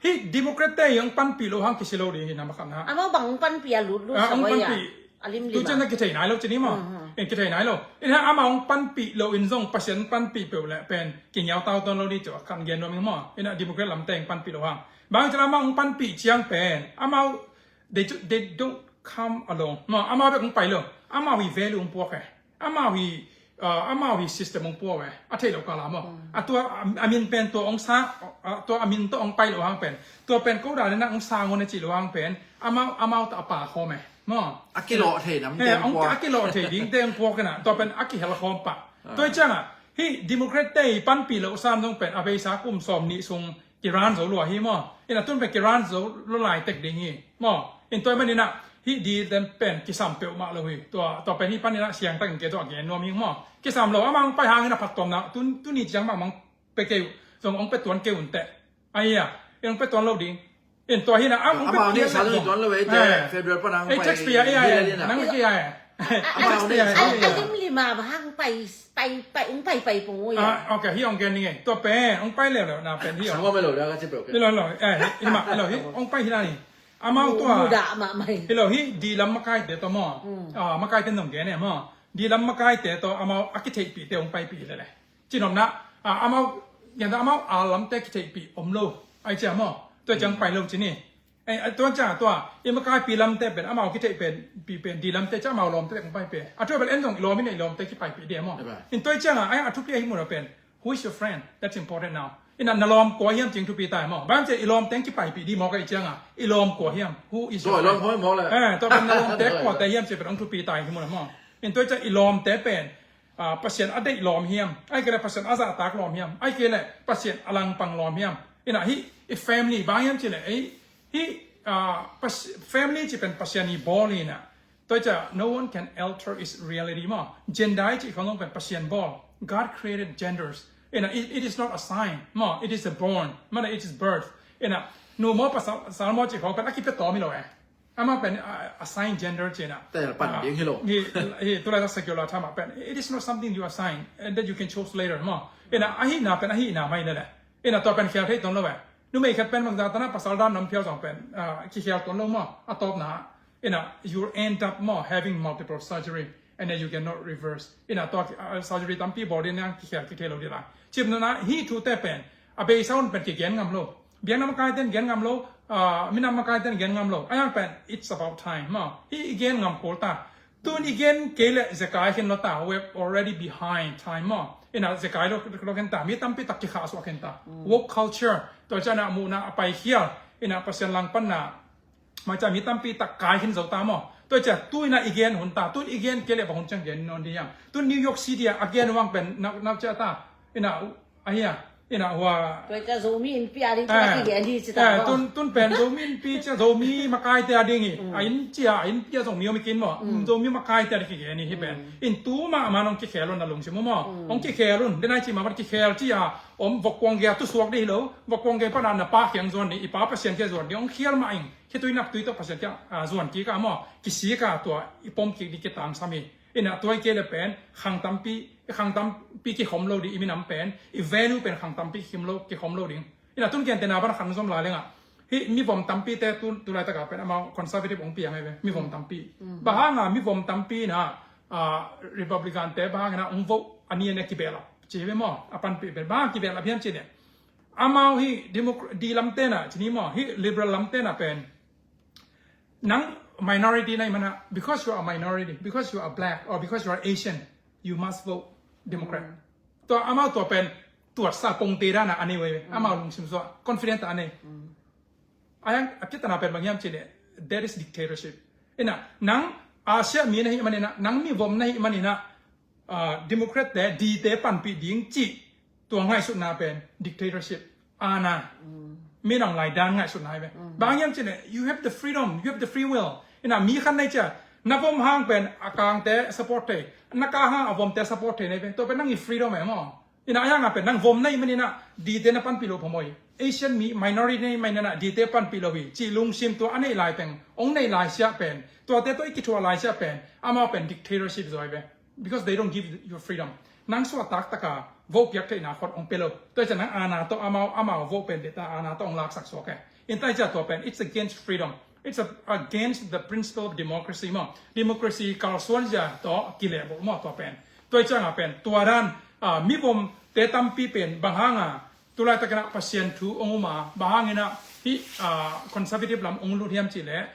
Hih Democrat te hong panpih lo hang kisi lo ding hi na makhatna. Amau bang hong panpih a lut lut sa hong panpih. A lim lim. Tu cian na kithei nai lo cini maw. En kithei nai lo. In ha amau hong panpih lo in zong Pasian hong panpih peuh le pen kingiau tau tuan lo ding cu a kan gen nuam ing maw. In a Democrat lam te hong panpih lo hang. Bang cila amau hong panpih ciang pen amau, they, they don't come alone. Maw, amau bek hong pai lo. Amau hi value hong puak e. Amau hi, a, amau hi system hong pua ve. A theih lo kala maw. A tua a, a min pen tua hong sa, a, tua a min tawh hong pai lo hang pen. Tua pen ko dan ina hong sa ngun a cih lo hang pen. Amau, amau tawh a pa khawm e. Maw. A kilawh thei nam te hong pua. A kilawh thei ding te hong pua kena. Tua pen a kihel khawm pah. Tua i ciang a, hih Democrat te i panpih lo sam zong pen a beisa kum sawm nih sung kiran zo lua hi maw. Ina tun pen kiran zo lo lai tek ding hi maw. In tua man ina hih di den pen kisam peuhmah lo hi. Tua, tua pen hih pan ina siangtak in ke tua gen nuam hi maw. Kisam lo amau hong pai hang ina phattuamna tun, tuni ciang mah mah hong pe kei uh. Zong hong pe tuan kei un teh. Ahi a, in hong pe tuan lo ding. In tua hi na amau hong pe kei tuan lo e. Federal pan hong pai tax pay a, nang pe kei a. A lim lima bang hang pai, pai, pai, hong pai, pai pung ui. Ah, okay, hi hong gen ning e. Tua pen hong pai leuleu na pen hi hong. Sang wa melo da ka ci peuh. Hi lo, hi lo, eh, hi ma, hi lo, hi hong pai hi la ni. Amau tua. Muda ma mai. Hi lo, hi di lam makai te to maw. Ah, makai te nong gen e maw. Di lam makai te to amau a kitheihpih te hong paipih lele. Cinopna, ah, amau, yan amau a lamte kitheihpih om lo. Ai cia maw. Tua ciang pai lo ci ni. Ai, ai, tua ciang tua, i makaipi lamte pen, amau kitheih pen, pi pen, di lamte cia amau lawmte kong pai pe. A tua bel en zong i lawm in i lawmte kipaipih di maw. In tua ciang a, ai, a thupi ahi mun a pen. Who is your friend? That's important now. Ina na lawm kua hiam cing thupi tai maw. Bang cia i lawmte kipaipih di maw ka i ciang a. I lawm kua hiam. Who is your friend? Tua i lawm hoi maw le. Eh, tua pen na lawmte kuate hiam cia pen ong thupi tai hi mun a maw. In tua ciang i lawmte pen. Ah, Pasian a deih lawm hiam, ai kei le Pasian a zahtak lawm hiam, ai kei le Pasian a langpang lawm hiam. Ina hi, i family bang hiam ci le, hi, hi, ah, family ci pen Pasian i bawl ina. Tua cia, no one can alter its reality maw. Gender ci khong pen Pasian bawl. God created genders. Ina, it, it is not a sign maw, it is a born. Mana it is birth. Ina, nu maw pasal, sal maw ci khong pen a kipia tawm hi lo eh. Amah pen, uh, assign gender cina. Tel pan ding hi lo. Hi, hi, tulai tak secular tama pen. It is not something you assign and that you can choose later maw. Ina ahina pen ahina mai na le. Ina tua pen khial thei ton lo eh. Numei khat pen bang zata na pasal dan nam phial zong pen, uh, ki khial ton lo maw. A tawpna. Ina you end up maw having multiple surgery and then you cannot reverse. Ina tua, uh, surgery tampi bawl ding na ki khial ki thei lo ding la. Cipna na hi thute pen. A beisa un pen kigen ngam lo. Biakna makaite in gen ngam lo, ah, minam makaite in gen ngam lo. A yang pen, it's about time maw. Hi i gen ngam kul ta. Tun i gen kei le zekai khin lo ta. We're already behind time maw. Ina zekai lo, lo khin ta. Mi tampi tak kikhah suak khin ta. Woke culture. Tua ciang a muhna a pai khial. Ina Pasian langpanna. Mai cia mi tampi tak kai khin zo ta maw. Tua cia tu ina i gen hun ta. Tun i gen kei le bang hun ciang gen non di yang. Tun New York City a gen wang pen nau, nau cia ta. Ina Ahi a, ina hua. Tua ka Zomi innpi a ding, eh, tua ka kigen hi ci ta, eh, tun, tun pen Zomi innpi cia Zomi makaite a ding hi. A inn cia, a innpi a Zomi om hi kin maw. Zomi makaite a ding kigen hi hi pen. In tu mahmah hong kikhel un na lungsim uh maw. Hong kikhel un. Denai ci mahmah kikhel cia. Om vokkuang gei a tu suak ding hi lo. Vokkuang gei pan a na pa kiang zuan ding. I pa Pasian kia zuan ding. Hong khial mah ing. Khitui nak tui tawh Pasian kia, ah, zuan kik a maw. Kisik a tua. I pom kik ding kitangsam hi. Ina tua i kei le pen, khang tampi, khang tampi kikhom lo ding, i minam pen, i value pen khang tampi kikhom lo, kikhom lo ding. Ina tun kian tena ban khang zom lai lenga. Hi, mivom tampi te tu, tulai taka pen, amau conservative ong piang ai ve, mivom tampi. Bahanga, mivom tampi na, ah, Republican te bahanga na ong vote, ani ane kibehlap. Ci ve maw, a panpi pen, bahanga kibehlap hiam ci ne. Amau hi, Democrat, di lam te na, ci ni maw, hi, Liberal lam te na pen. Nang minority na i mana, because you are a minority, because you are black, or because you are Asian, you must vote Democrat. Tua amau tua pen, tua sa pongte dana ane wei, amau lungsim sua, confident ane. Ayang, a kitana pen bang hiam cine, that is dictatorship. Ina, nang Asia mi na hi manina, nang mivom na hi manina, ah, Democrat te, di te panpi ding ci, tua ngaihsutna pen dictatorship. Ana. Minam lai dan ngaihsutna hi ve. Bang hiam cine, you have the freedom, you have the free will. Ina mi khan nei cia, na vom hang pen a kang te support thei, na ka hang a vom te support thei nei ve. Tua pen nang i freedom e maw. Ina ayang a pen nang vom nei manina, di te na panpi lo phamoi. Asian mi minority nei manina, di te panpi lo hi. Ci lungsim tua a nei lai teng, ong nei lai sia pen. Tua te tua i kithua lai sia pen, amau pen dictatorship zoi ve. Because they don't give you freedom. Nang suah taktaka vote piak theihna khot ong pe lo. Tua i ciah nang ana tawh amau, amau vote pen deta ana tawh ong laksak suak e. In tua i ciah tua pen, it's against freedom. It's a, against the principle of democracy maw. Democracy kalsuan zia tawh kilehbulh maw tua pen. Tua i ciah nga pen, tua dan, ah, mivom te tampi pen, bang hanga, tulai takina Pasian thu ong uma, bang hangina, hi, ah, conservative lam ong lut hiam cih leh,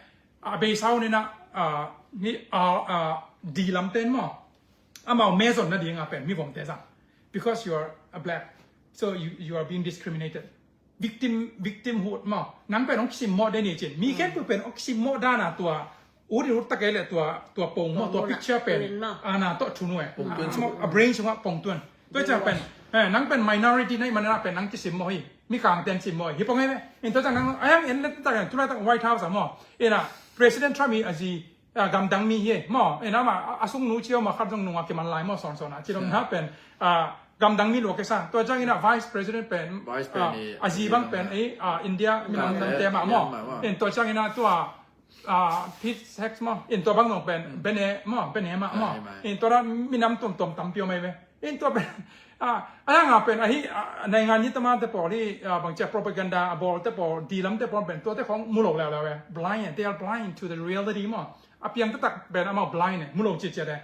a beisa un ina, ah, ni, ah, ah, di lam ten maw. Amau mezon na dinga pen, mivomte zang. Because you are a black, so you, you are being discriminated. Victim, victimhood maw. Nang pen ong kisimmawh de ni cin. Mi khempeuh pen ong kisimmawh dana tua. Ut in ut takei le tua, tua pong maw, tua picture pen. Ana tawh thunu e. A brain sungah pong tuan. Tua ciang pen, eh, nang pen minority na i manina pen nang kisimmawh hi. Mi kang ten simmawh hi. Hi pong e ve. In tua ciang nang, ayang en le tak, tulai tak White House a maw. Ina, President Trump hi a zi, ah, gamdang mi hi e, maw, ina ma, a, a sung nu cio ma khat zong nunga kiman lai maw, son son a, ci lom na pen, ah, gamdang mi lua kesa, tua ciang ina Vice President pen, Vice pen ah, hi, a zi bang pen, eh, ah, India, minam te ma maw, in tua ciang ina tua, ah, Pete Hex maw, in tua bang zong pen, bene maw, bene ma maw, in tua da minam tuamtuam tampi om ai ve. In tua pen, ah, a yang a pen, ahi, ah, naingan ni tama te pawl hi, ah, bang cia propaganda, a bawl te pawl, dilam te pawl pen, tua te khong mu lo leuleu e. Blind, they are blind to the reality maw. A piang te tak pen, amau blind e, mu lo cia cia de.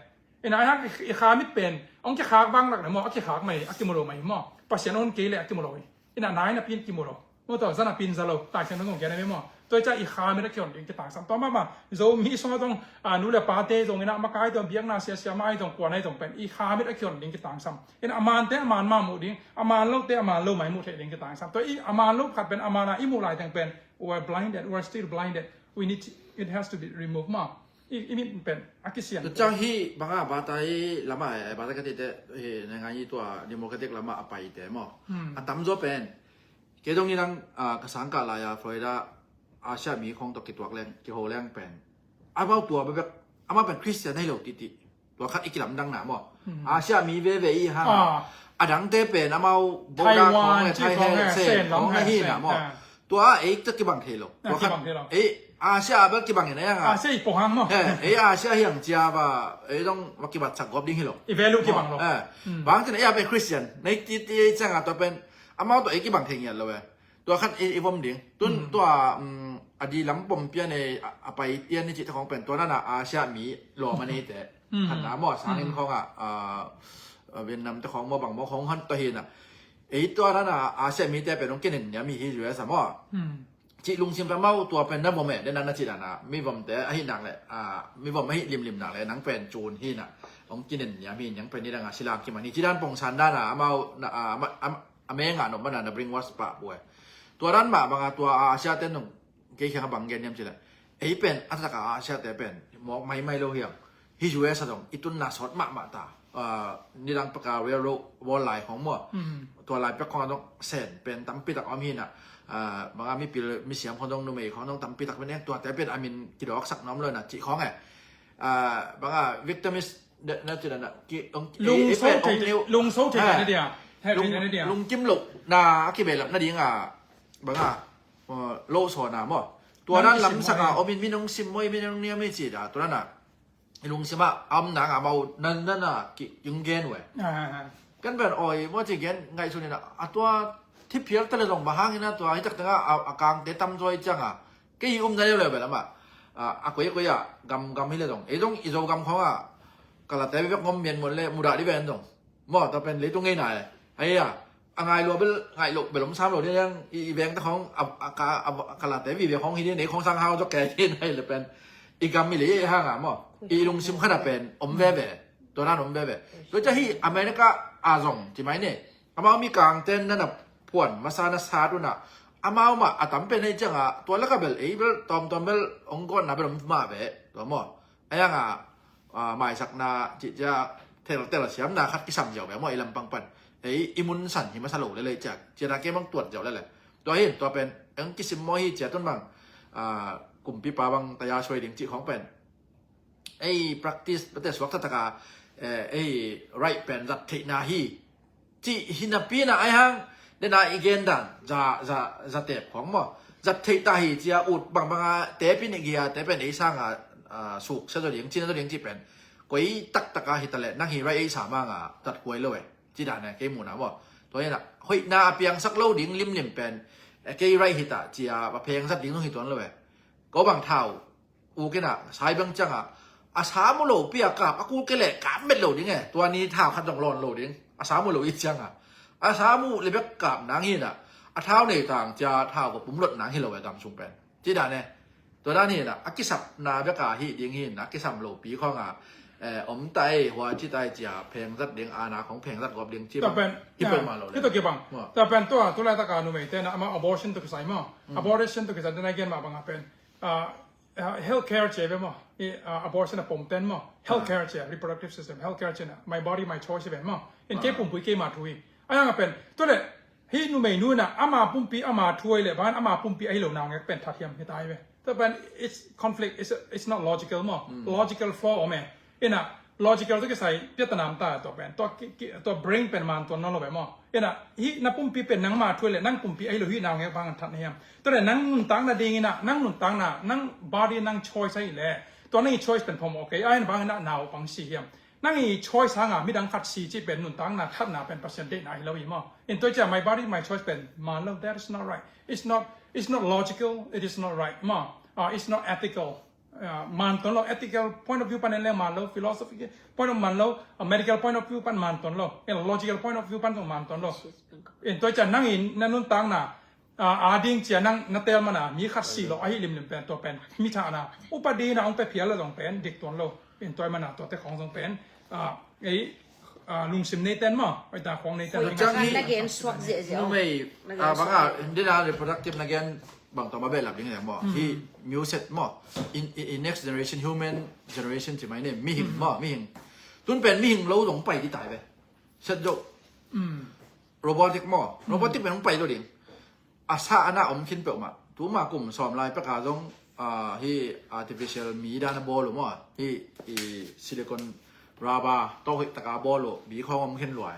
Ina ai hang i khamit pen ong kikhak vang lak le maw, a kikhak mai a kimu lo mai maw. Pasian on kei le a kimu lo hi. Ina nai na pin kimu lo maw, to zana pin za lo, tai sian nong gen a maw. Toi ca i khamit a kion ding kitangsam to mama. Zomi song a tong a nu le pate zong ina makai tong biakna sia sia mai tong kuanai tong pen i khamit a kion ding kitangsam. Ina amante aman ma mu ding, aman lo te aman lo mai mu thei ding kitangsam. To i aman lo khat pen amana i mu lai teng pen we are blinded, we are still blinded. We need to, it has to be removed ma. I, i mit pen a kisian. Tua ciang hi banga bata hi lama, eh, bata ka tite hi, nai ngai hi tua democratic lama a pai te maw. Hmm. A tamzaw pen. Kei dong ni dang, ah, ka sangkah lai a Florida, Asia mi khong tawh kituak leng, kiho leng pen. Amau tua bebek, amau pen Christian hi lo titi. Tua khat i kilamdang na maw. Hmm. Asia mi veve i hang. Ah. A dangte pen amau Boda khong le Thai he, Sen khong na hi na maw. Tua ei ta kibang thei lo. Tua khat ei Asia bel kibang in a yang a. Asia i pong hang maw. Ei Asia hiang cia ba, ei dong ba kibat sak gop ding hi lo. I value kibang lo. Bang tin ei a pen Christian. Nei ti ti ei ciang a tua pen amau tua ei kibang thei ngiat lo e. Tua khat i, i vom ding. Tun tua, um, a di lam pom pian e, a, a pai pian ni cih te khong pen. Tua nana Asia mi lawm a nei te. Khat na maw, sangin khong a, a, a Vietnam te khong maw bang maw khong han tua hi na. Ei tua nana Asia mi te pen ong kinen nia mi hi U S a maw. Cih lungsim pen mau tua pen na vom e, den nana cih dana. Mi vom te, ahi nak le, a, mi vom ahi limlim nak le, nang pen cun hi na. Ong kinen nia mi, nang pen ni dang a silang kiman hi. Cih dan pong san dana, amau, na, a, ma, a, a meng a nom mana na bring was pa buai. Tua dan mah banga tua a Asia te nung kei khiang a bang gen niam cila. Ei pen a tak a Asia te pen mawk mai mai lo hiam. Hi U S a dong i tunna sawt mahmah ta. Ah, nidang peka railroad wall lai khong maw. Tua lai pek khong a dong sen pen tampi tak om hi na. Ah, banga mipil misiam khong dong numei khong dong tampi tak pen tua te pen a min kidawksak nuam lo na cih khong e. Ah, banga victimist na cih na ki ong lungso thei na dia. Lungkim lo na a kibelap na ding a banga lo so na maw. Tua dan lamsak a om in min ong sim maw, min ong niam i ci da tua na. I lungsim a om nang a mau nan nan a ki yung gen we. Kan ben oi maw ci gen ngai su ni na a tua thiphial tale dong ba hang ina tua hi tak tanga a kang te tam zoi ciang a. Kei hi um na leu leu bel ama. A koi koi a gam gam hi le dong. Ei dong i Zogam khong a kalate bek ngom mian mon le mudah di ben dong. Maw, tua pen leitung ngeina e. Aia a ngai lua bel ngai lo bel om sam lo ni leng i veng ta khong a kalate vive khong hi di nei khong sang hau zok ke hi nai le pen. I gam i lei hang a maw. I lungsim khana pen om veve. Tua nan om veve. Tua ca hi America a zong ci mai ne. Amau mi kang ten nana puan masa na sa tu na amau ma a tam pen hei ciang a tua laka bel ei bel tom tom bel ong gon na bel om ma ve tua maw. Ayang a maisakna ci cia tel tel siamna khat kisam ziau ve maw ei lampang pan. Ei i mun san hi masa lo le le ciak ciana ke mang tuat ziau le le. Tua hin tua pen eng kisim maw hi cia tun mang kumpi pa bang taya suai ding ci khong pen. Ei practice bete suak taktak a ei right pen zat theihna hi. Cih hi napi na ai hang dena i gen dan za za za tep khong maw. Zat theih ta hi cia ut bangbang a tep in i gia tep pen ei sang a suk sa zo ding cina zo ding cih pen. Koi taktak a hi ta le nang hi right ei sa mang a zat kuai lo e. Ci dan e kei muna maw. Tua hi na hoihna a piangsak lo ding limlim pen kei right hi ta cia va pheng zat ding zong hi tuan lo e. Ko bang thau u kena sai bang ciang a a samu lo pi a kap a kul ke le kap met lo ding e. Tua ni thau khat dong lon lo ding a samu lo i ciang a a samu le bek kap nang hi na a thau nei tang cia thau ko pum lot nang hi lo e gam sung pen ci dan e. Tua dan hi na a kisap na bek a hi ding hi na a kisam lo pi khong a om tai hua ci tai cia pheng zat ding a na khong pheng zat gop ding ci bang hi pen ma lo le hi to ke bang. Tua pen tua tu lai taka numei te na ama abortion to kisai ma abortion to kisai dena gen ma bang a pen health care ci ve maw. Abortion a pom ten maw health care ci reproductive system health care ci na my body my choice ve maw. In kei pumpui kei ma thui a yang a pen tu le hi numei nu na ama pumpi ama thuai le ban ama pumpi ahi lo nang ek pen that hiam hi tai ve. Tu pen it's conflict, it's, it's not logical maw. Logical flaw om e. Ina logical tu kisai pia tanam ta to pen to brain pen man to no lo ve maw. Ina hi na pumpi pen nang ma thuai le nang pumpi ahi lo hi nang ek bang that hiam. Tua le nang nuntakna ding ina nang nuntakna nang body nang choice ahi le tua nang i choice pen phom ok ai bang ina nau pang si hiam. Nang i choice hanga midang khat si ci pen nuntakna khatna pen Pasian deihna hi lo i maw. In tua cia my body my choice pen man lo, that is not right. It's not, it's not logical, it is not right maw. It's not ethical. ah, man ton lo, ethical point of view pan en leng man lo, philosophical point of man lo, ah, medical point of view pan man ton lo, en logical point of view pan zong man ton lo. En tua ciang nang in na nuntakna, ah, a ding cia nang na tel mana mi khat si lo ahi limlim pen tua pen mi thahna upa dina hong pe phial la zong pen dik tuan lo. En tua mana tuate khong zong pen, ah, ei, ah, lungsim neiten maw, hoita khong neiten. Ui, ding. Cang hi na gen suak ziahziah. Numei, na gen ah, bang suak ah, ziah. Dina reproductive na gen bang tawh ma behlap ding leng maw. Hi music maw. In, in, in next generation, human generation ci mai ne, mihing maw, mihing. Tun pen mihing lo zong pai di tai ve. Set zo. Robotic maw. Robotic pen hong pai lo ding. A sa a na om khin peuhmah. Tuma kum sawm lai peka zong, ah, hi artificial mi dan a bawl uh maw. Hi, hi silicon rubber tawh hoih taka bawl uh. Bi khawng om khin luai.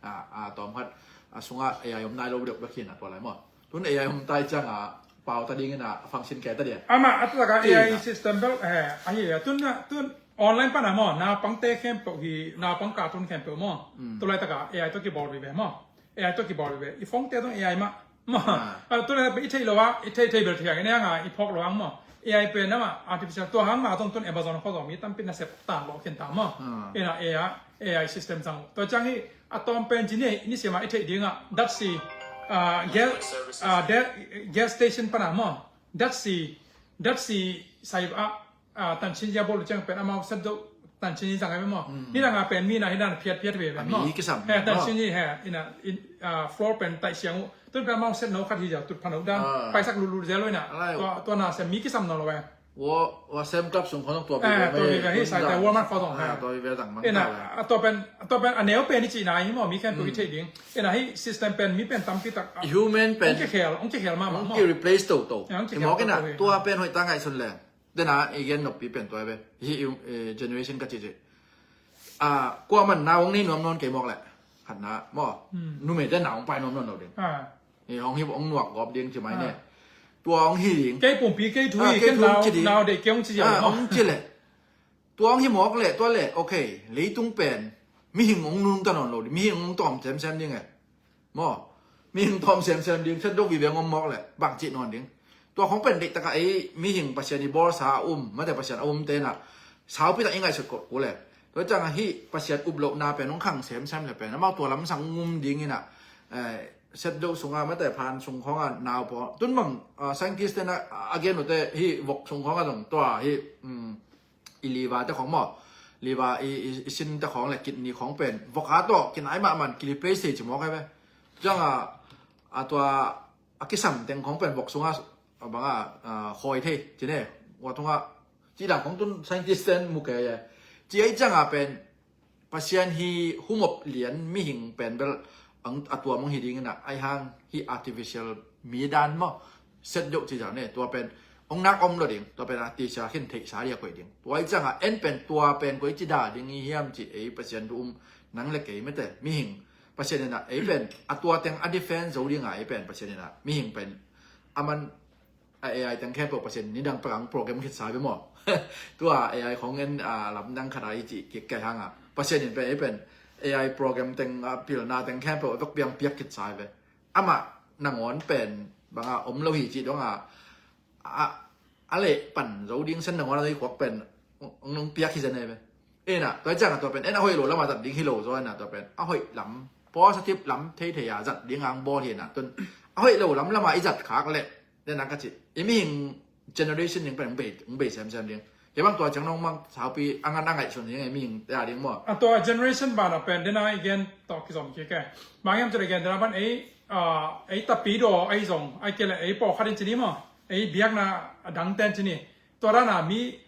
Ah, ah, tawm khat, ah, sungah A I om nai lo deuh bek khin a tua lai maw. Tun A I om tai ciangah pau ta dingin a function kei ta dia. Amah a takah A I system bel, eh, ahi a tun, tun online pana maw, naupangte khempeuh hi, naupang cartoon khempeuh maw. Tulai takah A I tawh kibawl vive maw. A I tawh kibawl vive. I phone te tawh A I mah. Maw. Ah. Ah, tulai i theih lo a, i theih, theih bel theih a, i neng a, i phawk lo ang maw. A I pen amah, artificial tua hang mah tawh tun Amazon khawng zong mi tampi nasep tan lo khin ta maw. Ah. Ina A I, A I system zang. Tua ciang hi, a tawm pen ci ni, ni siama i theih dingah, datsi, ah, gas, ah, de-, gas station pana maw. Datsi, datsi sai ah, ah, tanshin zia bawl uh ciang pen amau set deuh tanshin zang ai maw. Ni dang a pen mi na hi dan phiat phiat ve ve maw. Mi kisam. He, tanshin hi he, ina, in, ah, floor pen taih siang uh. Tun pen amau set no khat hi zia tut phan uh dan. Ah. Paisak lulu zia lo ina. Alai. Tua, tua na sem mi kisam no lo ve. Wa, wa sem club sung khonok tua, eh, bi tua ve hi sai ta Walmart khawng zong, ah, eh. Tua bi ve zang mang. Ina, ta ve. Ah, tua pen, tua pen a neu pen i ci na hi maw, mi khempeuh i theih ding. Ina hi system pen, mi pen tampi tak, ah, human pen hong kikhel, hong kikhel mahmah maw. Hong ki replace toto. Eh, hong kikhel toto hi. Tua pen hoih ta ngaihsun leng. Dena i gen noppi pen tua ve. Hi, eh, generation ka ci ci. Ah, kuaman nau hong nei nuam nawn kei mawk leh. Khatna maw. Numeite nau hong pai nuam nawn lo ding. Ah. Hi hong hi hong nuak gawp ding ci mai ne. Tua hong hi ding. Kei pumpi kei thu hi, kei nau, nau deih kei hong ci ziau maw. Hong ci leh. Tua hong hi mawk leh, tua leh, okay. Leitung pen mihing hong nungta nawn lo ding, mihing hong tawm semsem ding e. Maw, mihing tawm semsem ding, set deuh vive hong om mawk leh bang cih nawn ding. Tua khong pen deih takah ei mihing Pasian i bawlsa a um, mate Pasian a umte inah saupi tak i ngaihsut koh kul e. Tua ciangah hih Pasian uplohna pen hong khang semsem leh pen amau tua lamsang hong um ding inah, eh, set deuh sungah mate phan sung khawngah nau paw tun bang, ah, scientist te inah a gen uhte hih vok sung khawngah zong tua hih, um, i liver te khawng maw, liver i, i, i sin te khawng le kidney khawng pen vok a tawh kinai mahmah in ki replace thei ci mawk hi ve. Ciangah a tua a kisam teng khawng pen vok sungah a bangah, ah, khawi thei ci ne. Ua tungah ci dang khawng tun scientist ten mu kei e. Ci ei ciangah pen Pasian hi humop lian mihing pen bel ang a tuam ang hi ding inah, aihang hi artificial mi dan maw, set deuh ci zang ne, tua pen ong nak om lo ding, tua pen artificial khin theihsa dia koih ding. Tua i ciangah en pen tua pen koici dah ding i hiam ci ei Pasian thu um nang le kei mete mihing Pasian inah ei pen a tua teng a defend zo dingah ei pen Pasian inah mihing pen aman a AI teng khempeuh Pasian nidang pek ang program khitsa ve maw. Tua AI khong en, ah, lamdang khat a i cih kik kai hangah Pasian in pen, i pen AI program teng, ah, pilna teng khempeuh a vek piang piak khitsa ve. Amah nangawn pen bangah om lo hi cih dongah a, a leh pan zo ding sen nangawn a i khuak pen nong piak hi zen ve. Ena tua ciangah tua pen en a hoih lo lamah zat ding hi lo zaw ena tua pen a hoih lam positive lam theithei a zat ding ang bawl hi ena tun a hoih lo lam lamah i zat khak leh Dena ka cih i mihing generation ding pen hong bei, hong bei semsem ding. Kei bang tua ciang nong mang saupi a ngan a ngaihsun ding i mihing te a ding maw. A tua generation banah pen dena i gen tawh kizom kik e. Bang hiam cih leh gen dena ban ei, ah, ei tapi daw ei zong ai kei leh ei pawlkhat in ci ni maw. Ei biakna a dangte in ci ni. Tua dana mi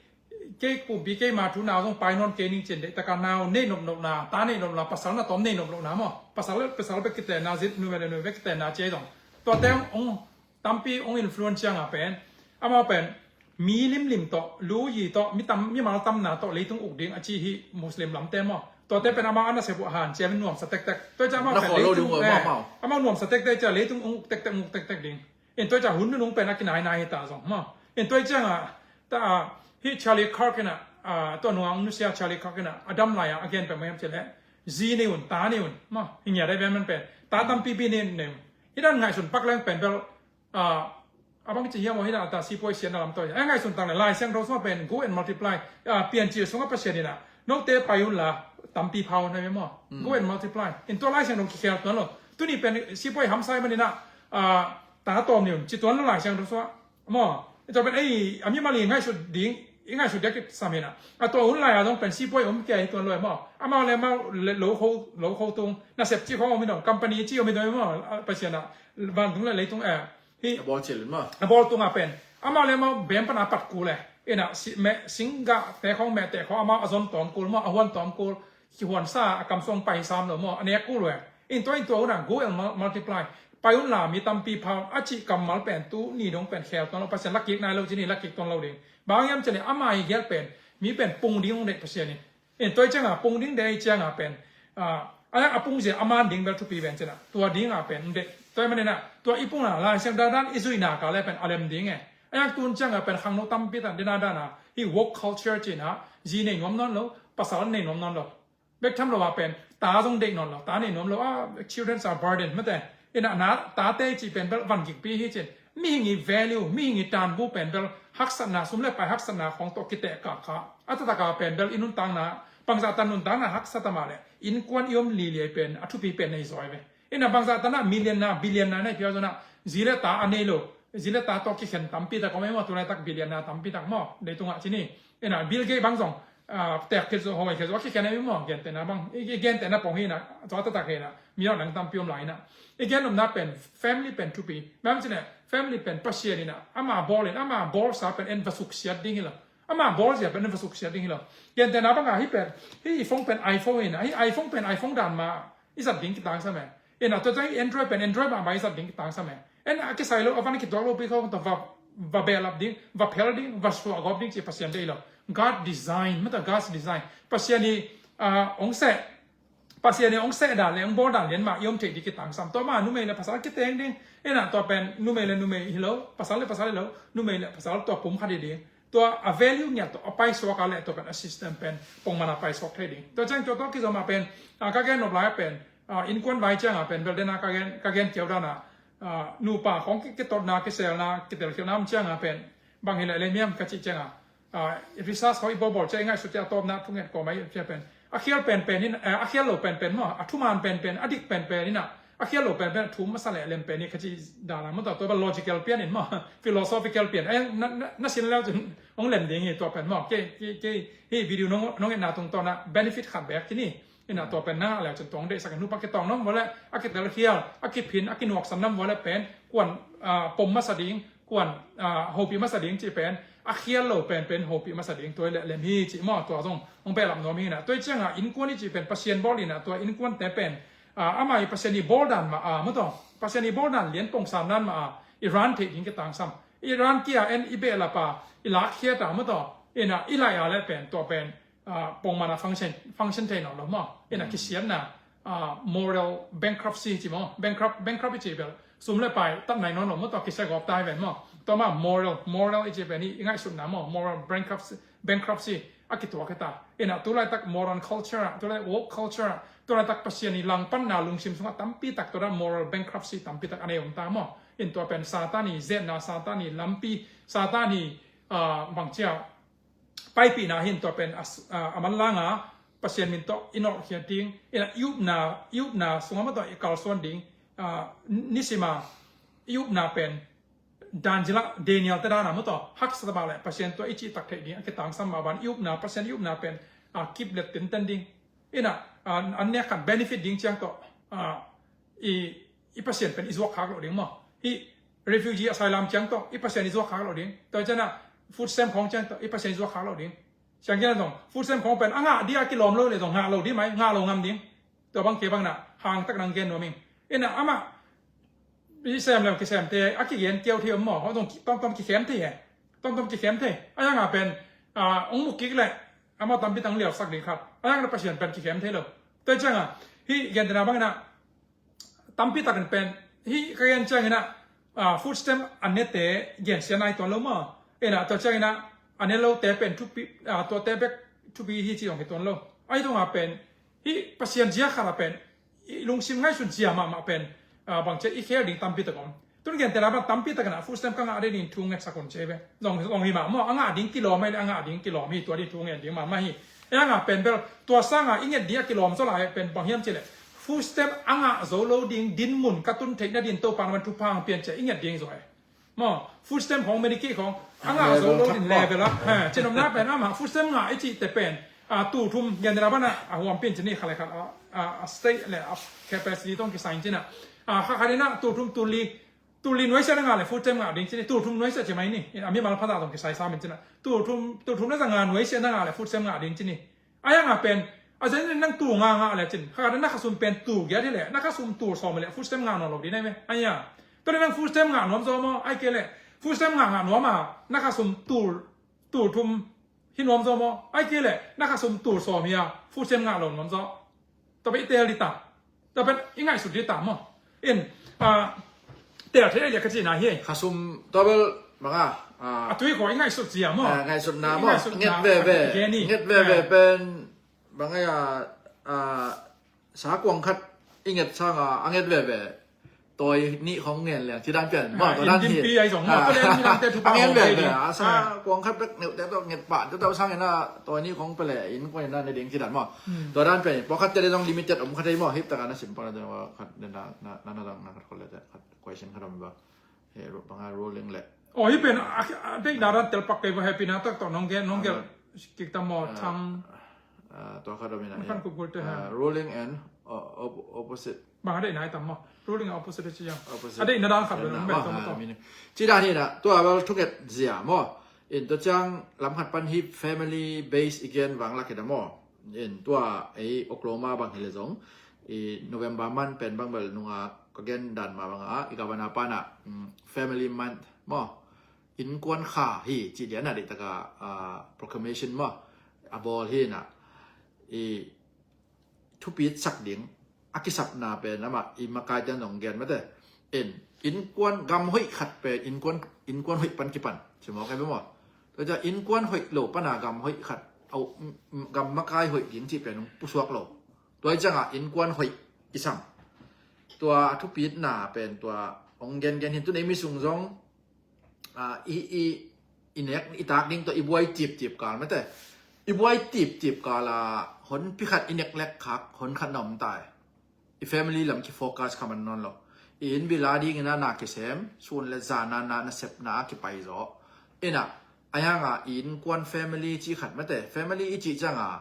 kei pumpi keima thu nau zong pai nawn kei ning cin deih taka nau neih nopnopna, ta neih nopna, pasal na tawm neih nopnopna maw. Pasal, pasal bek kitenna, zin, numei le numei bek kitenna ci ei zong. Tuate hong tampi hong influence ciangah pen amau pen mi limlim tawh, luyi tawh, mi tam, mimal tamna tawh leitung uk ding a ci hi Muslim lamte maw. Tuate pen amau a nasep uh hanciam in nuamsa tektek. Tua ciah amau pen leitung, eh, amau nuamsa tektek ciah leitung hong uk tektek, hong uk tektek ding. In tua ciah hun nunung pen a kinainai hi ta zong maw. In tua ciangah ta, ah, hi Charlie Kirk inah, ah, tua nungah hong nusia Charlie Kirk inah a dam lai-ah a gen pen mah hiam cih leh zi nei un, ta nei un maw. Hi ngiat ei pen man pen ta tampi bi nei un, nei un. Hi dan ngaihsun pak leng pen bel, ah, a bang ci hiam aw hi na, a ta sipuai siatna lam tawh hi. A ngaihsun tak le Lai Siangtho sungah pen go and multiply, a, Piancil sungah Pasian in ah note pai un la tampi pha un hi maw. Go and multiply. In tua Lai Siangtho kikhel tuan lo. Tuni pen sipuai hamsa ahih manin ah, a, ta tawm ni un ci tuan lo Lai Siangtho sungah. Maw, i tua pen ei a mimal i ngaihsut ding, i ngaihsut diak kisam hi na. A tua hun lai a zong pen sipuai om kia hi tuan lo e maw. Amau le amau lo kho, lo kho tung nasep ci khong om hi dong, company ci om hi dong e maw. A, Pasian ah vantung le leitung e. Hi a bawl cil maw. A bawl tunga pen amau le amau bem pan a pat kul e. Ina si, me, singgah te khong me te khong amau a zon tawm kul maw, a huan tawm kul. Kihuansa a kamsuang pai sam lo maw, a nek kul lo e. In tua in tua un ah go and mul-, multiply. Pai un la mi tampi pha un a cih kammal pen tuni dong pen khel tuan lo, Pasian lakik nai lo ci ni, lakik tuan lo ding. Bang hiam cih leh ama hi gial pen mi pen pung ding hong deih Pasian in. In tua i cianga pung ding deih i cianga pen, a, a pung zia a man ding bel thupi ven cina. Tua dinga pen deih. Tua i manina tua i pung na Lai Siangtho dan i zuina ka le pen a lem ding e. A yak tun cianga pen khangno tampi tan dina dana hi woke culture cina, zi nei nuam nawn lo, pasal nei nuam nawn lo. Bek tham lo a pen ta zong deih nawn lo, ta nei nuam lo, a, children are burden mate. Ina na tate cih pen bel van gikpi hi cin. Mihing i value, mihing i tanbu pen bel haksatna, sum le pai haksatna khong tawh kiteh kaka. A tataka pen bel i nuntakna, bangzah tan nuntakna haksa ta mah le innkuan i om liliai pen a thupi pen nei zawi ve. Ina bangzah tan a million na, billion na nei pia zona zi le ta a nei lo, zi le ta tawh kikhen tampi tak om ei maw, tulaitak billion na tampi tak maw, leitungah cini. Ina Bill Gates bang zong, a, tek khit zo, hoi khit zo a kikhen ei maw, gentehna bang, i, i gentehna pong hi na, zo a tatak hi na, mi lo nang tampi om lai na. I gen omna pen family pen thupi. Bang cine family pen Pasian ina ama bawl in, ama bawlsa pen en va suksiat ding hi lo. Ama bawl zia pen en va suksiat ding hi lo. Gentehna banga hi pen, hi i phone pen iPhone hi na, hi iPhone pen iPhone dan ma i zat ding kitangsam e. Ina tua ciang i Android pen Android mahmah i zat ding kitangsam e. En a kisai lo, a van kituak lo pi khong tawh va, va behlap ding, va phel ding, va suahgawp ding ci Pasian deih lo. God design, mata God's design. Pasian i, a, ong seh, Pasian i ong seh dan le ong bawl dan lian mah i om thei ding kitangsam. Tua mah numei le pasal kiteng ding. Ina tua pen numei le numei hi lo, pasal le pasal hi lo, numei le pasal tua pum khat hi ding. Tua a value ngiat tawh a paisuak a leh tua pen a system pen pongman a paisuak thei ding. Tua ciang tua tawh kizom a pen, a, ka gen nop lai a pen, a, innkuan vai ciang a pen bel dena ka gen, ka gen kiau dan a, a, nupa khong ki, kitotna, kiselna, kitelkhialhna om ciang a pen bang hi leh lem hiam ka cih ciang a, a, research khong i bawlbawl ciang i ngaihsut ciang a tawpna thunget kawm a i ciang pen a khial penpen in, a, a khial lo penpen maw, a thuman penpen, a dik penpen in a, a khial lo penpen a thum masa leh lem pen hi kha ci dan a maw, tua tua bel logical pian in maw, philosophical pian. Ai, na, na, na sin leu cun hong lem ding hi tua pen maw. Kei, kei, kei hi video nong, nong etna tungtawn a benefit khat bek kini. Ina tua pen na leu cun tua hong deihsak in nupa kitawng nam vua le, a kitelkhial, a kiphin, a kinuaksan nam vua le pen kuan, a, pom masa ding, kuan, a, hopih masa ding cih pen a khial lo penpen hopih masa ding tua i leh lem hi cih maw, tua zong hong behlap nuam hi na. Tua i cianga innkuan i cih pen Pasian bawl ina tua innkuante pen, a, ama i Pasian i bawl dan mah a maw taw, Pasian i bawl dan lian pongsan dan mah a i ran theih ding kitangsam. I ran kia en i behlap a i lakkhiat a maw taw, ina i laih a le pen tua pen, a, pongman a function, function thei nawn lo maw. Ina kisiatna, a, moral bankruptcy ci maw. Bankrupt, bankrupt i ci bel sum le pai tat nai nawn lo maw, tua kisia gawp tai ven maw. Tua ma moral, moral i ci pen i ngaihsutna maw, moral bankruptcy, bankruptcy a kituak hi ta. Ina tulaitak modern culture ah, tulai woke culture ah, tulaitak Pasian i langpanna lungsim sungah tampi tak tua dan moral bankruptcy tampi tak a nei om ta maw. In tua pen Satan i zetna, Satan i lampi, Satan i, a, bangcia paipihna hin tua pen a, a, a manlanga Pasian min tawh i nolhkhiat ding, ina i upna, i upna sungah maw tawh i kalsuan ding, a, nisima i upna pen dan zila Daniel te dana maw tawh haksa ta mah le Pasian tua i cihtak theih ding a kitangsam mah ban i upna, Pasian i upna pen, a, kip let tenten ding. Ina, a, an nek khat benefit ding ciang tawh, a, i, i Pasian pen i zuak khak lo ding maw. Hi refugee asylum ciang tawh i Pasian i zuak khak lo ding. Tua ciana food stamp khong ciang tawh i Pasian i zuak khak lo ding. Siang gen zong food stamp khong pen a ngah dia kilawm lo le zong ngah lo di mai, ngah lo ngam ding. Tua bang kei bang na hang tak nang gen nuam ing. Ina ama i sem le kisem te a kigen kiau thei om maw, hong zong ki, tom tom kikhem thei e. Tom tom kikhem thei. A yang a pen, a, hong mukik le ama tampi tang liausak ding khat. A yang na Pasian pen kikhem thei lo. Tua cianga hi gentena bang ina tampi takin pen hi ka gen ciangin ah, a, food stamp a nete gensia nai tuan lo maw. Ina tua ciangin ah a ne lote pen thupi, a, tuate bek thupi hi ci zong hi tuan lo. Ahi tungah pen hi Pasian zia khat ah pen i lungsim ngaihsun zia mahmah pen, a, bangcia i khel ding tampi tak om. Tun gen tela ban tampi takin a food stamp ka ngah ding thu ngetsak un ci ve. Zong, zong hi mah maw, a ngah ding kilawm hi le, a ngah ding kilawm hi, tua ding thu ngen ding mahmah hi. Ei a ngah pen bel tua sanga i nget ding a kilawm zaw lai pen bang hiam ci le, food stamp a ngah zo lo ding dinmun ka tun theih nading Topa na man thupha hong pia in ci a i nget ding zaw hi. Maw, food stamp khong, Medicaid khong a ngah zo lo ding level a, ha, cinopna pen amah food stamp ngah i cihte pen, a, tul thum gen tela ban a, a huam pin ci ni, khat le khat a, a, a state le a capacity tawh kisai in ci na. A, kha khat in a tul thum tul li Tul li nuaisiah na ngah le food stamp ngah ding ci ni, tul thum nuaisiah ci mai ni. A mimal phata tawh kisai sam in ci na. Tul thum, tul thum le za nga nuaisiah na ngah le food stamp ngah ding ci ni. A hi a ngah pen, a zen nang tul nga ngah le cin, kha na khasum pen tul giat hi le, na khasum tul sawm le food stamp ngah nawn lo ding na hi ve. A hi a. Tua le nang food stamp ngah nuam zaw maw, ai ke le, food stamp ngah ngah nuam a, na khasum tul, tul thum hi nuam zaw maw, ai ke le, na khasum tul sawm hi a, food stamp ngah lo nuam zaw. Tua pen i tel ding ta. Tua pen i ngaihsut ding ta maw. In, a, tel thei le ka cihna hi. Khasum tua bel bang a, a, a tui khong i ngaihsut zia maw. A, ngaihsutna maw. Nget veve. Nget veve pen bang a, a, sa kuang khat i nget sanga a nget veve. Tawi nih khong ngen leng ci dan pian maw, tua dan hi. A ngen veve a, sa kuang khat bek neuhte tawh nget pah, tua tawh sangin a tawi nih khong pia le innkuan in a ne ding ci dan maw. Tua dan pian, pawlkhat te le zong limited om kha thei maw, hih takah na sim pah na, khat na, na, na, na, na, khat khol le te, khat question khat om ba. He, bang a ruling le. Oh, hih pen a, a, a, deihna dan tel pak kei ba, he pi na tak tawh nong gen, nong gen. Kik ta maw, thang. A, tua khat om in a, kan kukul te ha. Ruling and, o-, op-, opposite. Bang a deihna i tam maw. Ruling a opposite ci a. Opposite. A deihna dan khat bel om bel tawh maw. Ci dan hi na, tua bel thunget zia maw. In tua ciang lam khat pan hi family base i gen vang lak hi da maw. In tua ei Oklahoma bang hi le zong, i November man pen bang bel nunga ka gen dan mah bang a, i governor pan a, mm, family month maw. Innkuan kha hi ci dia na, deih taka, a, proclamation maw. A bawl hi na. I thupitsak ding a kisapna pen amah i makai ten zong gen mate. In, innkuan gam hoih khat pen innkuan, innkuan hoih pan kipan. Ci maw, kai maw. Tua ciang innkuan hoih lo pana gam hoih khat, au, m-, m-, gam makai hoih ding cih pen hong pusuak lo. Tua ciangah innkuan hoih i sam. Tua a thupitna pen tua hong gen gen hin, tun ei mi sung zong, a, i, i, i nek, i tak ding tawh i buai tiptip kal mate. I buai tiptip kal a hon pi khat i nek lek khak hon khat na om tai. I family lam ki focus kha man nawn lo. I inn bil a dingin a na kisem, sun le zan a na, nasepna a kipai zaw. Ina, a hi hanga i innkuan family cih khat mate. Family i cih cianga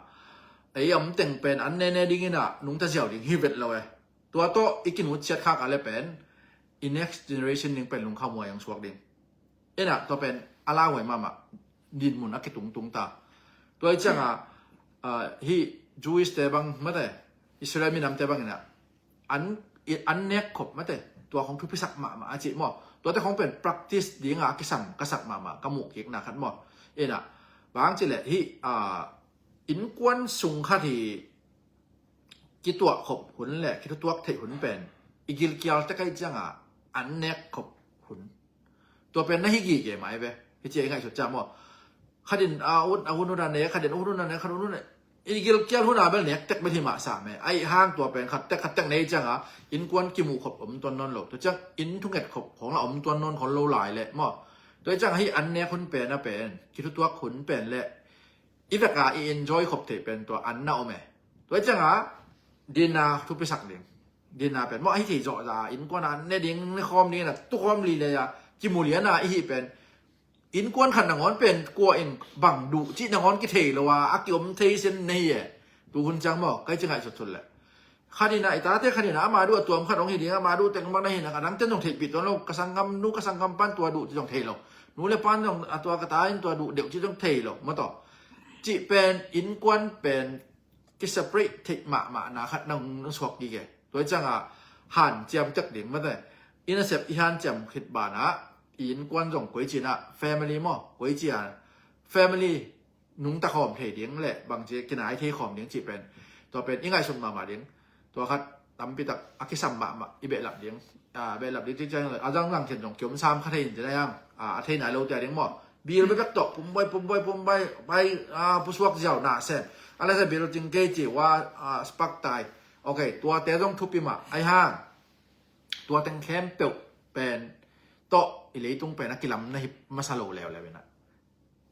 ei a om teng pen an nene dingin a nungta ziau ding hi vet lo e. Tua tawh i kinutsiat khak a le pen i next generation ding pen lungkham huai hong suak ding. Ina, tua pen a lauhuai mahmah, dinmun a kitungtung ta. Tua i cianga, a, hih Jewish te bang mate, Israel minamte bang ina, an, i, an nek khop mate, tua khong thupisak mahmah a cih maw. Tuate khong pen practice dinga a kisam ka sak mahmah, ka muh kikna khat maw. Ina, bang cih leh hih, a, innkuan sung khat hi kituah khop hun le kithutuak theih hun pen i gilkial tek aih cianga an nek khop hun. Tua pen na hi gige mai ve. Hi cia i ngaihsut cia maw. Khatin a ut, a hun hun a nek, khatin a hun hun a nek, khat hun hun a nek. I gilkial hun a bel nek tek bel hi mah sa me. Aih hang tua pen khat tek, khat tek nei cianga innkuan kimuh khop om tuan nawn lo. Tua ciang inn thunget khop khong la om tuan nawn khol lo lai le maw. Tua ciang hi an nek hun pen a pen, kithutuak hun pen le i veka i enjoy khop theih pen tua an na om e. Tua cianga dinner thupisak ding. Dinner pen maw, ahi thei zawh za, innkuan a ne ding, ne khawm ding, na tu khawm li le a, kimu lian a i hih pen. Innkuan khat nangawn pen kua in bang duh cih nangawn kithei lo a, a kiom thei sen na hi e. Tu hun ciang maw, kai ci ngaihsut sut le. Khat in a, i tate khat in a, ama duh a tuam khat hong hi ding, ama duh teng bang na hi na, a dang ten zong theihpih tuan lo, ka sanggam nu, ka sanggam pan tua duh ci zong thei lo. Nu le pan zong a tua ka ta in tua duh deuh ci zong thei lo, maw tawh. Cih pen, innkuan pen, kiseparate theih mahmah na khat na hong suak gige. Tua i cianga hanciam tek ding, mate. I nasep i hanciam khit banah, i innkuan zong koi ci na, family maw, koi ci a, family nungta khawm thei ding le bangci kinai thei khawm ding cih pen. Tua pen i ngaihsut mahmah ding. Tua khat tampi tak a kisam mahmah i behlap ding. A, behlap ding cih ciang a zangzang khen zong kiom sam kha thei in ci na yang. A, a thei nai lo tia ding maw. Bil bekbek tawh pumbai, pumbai, pumbai, bai, a, pusuak ziau na sem. A lasa bil ting kei ci wa, a, spark tai. Ok, tuate zong thupi mah. Aih hang. Tua teng khempeuh pen i leitung pen a kilam na hi masa lo leuleu inah.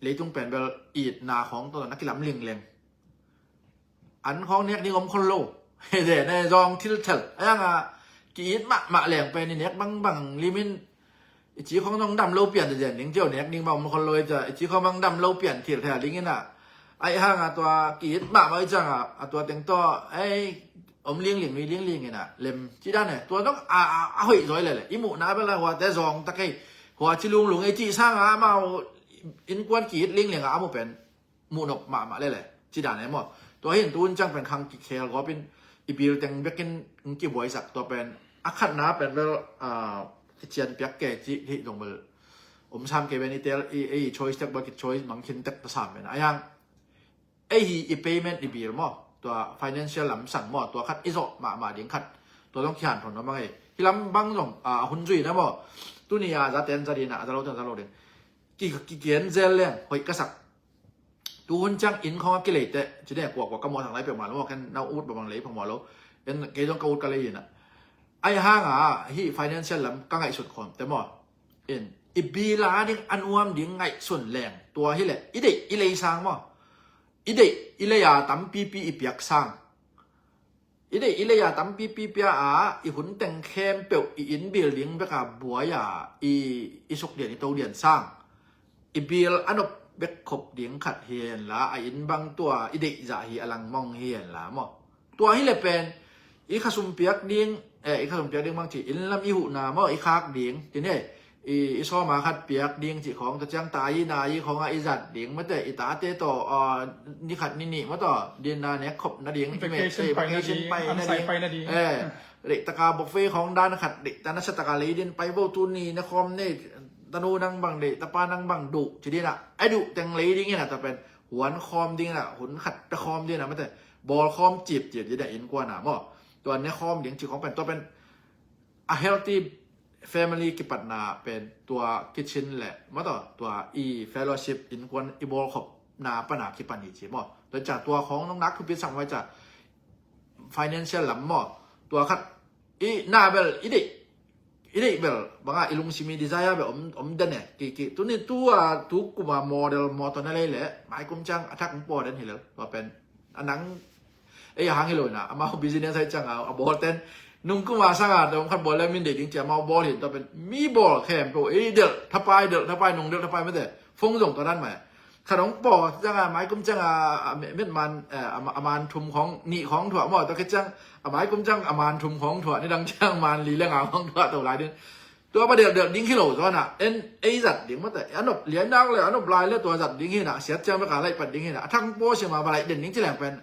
Leitung pen bel itna khawng tawh na kilam lingleng. An khawng nek ding om khol lo. Hede ne zong thilthel. A yanga ki-it mahmah leng pen i nek bangbang limin i ci khawng zong dam lo pian teten ding cio nek ding bang om khol lo i ci khawng bang dam lo pian thilthel ding inah. Ai hanga tua ki-it mahmah i cianga a tua teng tawh ei om lingling mi lingling inah lem ci dan e. Tua zong a, a, a hoih zaw i lele i muhna bel a huate zong ta kei hua ci lunglung ei cih sanga amau innkuan ki-it lingling a a mu pen muhnop mahmah lele ci dan e maw. Tua hin tu hun ciang pen khang kikhel gawpin i bil teng bekin kibuaisak tua pen a khatna pen bel a kician piak ke ci hi zong bel om sam ke ben i tel i, i choice tek bel ki choice mang khin tek ta sam pen a yang ei hi i payment i bil maw, tua financial lam sang maw, tua khat i zawh mahmah ding khat, tua zong kihan thon maw mang ei. Hi lam bang zong a hun zui na maw, tuni a za ten za ding a za lo ten za lo ding ki, ki gen zel leng hoih ka sak. Tu hun ciang inn khawng a kilei teh ci ding a kuakua ka muahsak lai peuhmah lo maw, ken na ut bang lei phamawh lo, ken kei zong ka ut ka lei inah. Ai hanga hi financial lam ka ngaihsut khawm te maw, in i bil a ding a nuam ding ngaihsun leng tua hileh i deih i lei sang maw, i deih i lei a tampipi i piak sang. I deih i lei a tampipi pia a i hun teng khempeuh i inn bil ding beka buai a i, i suk dian i to dian sang. I bil a nop bek khop ding khat hi henla a inn bang tua i deih zah hi a langmong hi henla maw. Tua hileh pen i khasum piak ding, eh, i khasum piak ding bang ci inn lam i huhna maw i khak ding tin he. I, i sawma khat piak ding cih khawng tua ciang ta i na i khawng a i zat ding mate i tate tawh ni khat ni nih maw tawh dinna nek khop nading i meh vacation pai nading, eh, deih taka buffet khawng dan khat deih ta nasa taka lei din pai vo tu ni na khawm nei tanu nang bang deih tapa nang bang duh ci dinah a duh teng lei ding inah ta pen huan khawm ding inah hun khat ta khawm ding inah mate bawl khawm cipcip dinah innkuan a maw. Tua ne khawm ding cih khawng pen tua pen a healthy family kipatna pen tua kitchen le maw tawh tua i fellowship innkuan i bawlkhopna pana kipan hi ci maw. Tua ca tua khawng nong nak thupi sang mai ca financial lam maw. Tua khat i na bel i deih i deih bel banga i lungsim i desire bel om, om den e ki, ki tuni tua tu kuma model mawtaw na lei le mai kum ciang a thak paw den hi lel tua pen a nang ei a hang hi lo ina amau business ai ciang a bawl ten nung kuma sanga dong khat bawl le min dei ding cia amau bawl hin tua pen mi bawl khempeuh ei delh thapai delh thapai nung delh thapai mate phone zong tua dan mai khat hong paw ciang a mai kum ciang a met man a man thum khong nih khong thuah maw tua khit ciang a mai kum ciang a man thum khong thuah ni dang ciang man li le nga khong thuah to lai din tua ba delh delh ding hi lo zaw na en ei zat ding mate a nop lian nak le a nop lai le tua zat ding hi na siat ciang bek a laih pat ding hi na a thang paw sia ma ba laih den ding ci leng pen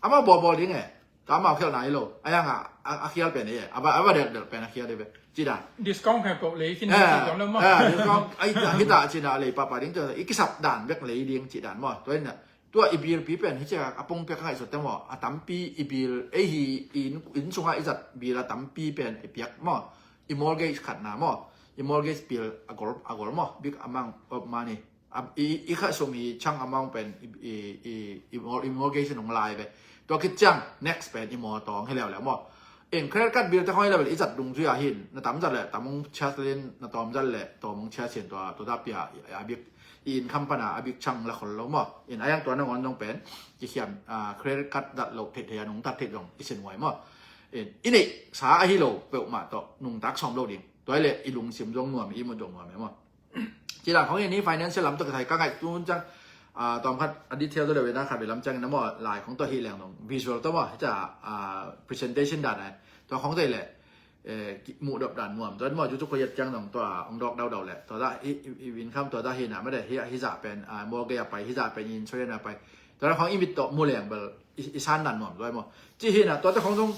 amau bawl bawl ding e. Ka mau khial nai lo a yang a a khial pen e a ba a ba del del pen a khial de be ci dan. Discount kha ko lei khin ci dan lo ma. Discount ai ta hi ta ci na lei pa pa ding to i kisap dan bek lei ding ci dan mo to na tua i bil pi pen hi cia a pong pek ngai so te mo a tampi i bil ei hi in in sunga i zat bil a tampi pen i piak mo i mortgage khat na mo i mortgage bil a gol a gol mo big amount of money. I kha sum hi chang amount pen i mortgage nung lai ve tua kit chang next pen i mawtaw hi leuleu maw. In credit card bill te khong hi level i zat dung zui a hin na tam zat le tam ung charge lin na tawm zat le tawm ung charge sin tua tua da pia a bik i income pana a bik chang la khol lo maw. In a yang tua nangawn zong pen kikhiam credit card zat lo thei thei a nung tat thei zong i sin huai maw. In i neih sa a hi lo peuhmah tawh nung tak sawm lo ding tua le i lungsim zong nuam i mut zong nuam e maw. Ci dan khong in hi financial lam tawh kisai ka ngaih tun cang tawm khat a detail tawh le wena khat ve lam cang in a maw lai khong tawh hi leng dong visual tawh maw hi ca presentation dan ai tua khong tawh le muhdop dan nuam tua maw cu cu khoyat cang dong tua ong dawk daudau le tua da i income tua da hi na made hi hi za pen mortgage a pai hi za pen insurance a pai tua khong i mit tawh mu leng bel i san dan nuam tua maw ci hi na tua te khong dong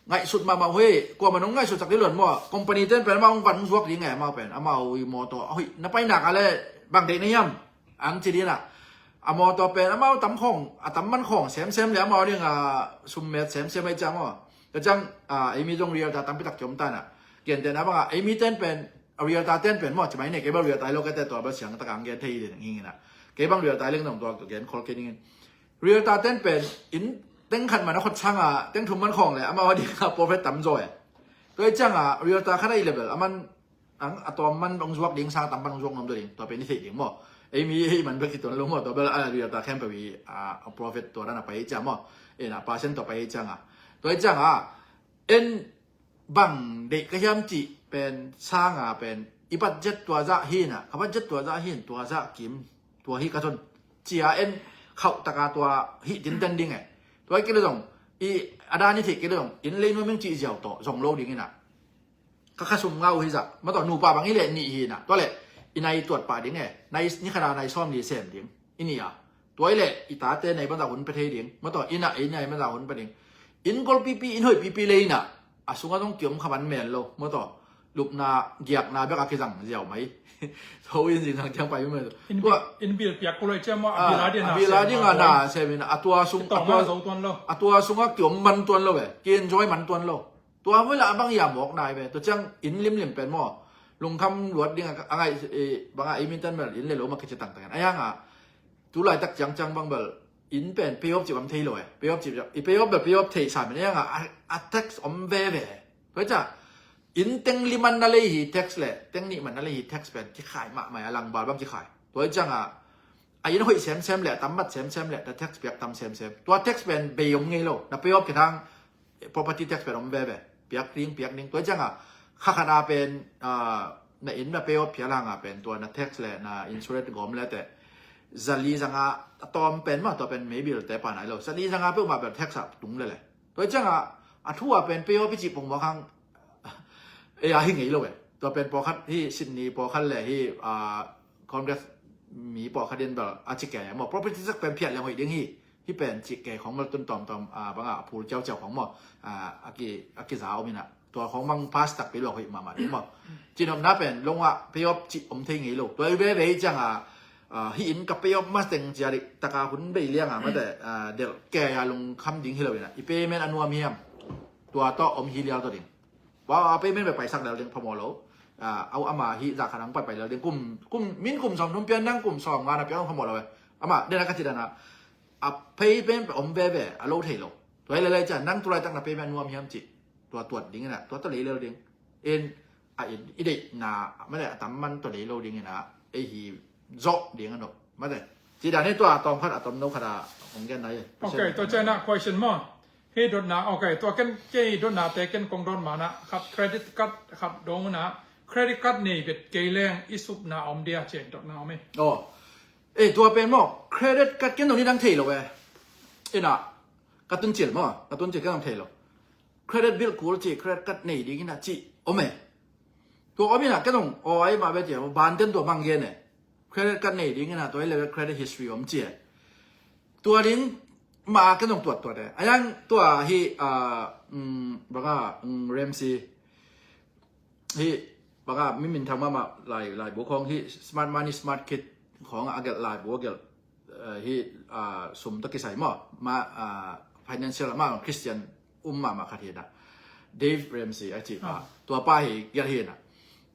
ngaihsut mahmah hui kuamah nong ngaihsut sak dih luan maw company ten pen amau van zuak ding e amau pen amau i mawtaw a hoih na pai nak a le bang deih na hiam ang ci dih na a mawtaw pen amau tam khawng a tam man khawng semsem le amau ding a summet semsem ai ciang maw ka ciang a eimi zong rial ta tampi tak ciom ta na kian ten a bang a eimi ten pen a rial ta ten pen maw ci mai ne kei bang rial ta lo ka te tua bang siang ta kang gen thei ding hing ina kei bang rial ta leng nong tua gen khol ke ding Realtor ten pen in teng khat man a khot sang a teng thum man khawng le amau a ding a profit tam zaw e. Tua i ciang a realtor khat a i level a man ang a tawm man hong zuak ding sang a tam pan hong zuak nuam ding, tua pen i theih ding maw. Ei mi ei man bek hi tuan lo maw, tua bel a real ta khempeuh hi, a profit tua dan a pai hi ciang maw. Ina percent tua pai hi ciang a, tua hi ciang a, en bang deih ka hiam cih pen sang a pen i budget tua zah hi na, ka budget tua zah hi na, tua zah kim, tua hi ka ton, cia en khauh taka tua hi tinten ding e. Tua hi kei le zong i a dan i theih kei le zong in lei nuam ing cih ziau tawh zong lo ding ina. Ka kha sum ngau hi zah, mataw nupa bang hi leh nih hi na, tua leh i nai tuat pah ding e, nai ni khana nai sawm li sem ding i nih a, tua hi leh i tate nai banzah hun pe thei ding, mataw i na ei nai banzah hun pe ding. In golpipi in hoihpipi lei na, a sungah zong kiom kha man men lo, mataw lupna giakna bek a kizang ziau mai. Tho in zing zang ciang pai mai. In tua bil, in bil piak ko lai ciang maw, a bil a ding a na sem in, a tua sung a tua sungah kiom man tuan lo e, ki enjoy man tuan lo. Tua hoi la a bang ia mawk nai ve. Tua ciang in limlim pen maw, lungkham luat ding a ngai, banga ei mintan bel in le lo ma kici tangtang a iang a, tu laitak ciangciang bang bel in pen pay off cip am thei lo e. Pay off cip i pay off bel pay off thei sa men iang a, a tax om veve. Tua ciang in teng li man na lei hi tax le teng nih man na lei hi tax pen kikhai mahmai a, langbal bang kikhai. Tua ciang a a in hoih semsem le a tam mat semsem le na tax piak tam semsem, tua tax pen bei om ngei lo. Na pay off kithang property tax pen om veve, piak ding piak ding. Tua ciang a kha khat a pen na in na pay off phial hang a pen tua na tax le na insurance gawm le te zali zang a, a tawm pen ma tua pen maybe te pa nai lo, zali zang a peuhmah bel tax a tung le le. Tua ciang a a thu a pen pay off i cih pongmawk hang ei a hi ngei lo e. Tua pen pawlkhat hi Sydney pawlkhat le hi Congress mi pawlkhat in bel a ci kei maw, property tax pen phiat leng hoih ding hi. Hi pen ci kei khong mal tun tawmtawm banga a phul ciauciau khong maw, a kiza om ina tua khong mang pass takpi lo hoih mahmah ding maw. Cinopna pen longah pay off cih om thei ngei lo. Tua i veve hi ciang a hi in ka pay off ma teng cia dik taka hun bei liang a mate delh kei a lungkham ding hi lo ina, i payment a nuam hiam? Tua tawh om hi lial tawh ding. Tua a payment ve paisak lel ding phamawh lo. Au ama hi zah khat ang pai pai lel ding. Kum, kum, min kum sawm thum pian nang kum sawm nga na pian phamawh lo ve. Ama dena ka ci dana a payment om veve a lo thei lo. Tua hi lelai ciang nang tulaitak na payment nuam hiam cih tua tuat ding ina, tua tawh lei lel ding. In a in i deihna mate a tam man tawh lei lo ding ina, ei hi zawh ding a no mate. Ci dan hi tua a tawm khat a tom no khat a hong gen nai. Ok, tua ciang a question maw. Hi dotna, ok, tua ken kei dotna te ken kong dot mana khat credit card khat dong una, credit card nei bet kei leng i supna om dia ciang dotna om e. Oh. Eh, tua pen maw, credit card ken dong ni dang thei lo e. Ina, ka tun cil maw, ka tun cil ken dong thei lo. Credit bill kul ci, credit card nei ding ina ci om e. Tua om ina ken dong, oh, ai ma be ci, ban ten tua mang gen e. Credit card nei ding ina tua i level credit history om ci e. Tua ding ma ken dong tuat tuat e. Ayang tua hi, ah, mm, banga, mm, Ramsey. Hi banga mi minthang mahmah lai, laibu khong hi smart money, smart kid khong a gelh laibu a gelh. Eh, hi, ah, sum tawh kisai maw. Ma, ah, financial ma Christian um mahmah khat hi na. Dave Ramsey a ci pa. Tua pa hi gelh hi na.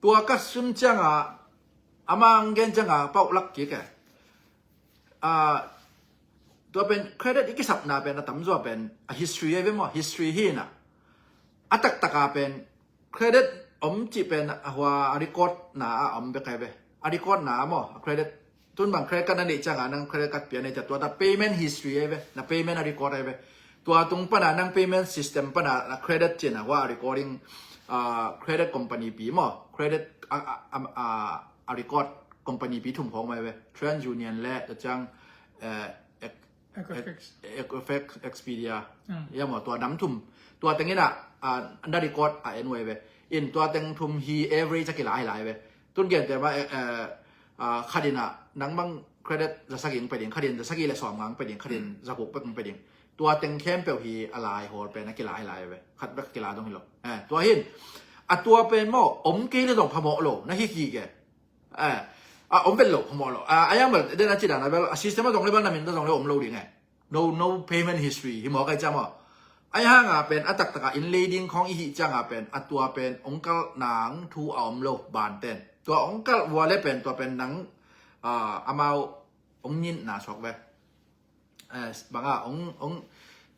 Tua ka sim ciang a, amang gen ciang a, paulak kik e. Ah, tua pen credit i kisapna pen a tamzaw pen a history ai ve maw, history hi na. A taktak a pen credit om cih pen a hua a record na a om bek ai ve. A record na maw, a credit. Tun bang credit card na neih ciang a nang credit card pia neih ciang tua ta payment history ai ve, na payment a record ai ve. Tua tung pana nang payment system pana na credit cih na hua a recording, ah, credit company pi maw, credit a, a, a, a, a record company pi thum khong mai ve. TransUnion le tua ciang, eh, Equifax. Equifax, Expedia. Ia maw, tua nam thum. Tua teng ina, ah, na record a en uh ai ve. In tua teng thum hi average a kila hi lai ve. Tun gen te ma, eh, eh, ah, khat ina nang bang credit za sagih pe ding, khat in za sagih le sawm ngang pe ding, khat in za guk pe ding. Tua teng khempeuh hi a lai hawl pen a kila hi lai ve. Khat bek kila dong hi lo. Eh, tua hin a tua pen maw om kei le dong phamawh lo na hi kik e. Eh, a om vet lo, phamawh lo. Ah, a yang bel den a ci dan a bel a system a zong le bel na min ta zong le om lo ding e. No, no payment history hi maw kai ciang maw. Ai hang a pen a taktak a in lei ding khong i hih ciang a pen a tua pen ong kalh nang thu a om lo ban ten. Tua ong kalh vua le pen tua pen nang, ah, amau ong nyin na suak ve. Eh, banga ong, ong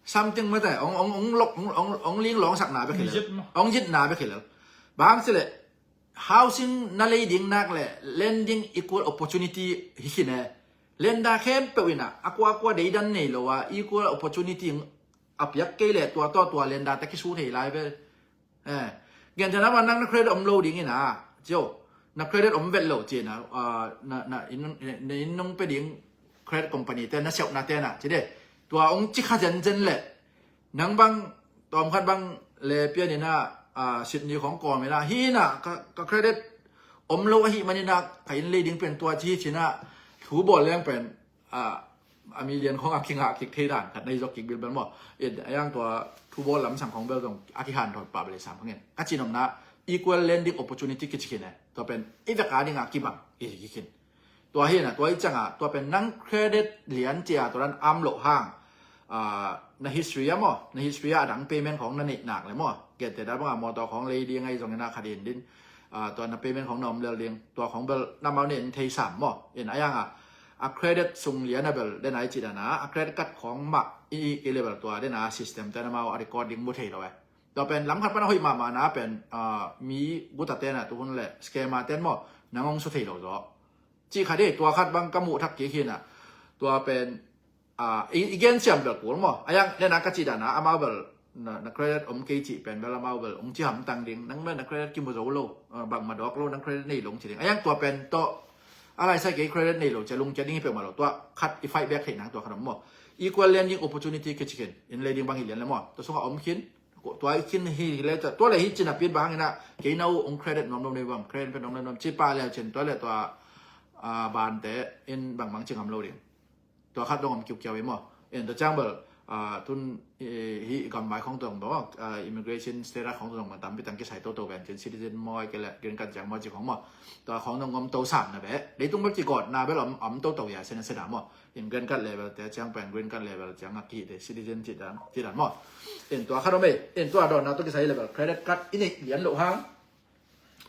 something mate ong, ong, ong lok, ong, ong, ong ling long sakna bek hi lel. Ong zitna bek hi lel. Bang ci le housing na lei ding nak le lending equal opportunity hi khin e. Lender khempeuh in ah a kuakua deidan nei lo a equal opportunity a piak kei le tua tawh tua lender te kisu thei lai ve. Eh, gentehna mah nang na credit om lo ding in ah, cio, na credit om vet lo ci-in ah, ah, na, na inn, na inn nong pia ding credit company te na siauhna te na ci de. Tua ong ci kha zenzen le nang bang tawm khat bang le pian in ah, ah, Sydney khong kawm in ah, hi in ah ka, ka credit om lo ahih manin ah ka inn lei ding pen tua ci hi ci-in ah thu bawl leng pen, ah, a million khong a kingah kik thei dan khat na hi zok kik bilbel maw. In a yang tua thu bawl lamsang khong bel zong a kihanthawn pah bel i sam khang in ka cihnopna equal lending opportunity kici khin e. Tua pen i vek a ding a kibang i hi kik khin. Tua hi in ah tua i ciang ah tua pen nang credit lian ci a tua dan am loh hang, ah, na history a maw, na history a a dang payment khong na neih nak le maw, gentehna bang a mawtaw khong lei ding ahi zong in ah khat in din, ah, tua na payment khong na om lel ding, tua khong bel na amau nen thei sam maw. In a yang ah a credit sung lian a bel den a i cih dan a a credit card khong mah i, i kei le bel tua den a system te na amau a record ding mu thei lo e. Tua pen lam khat pan a hoih mahmah na pen, ah, mi guta ten ah tuhun le scammer ten maw nang ong su thei lo zaw. Cih khat hi, tua khat bang ka muh thak kik hi in ah tua pen, ah, i, i gen siam bel kul maw. A yang den a ka cih dan a amau bel na, na credit om kei cih pen bel amau bel ong ci hamtang ding, nang bel na credit kimu zo lo, ah, bangmah dawk lo, nang credit nei lo ong ci ding. A yang tua pen tawh a lai sai kei credit nei lo ci a lungkia ding hi peuhmah lo. Tua khat i fight back theih nang tua khat om maw. Equal lending opportunity kici khin, inn lei ding bang hi lian le maw, tua sungah om khin. Tua i khin hi le tua le hi cin a pit bang in ah kei na uh ong credit nuam lo nei bang, credit pe nuam lo nuam ci pah le cin tua le tua, ah, ban te in bangbang ci ngam lo ding. Tua khat dong om kiukiau i maw. En tua ciang bel, ah, tun, eh, hi gam vai khong tua dong, ah, immigration status khong tua dong tampi tang kisai toto ven cin, citizen maw, kei le green card ciang maw ci khong maw. Tua khong dong om to sam na ve. Leitung bel kigawtna bel om, om toto ya sena sena maw. In green card level te ciang pen green card level ciang a ki te citizen ci dan, ci dan maw. In tua khat om e, in tua dawnna tua kisai level credit card i neih lian loh hang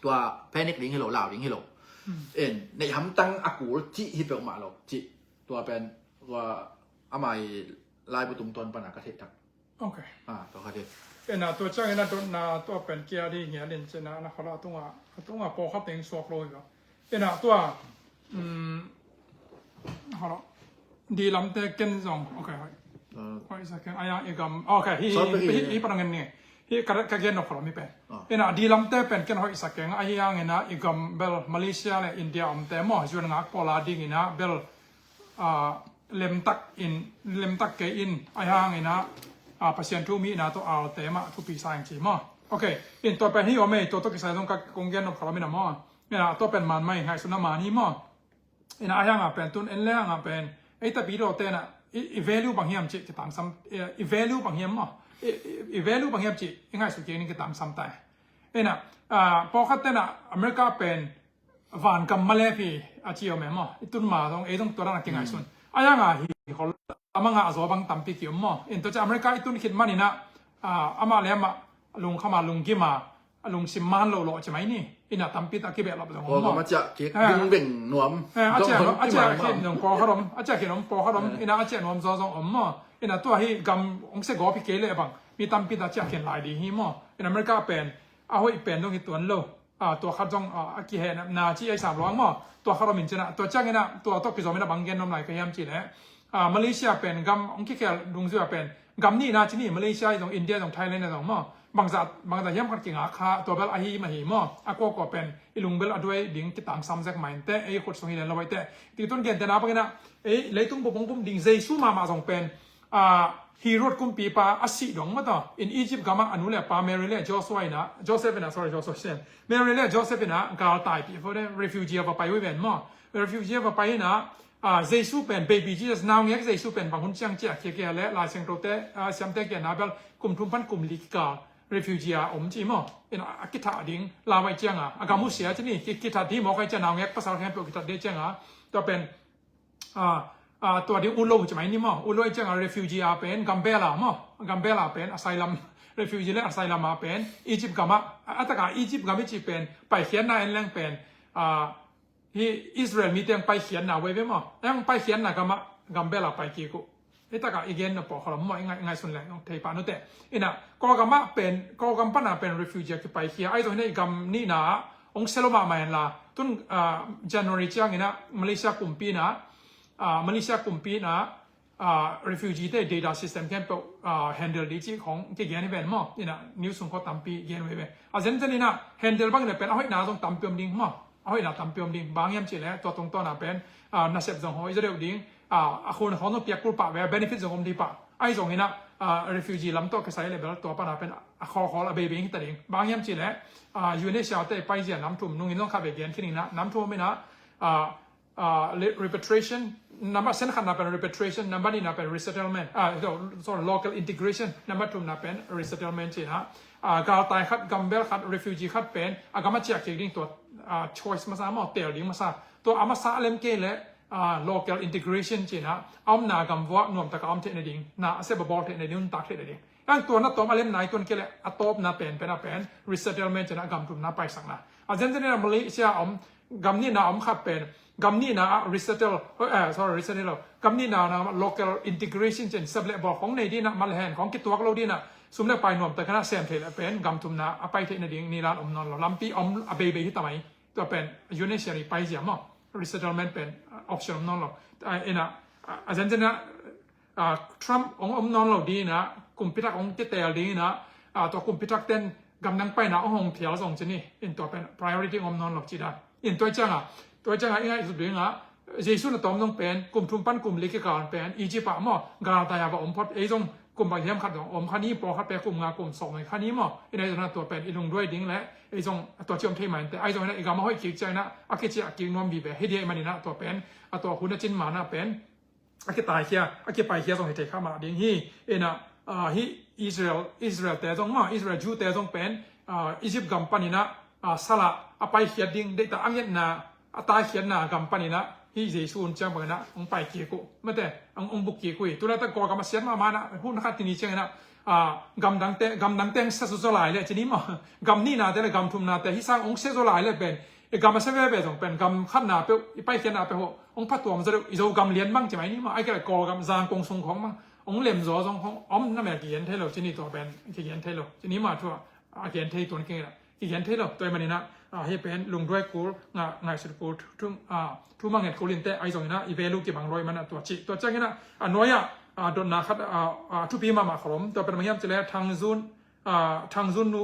tua panic ding hi lo, lau ding hi lo. In neih hamtang a kul cih hi peuhmah lo cih. Tua pen tua amah i laibu tungtawn pan a ka theih tak. Ok. Ah, tua khat hi. Ena tua ciang ena dotna tua pen kia di ngial in cina na kholh a tunga, a tunga pawlkhat teng suak lo hi lo. Ena tua, um, kholh di lamte ken zong. Ok, hoih. Ah. Hoih sa ken a yang i gam. Ok, hi, hi, hi, hi panang en ni. Hi ka, ka gen no kholh mi pen. Ah. Ena di lamte pen ken hoih sa ken a hi yang ena i gam bel Malaysia le India omte maw, zuan ngak pawl a ding ina bel, ah, lemtak in, lemtak kei in, a hang ina, ah, Pasian thu mi ina to alte mah thupi sa ing ci maw. Ok, in tua pen hi om e, tua to kisai zong ka kong gen nop kholh om ina maw. Ina tua pen man mai ngaihsutna man hi maw. Ina a hang a pen tun en le hang a pen, ei tapi do te na, i, i value bang hiam ci kitangsam, i, i value bang hiam maw. I, i, i value bang hiam ci, i ngaihsut kei ning kitangsam tai. Ina, ah, pawlkhat te na America pen, van kam malep hi a ci om e maw. I tun ma zong, ei zong tua dan a kingaihsun. A yang a hi khol, a manga a zaw bang tampi ki om maw. In tua ci America i tun khit man ina, ah, amah le amah lungkham a lunggim a, a lungsim man lo lo ci mai ni. Ina tampi ta kibehlap zong om maw. Pawlkhat a ciah kik, ah, ding beng nuam. Eh, a ciah nuam, a ciah khin zong pawlkhat om, a ciah khin om pawlkhat om, ina a ciah nuam zaw zong om maw. Ina tua hi gam ong se gawp hi kei le bang, mi tampi ta ciah khin lai ding hi maw. In America pen, a hoih pen zong hi tuan lo. Ah, tua khat zong, ah, a kihehna ci ei sam lo ang maw. Tua khat om in cina. Tua ciang ina, tua tawh kizom ina bang gen nuam lai ka hiam ci le. Ah, Malaysia pen gam ong kikhel dungzui a pen gam nihna ci ni, Malaysia zong, India zong, Thailand zong maw. Bangza, bangza hiam khat kingak kha, tua bel a hi ma hi maw. A kuakua pen i lung bel a duai ding kitangsam zek ma in te, ei khut sung hi len lo ai te. Ti tun gen te na bang ina, ei leitung bupong pum ding Jesu mahmah zong pen, ah, Herod kumpipa a sih dong maw taw. In Egypt gam ah a nu le pa Mary le Joshua ina, Joseph ina, sorry, Joseph sian. Mary le Joseph ina gal taipih fo de, refugee a va pai uh hi ven maw. Refugee a va pai ina, ah, Jesu pen, baby Jesus, naungek Jesu pen bang hun ciang ci a kia kia le, Lai Siangtho te, ah, siamte kia na bel, kum thum pan kum li kikal, refugee a om ci maw. Ina a kithah ding, lau ai ciang a, a gam uh sia ci ni, ki, kithah di maw kai ciang naungek pasal khempeuh kithah de ciang a, tua pen, ah, ah, tua ding ut lo ci mai ni maw. Ut lo ciang a refugee a pen Gambela maw. Gambela pen asylum, refugee le asylum a pen Egypt gam ah, a, a tak a Egypt gam i ci pen paikhiatna en leng pen, ah, hi Israel mi teng paikhiatna veve maw. Eng paikhiatna gam ah Gambela pai kik uh. Hi tak a i gen na pawlkhat om maw, i ngai, i ngaihsun leng thei pah nute. Ina Kawlgam ah pen, Kawlgam pan a pen refugee a kipaikhia. Ai zong hi na i gam nihna ah hong sia lo mahmah hen la, tun, ah, January ciangin ah Malaysia kumpi in ah, ah, Malaysia kumpi in ah, ah, refugee te data system khempeuh, ah, handle ding cih khong kigen hi ven maw. In ah news sung khawng tampi gen uh hi ve. A zenzen in ah handle bang in ah pen a hoihna zong tampi om ding maw. A hoihna tampi om ding. Bang hiam cih leh tua tungtawn ah pen, ah, nasep zong hong i zaw deuh ding. Ah, a khun khong zong piak kul pah ve, benefit zong om ding pah. Ahi zongin ah, ah, refugee lam tawh kisai leh bel tua pan ah pen a khawlkhawl a beibei hi ta ding. Bang hiam cih leh, ah, U N H C R te paizia nam thum nungin zong khat vei gen khin in ah, nam thum in ah, ah, ah, le-, repatriation, number, sen khatna pen repatriation, number nihna pen resettlement, ah, so-, sorry, local integration, number thumna pen resettlement ci-in ah, ah, galtai khat, gambel khat, refugee khat pen a gam a ciah kik ding tua, ah, choice masa maw, teel ding masa. Tua a masa a lem kei leh, ah, local integration ci-in ah, a omna gam vuah nuamtak a om theihna ding, na a sep a bawl theihna ding, nuntak theihna ding. Ang tua na tawm a lemna i tuan kei leh a tawpna pen, pen a pen resettlement ci-in ah gam thumna paisakna. A zenzen in ah Malaysia a om, gam nihna a om khat pen, gam nihna ah resettle, eh, sorry, resettle lo. Gam nihna na local integration ci-in sep leh bawl khong nei ding in ah, mal hen khong kituak lo ding in ah, sum leh pai nuamtak in ah sem theih leh pen gam thumna a pai theihna ding ni lan om nawn lo. Lampi om a beibei hi ta mai. Tua pen U N H C R i paizia maw. Resettlement pen, ah, option om nawn lo. Ah, in ah, ah, a zenzen in ah, ah, Trump hong om nawn lo ding in ah, kumpi thak hong kiteel ding in ah, ah, tua kumpi thak ten gamdang paina hong hong phial zong ci ni, in tua pen priority hong om nawn lo ci dan. In tua ciangah, tua ciangah i ngaihsut ding ah, Jesu na tawm zong pen, kum thum pan kum li kikal pen, Egypt ah maw, galtai a va om phot, ei zong kum bang hiam khat zong om kha ni, pawlkhat pen kum nga kum sawm kha ni maw, in ah ei zong na tua pen, i lungduai ding leh, ei zong tua ci om thei mah inteh, ahi zongin ah i gam a hoih kik ciangin ah, a kiciah kik nuam vive, hi ding ahih manin ah tua pen, a tua hun a cin man ah pen, a kitaikhia, a kipaikhia zong hi thei kha mah ding hi. In ah, ah, hih Israel, Israel te zong maw, Israel Jew te zong pen, ah, Egypt gam panin ah, ah, sal ah a paikhiat ding, deihtak a ngetna, a taikhiatna gam panin ah, hih Jesu hun ciang bangin ah hong pai kik uh. Mate, hong, hong buk kik uh hi. Tu laitak Kawlgam a siat mahmah in ah, hun khat ni ciangin ah, ah, gamdangte, gamdangte hong sia zaw lai leh ci ni maw. Gam nihnate leh gam thumnate hih sang hong sia zaw lai leh pen, i gam a sia veve zong pen gam khatna peuh, i paikhiatna peuh hong phatuam zaw deuh, i Zogam lian bang ci mai ni maw, ahih kei leh Kawlgam Zangkong sung khawng bang hong lem zaw zong hong om na mel kigen thei lo ci ni, tua pen kigen thei lo ci ni maw, thu a gen thei tuan keng in ah kigen thei lo. Tua ahih manin ah, ah, hih pen lungduai kul, nga-, ngaihsut kul, thu, thu, ah, thu manget kul inteh, ahi zongin ah i value kibang lua ahih manin ah tua ci. Tua ciangin ah a nuai ah, ah, dotna khat, ah, ah, thupi mahmah khat om, tua pen bang hiam cih leh Thang Zun, ah, Thang Zun nu,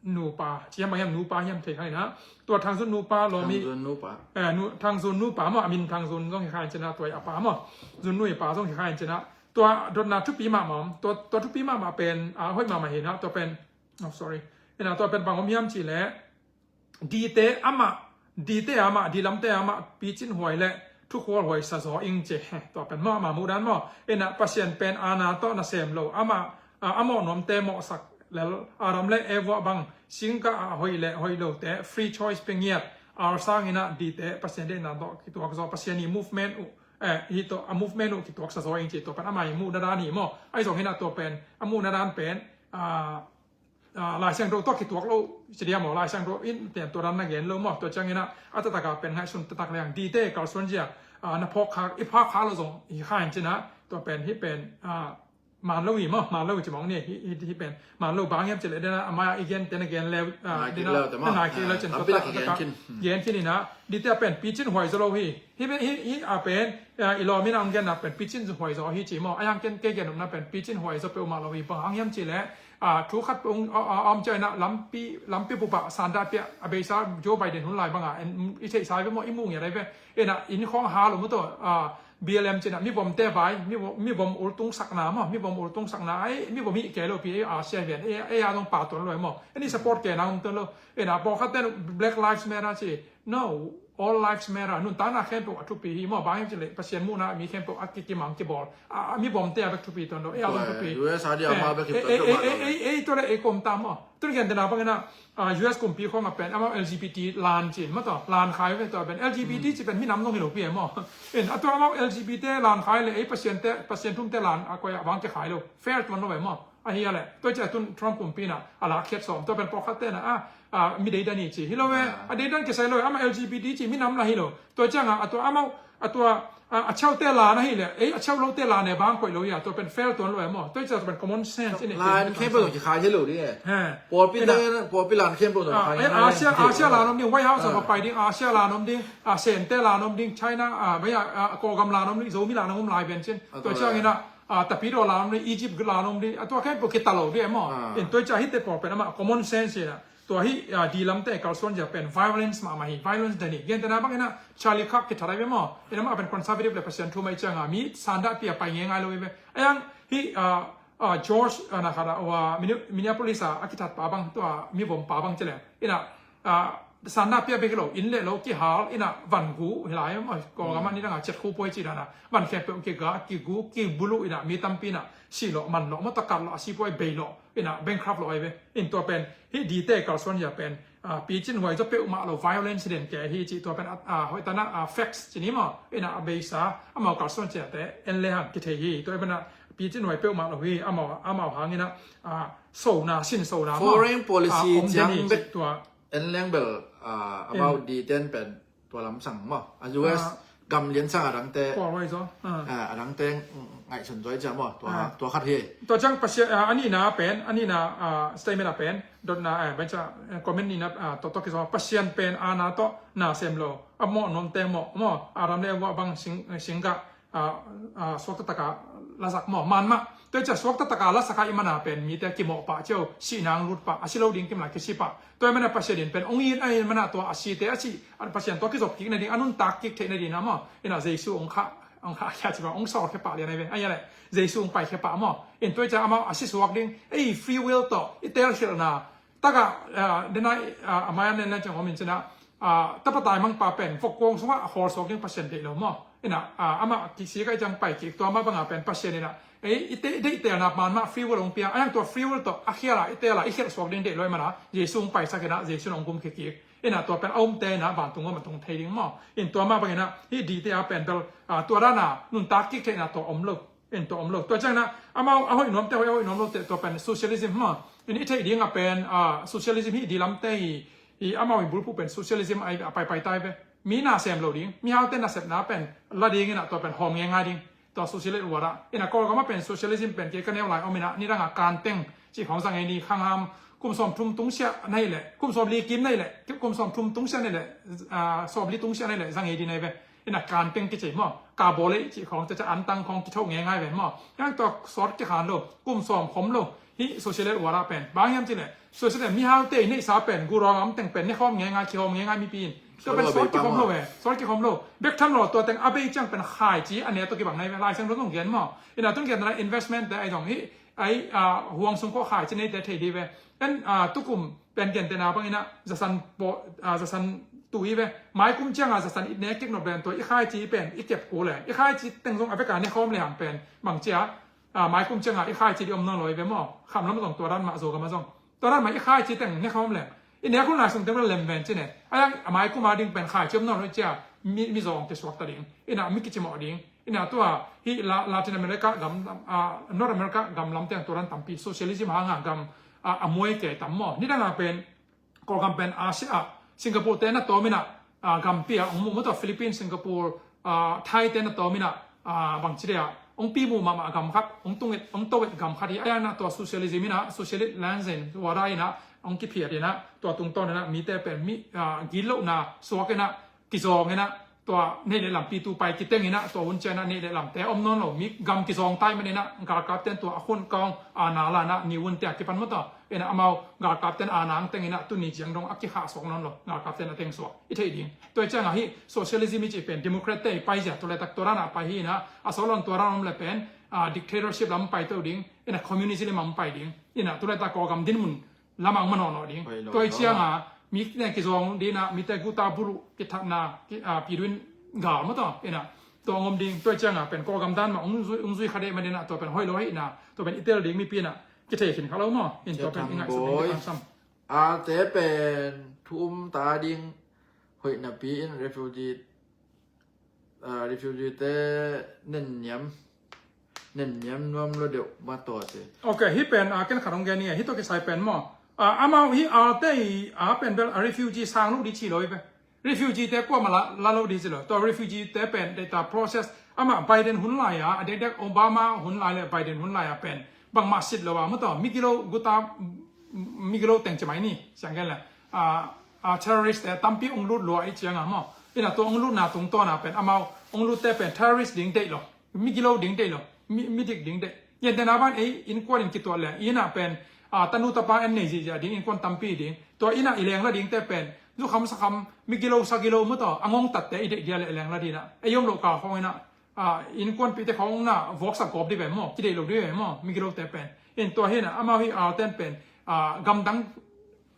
nupa, ci hiam bang hiam, nupa hiam thei kha in ah. Tua Thang Zun nupa, lawm i, Thang Zun nupa. Eh, nu, Thang Zun nupa maw, a min Thang Zun zong hi kha in cin ah, tua i a pa maw. Zun nu i pa zong hi kha in cin ah. Tua dotna thupi mahmah om, tua, tua thupi mahmah pen, ah, hoih mahmah hi in ah, tua pen, oh, sorry. In ah tua pen bang om hiam cih leh, dite amah, dite amah, dilamte amah, picin huai leh, thukhual huai sa zaw ing ci. Tua pen maw, amah muhdan maw. In ah Pasian pen aana tawh nasem lo. Amah, ah, a mawh nuamte mawhsak lel, Adam leh Eva bang, singkah ah hoih leh hoih lote, free choice pia ngiat, ar sangin ah dite, Pasian deihna tawh kituak zaw, Pasian i movement uh, eh, hih tawh, a movement uh kituaksa zaw ing ci, tua pen amah i muhna dan hi maw. Ahi zongin ah tua pen, a muhna dan pen, ah, ah, Lai Siangtho tawh kituak lo ci diam maw, Lai Siangtho in pen tua dan na gen lo maw. Tua ciangin ah, a taktak a pen ngaihsun taktak leng, dite kalsuan zia, ah, na phawk kha, i phak kha lo zong hi kha in cin ah, tua pen hih pen, ah, man lo hi maw, man lo hi ci mawk ni, hih, hih, hih pen man lo, bang hiam cih leh dena, a mai-ah i gente na gen leu, ah, nai kik dena, leu te maw. Na nai kik leu cin, ah, tua tak, tak gen khin. Gen khin in ah, dite a pen picin huai zaw lo hi. Hih pen, hih, hih a pen, ah, i lawm in ah hong genna pen picin huai zaw hi ci maw. A hiang ken kei gen nopna pen picin huai zaw peuhmah lo hi, bang hang hiam cih leh, ah, thu khat peuh hong, ah, ah, om ciang in ah lampi, lampi bup ah sanda pia, a beisa Joe Biden hun lai bang a, en, i theihsa ve maw, i muh ngiat ai ve. In ah inn khawng hal uh maw tawh, ah, B L M cin ah, mivom te vai, mivom, mivom ultung sakna maw, mivom ultung sakna, ai, mivom hih kei lo pi, ai, Asia vian, ai, ai, a dong pa tuan lo, ai maw. Ani support kei na um tuan lo. Ena, pawlkhat ten Black Lives Matter ci, no, all lives matter. Nuntakna khempeuh a thupi hi maw, bang hiam cih leh, Pasian muhna mi khempeuh a ki, kimang kibawl. A, a, mivom te a bek thupi tuan lo, ai, a dong thupi. U S a dia ma bek thupi tuan lo. Ei, ei, ei, ei, tua le, ei kom ta maw. Tun gen tena bang ena, ah, U S kumpi khawng a pen, amau L G B T lan cin, maw tawh, lan khai ve tawh pen, L G B T ci pen minam zong hi lo pi e maw. In, a tua amau L G B T lan khai le, ei Pasian te, Pasian thumte lan, a koi a bang ke khai lo. Fair tuan lo ve maw. A hi a le, tua cia tun Trump kumpi na, a lak khiat sawm, tua pen pawlkhat te na, a, a, mi deidan hi ci, hi lo ve, a deidan kisai lo ve, amau L G B T ci, minam la hi lo. Tua cia nga, a tua amau, a tua, A, a chaute la na hi le, ei, a chau lote la ne bang koih lo hi a, tua pen fail tuan lo e maw. Tua i cia tua pen common sense in e. Lan khempeuh zong kikhai thei lo ding e. He. Pawlpi te, pawlpi lan khempeuh zong kikhai thei lo. Asia, Asia lan om ding, White House ah va pai ding, Asia lan om ding, a Sente lan om ding, China, a, mai a, a, Kawlgam lan om ding, Zomi lan om lai ben cin. Tua ciangin a, a, Tapidaw lan om ding, Egypt lan om ding, a tua khempeuh kita lo ding e maw. In tua i cia hite pawl pen amah common sense in a. Tua hi, a, di lamte kalsuan zia pen violence mahmah hi, violence dan hi. Gentehna bangin a Charlie Kirk kithat ai ve maw. Ina mah pen conservative le Pasian thu mai cianga mi sanda pia pai ngai ngai lo ve. Ayang hi, a, a, George, a, na khat a, wa, Minne-, Minneapolis a, a kithat pa bang, tua mi vom pa bang cile. Ina, a, sanda pia bek lo, inn le lo kihal, ina van gu hi lai maw, ko gama ni danga chet khu poi ci dana. Van khempeuh kiga, kigu, kibulu ina, mi tampi ina, si lo, man lo, maw takat lo, a si poi bei lo. Ina bankrupt lo ai ve. In tua pen, hi dite kalsuan zia pen, a, picin huai zaw peuhmah lo violence den ke hi ci tua pen, a, a, hoih tana, a, facts ci ni maw. Ina a beisa, amau kalsuan ciate, en le hang kithei hi. Tua i pen a, picin huai peuhmah lo hi, amau, amau hangina, a, sona, sin sona maw. Foreign policy a, om ciang den hi bek ci tua. En leng bel, a, amau diten pen, tua lam sang maw. A U S gam lian sang a dangte. Tua huai zaw. A, a dangte ngaihsun zaw i cia maw. Tua, tua khat hi. Tua ciang Pasian, a, a nihna pen, a nihna, a, statement a pen, dotna, a, ben cia, a, comment nihna, a, tawh tawh kizaw. Pasian pen, a na tawh, na sem lo. A mawh nuamte mawh, maw. Adam le Eva bang sing, singkah, a, a, suakta taka lasak maw. Man mah. Tua i cia suakta taka lasak a i mana pen, mite kimawh pah cio, sihna ang lut pah, a si lo ding kim lai kisi pah. Tua i mana Pasian in pen, ong it a i mana tua a site a si, a Pasian tua kizop kik nading, a nuntak kik theih nading na maw. Ina Jesu ong khah, ong khah khia ci bang, ong sawl khia pah lian ai ve. Ai le, Jesu ong pai khia pah maw. In tua i cia amau a si suak ding, ei free will tawh, i tel hilhna. Taka, a, denai, a, a mai an len len ciang om in cina, a, tapa tai mang pa pen, vok kong sunga a khawl suak ding Pasian deih lo maw. Ina, a, ama kisi kai ciang pai kik, tua ma banga pen Pasian ina, ei, i te, deih telna man ma free will ong pia, ayang tua free will tawh, a khiala, i tela, i khial suak ding deih lo i mana, Jesu ong pai sak ina, Jesu ong kum kik kik. Ina tua pen a umte ina, vantung om a tung thei ding maw. In tua ma bang ina, hi dite a pen bel, a, tua dana, nuntak kik theihna tua om lo. En tawh om lo. Tua ciangin ah, amau a hoih nuamte hoih, a hoih nuam lote tua pen socialism maw. En i theih ding a pen, ah, socialism hi di lamte hi, hi amau i bulphuh pen socialism a, a paipai tai ve. Mi nasem lo ding, mihaute nasepna pen la dingin ah tua pen hawm ngeingai ding. Tua socialist uar ah. En a Kawlgam a pen socialism pen kei ka neu lai om in ah, nidang a kanteng cih khawng za ngei ni, khangham, kum sawm thum tungsiah na hih leh, kum sawm li kim na hih leh, kum sawm thum tungsiah na hih leh, ah, sawm li tungsiah na hih leh, za ngei ding na hi ve. Ina kanteng kici maw, ka bawlei cih khawng, cia cia antang khawng kithoh ngeingai ve maw. Yang tua sawt kikhan lo, kum sawm khom lo, hih socialist uar ah pen. Bang hiam cih leh, socialist mihaute i neihsa pen, gurawng a om teng pen, nekhawm ngeingai, kikhawm ngeingai mipi in. Tua pen sawt kikhom lo ve, sawt kikhom lo. Bek tham lo, tua teng a bei ciang pen khaici, a ne tawh kibang na hi ve, Lai Siangtho zong gen maw. Ina tun gen na investment te ai zong hih, ai, ah, huang sung khawh khaici neite thei di ve. En, ah, tukum pen gentehna bangin ah, zasan pawh, ah, zasan tu hi ve. Maikum ciangah zasan i nek kik nop leng tua i khaici pen i kep kul leng. I khaici teng zong a veka nekhawm lehang pen bang cia, ah, maikum ciangah i khaici di om nawn lo hi ve maw. Khamlam zong tua dan mah, Zogam ah zong. Tua dan mah i khaici teng nekhawm leng. I nek hun lai sung teng lem ven ci ne. A yang a maikum a ding pen khaici om nawn lo hi cia, mi, mi zawng kisuak ta ding. Ina mi kicimawh ding. Ina tua, hih La-, Latin America gam, ah, North America gam lamte ang tua dan tampi socialism hanga gam, ah, a muai kei tam maw. Nidang a pen, Kawlgam pen Asia ah, Singapore te na tawm ina, ah, gampi ah, ong muh maw tua Philippines, Singapore, ah, Thai te na tawm ina, ah, bangci dia, ong pi muh mahmah gam khat, ong tung et, ong to et gam khat hi, a yang na tua socialism ina, socialist lands in, tua da ina, ong kiphiat ina, tua tungtawn ina, mite pen mi, ah, gitlohna suak ina, kizawng ina, tua neih le lampi tu pai kiteng ina, tua hun ciang ina neih le lamte om nawn lo, mi gam kizawng tai man ina, galkap ten tua a khun kawng, a na la ina, ni hun te a kipan maw tua, ina amau galkap ten a nang teng ina, tuni ciang dong a kikhah suak nawn lo, galkap ten a teng suak, i theih ding. Tua ciang a hi, socialism i cih pen, democrat te i pai zia, tua le tak tua dan a pai hi ina, a sawlon tua dan om le pen, a dictatorship lam pai to ding, ina communism lam pai ding, ina tua le tak Kawlgam dinmun, lamang manawhnawh ding. Tua i cianga, mi ne kizawng dina, mite guta bulu, kithatna, ki, a, piduin gal maw tua, ina. Tua ngom ding, tua i cianga, pen Kawlgam dan mah, ung zui, ung zui kha deh ma dina, tua pen hoih lo hi ina, tua pen i tel ding mipi ina, kithei khin kha lo maw, in tua pen i ngaihsut ding, i pansam. Arte pen, thu um ta ding, hoih napi in refugee, ah, refugee te nenniam, nenniam nuam lo deuh ma taw ci. Ok, hi pen, ah, ken khat hong gen ni, hi tawh kisai pen maw. Ah, amau hi arte hi, ah, pen bel, ah, refugee sang lo di ci lo hi ve. Refugee te kuamah la, la lo ding ci lo. Tua refugee te pen data process amah Biden hun lai-a, a dekdek Obama hun lai le Biden hun lai-a pen bangmah sit lo a, maw, tua migilo guta, migilo teng ci mai ni, siang gen le, a, a, terrorist te tampi ong lut lua i cianga maw. Ina tua ong lutna tungtawna pen amau ong lut te pen terrorist ding deih lo. Migilo ding deih lo. Mi, midik ding deih. Yen tena ban ei innkuan in kituat le, ina pen, a, tanu tapa en nei zihziah ding, innkuan tampi ding. Tua ina i lengla ding te pen zukham sakham, migilo sagilo, maw, tua a ngongtatte i deih dia le lengla dina. Ei om lo kal khong ina, a, innkuanpihte khong na voksak gawp di ve maw, kideih lo di ve maw, migilote pen. In tua hina amau hi alten pen, a, gamdang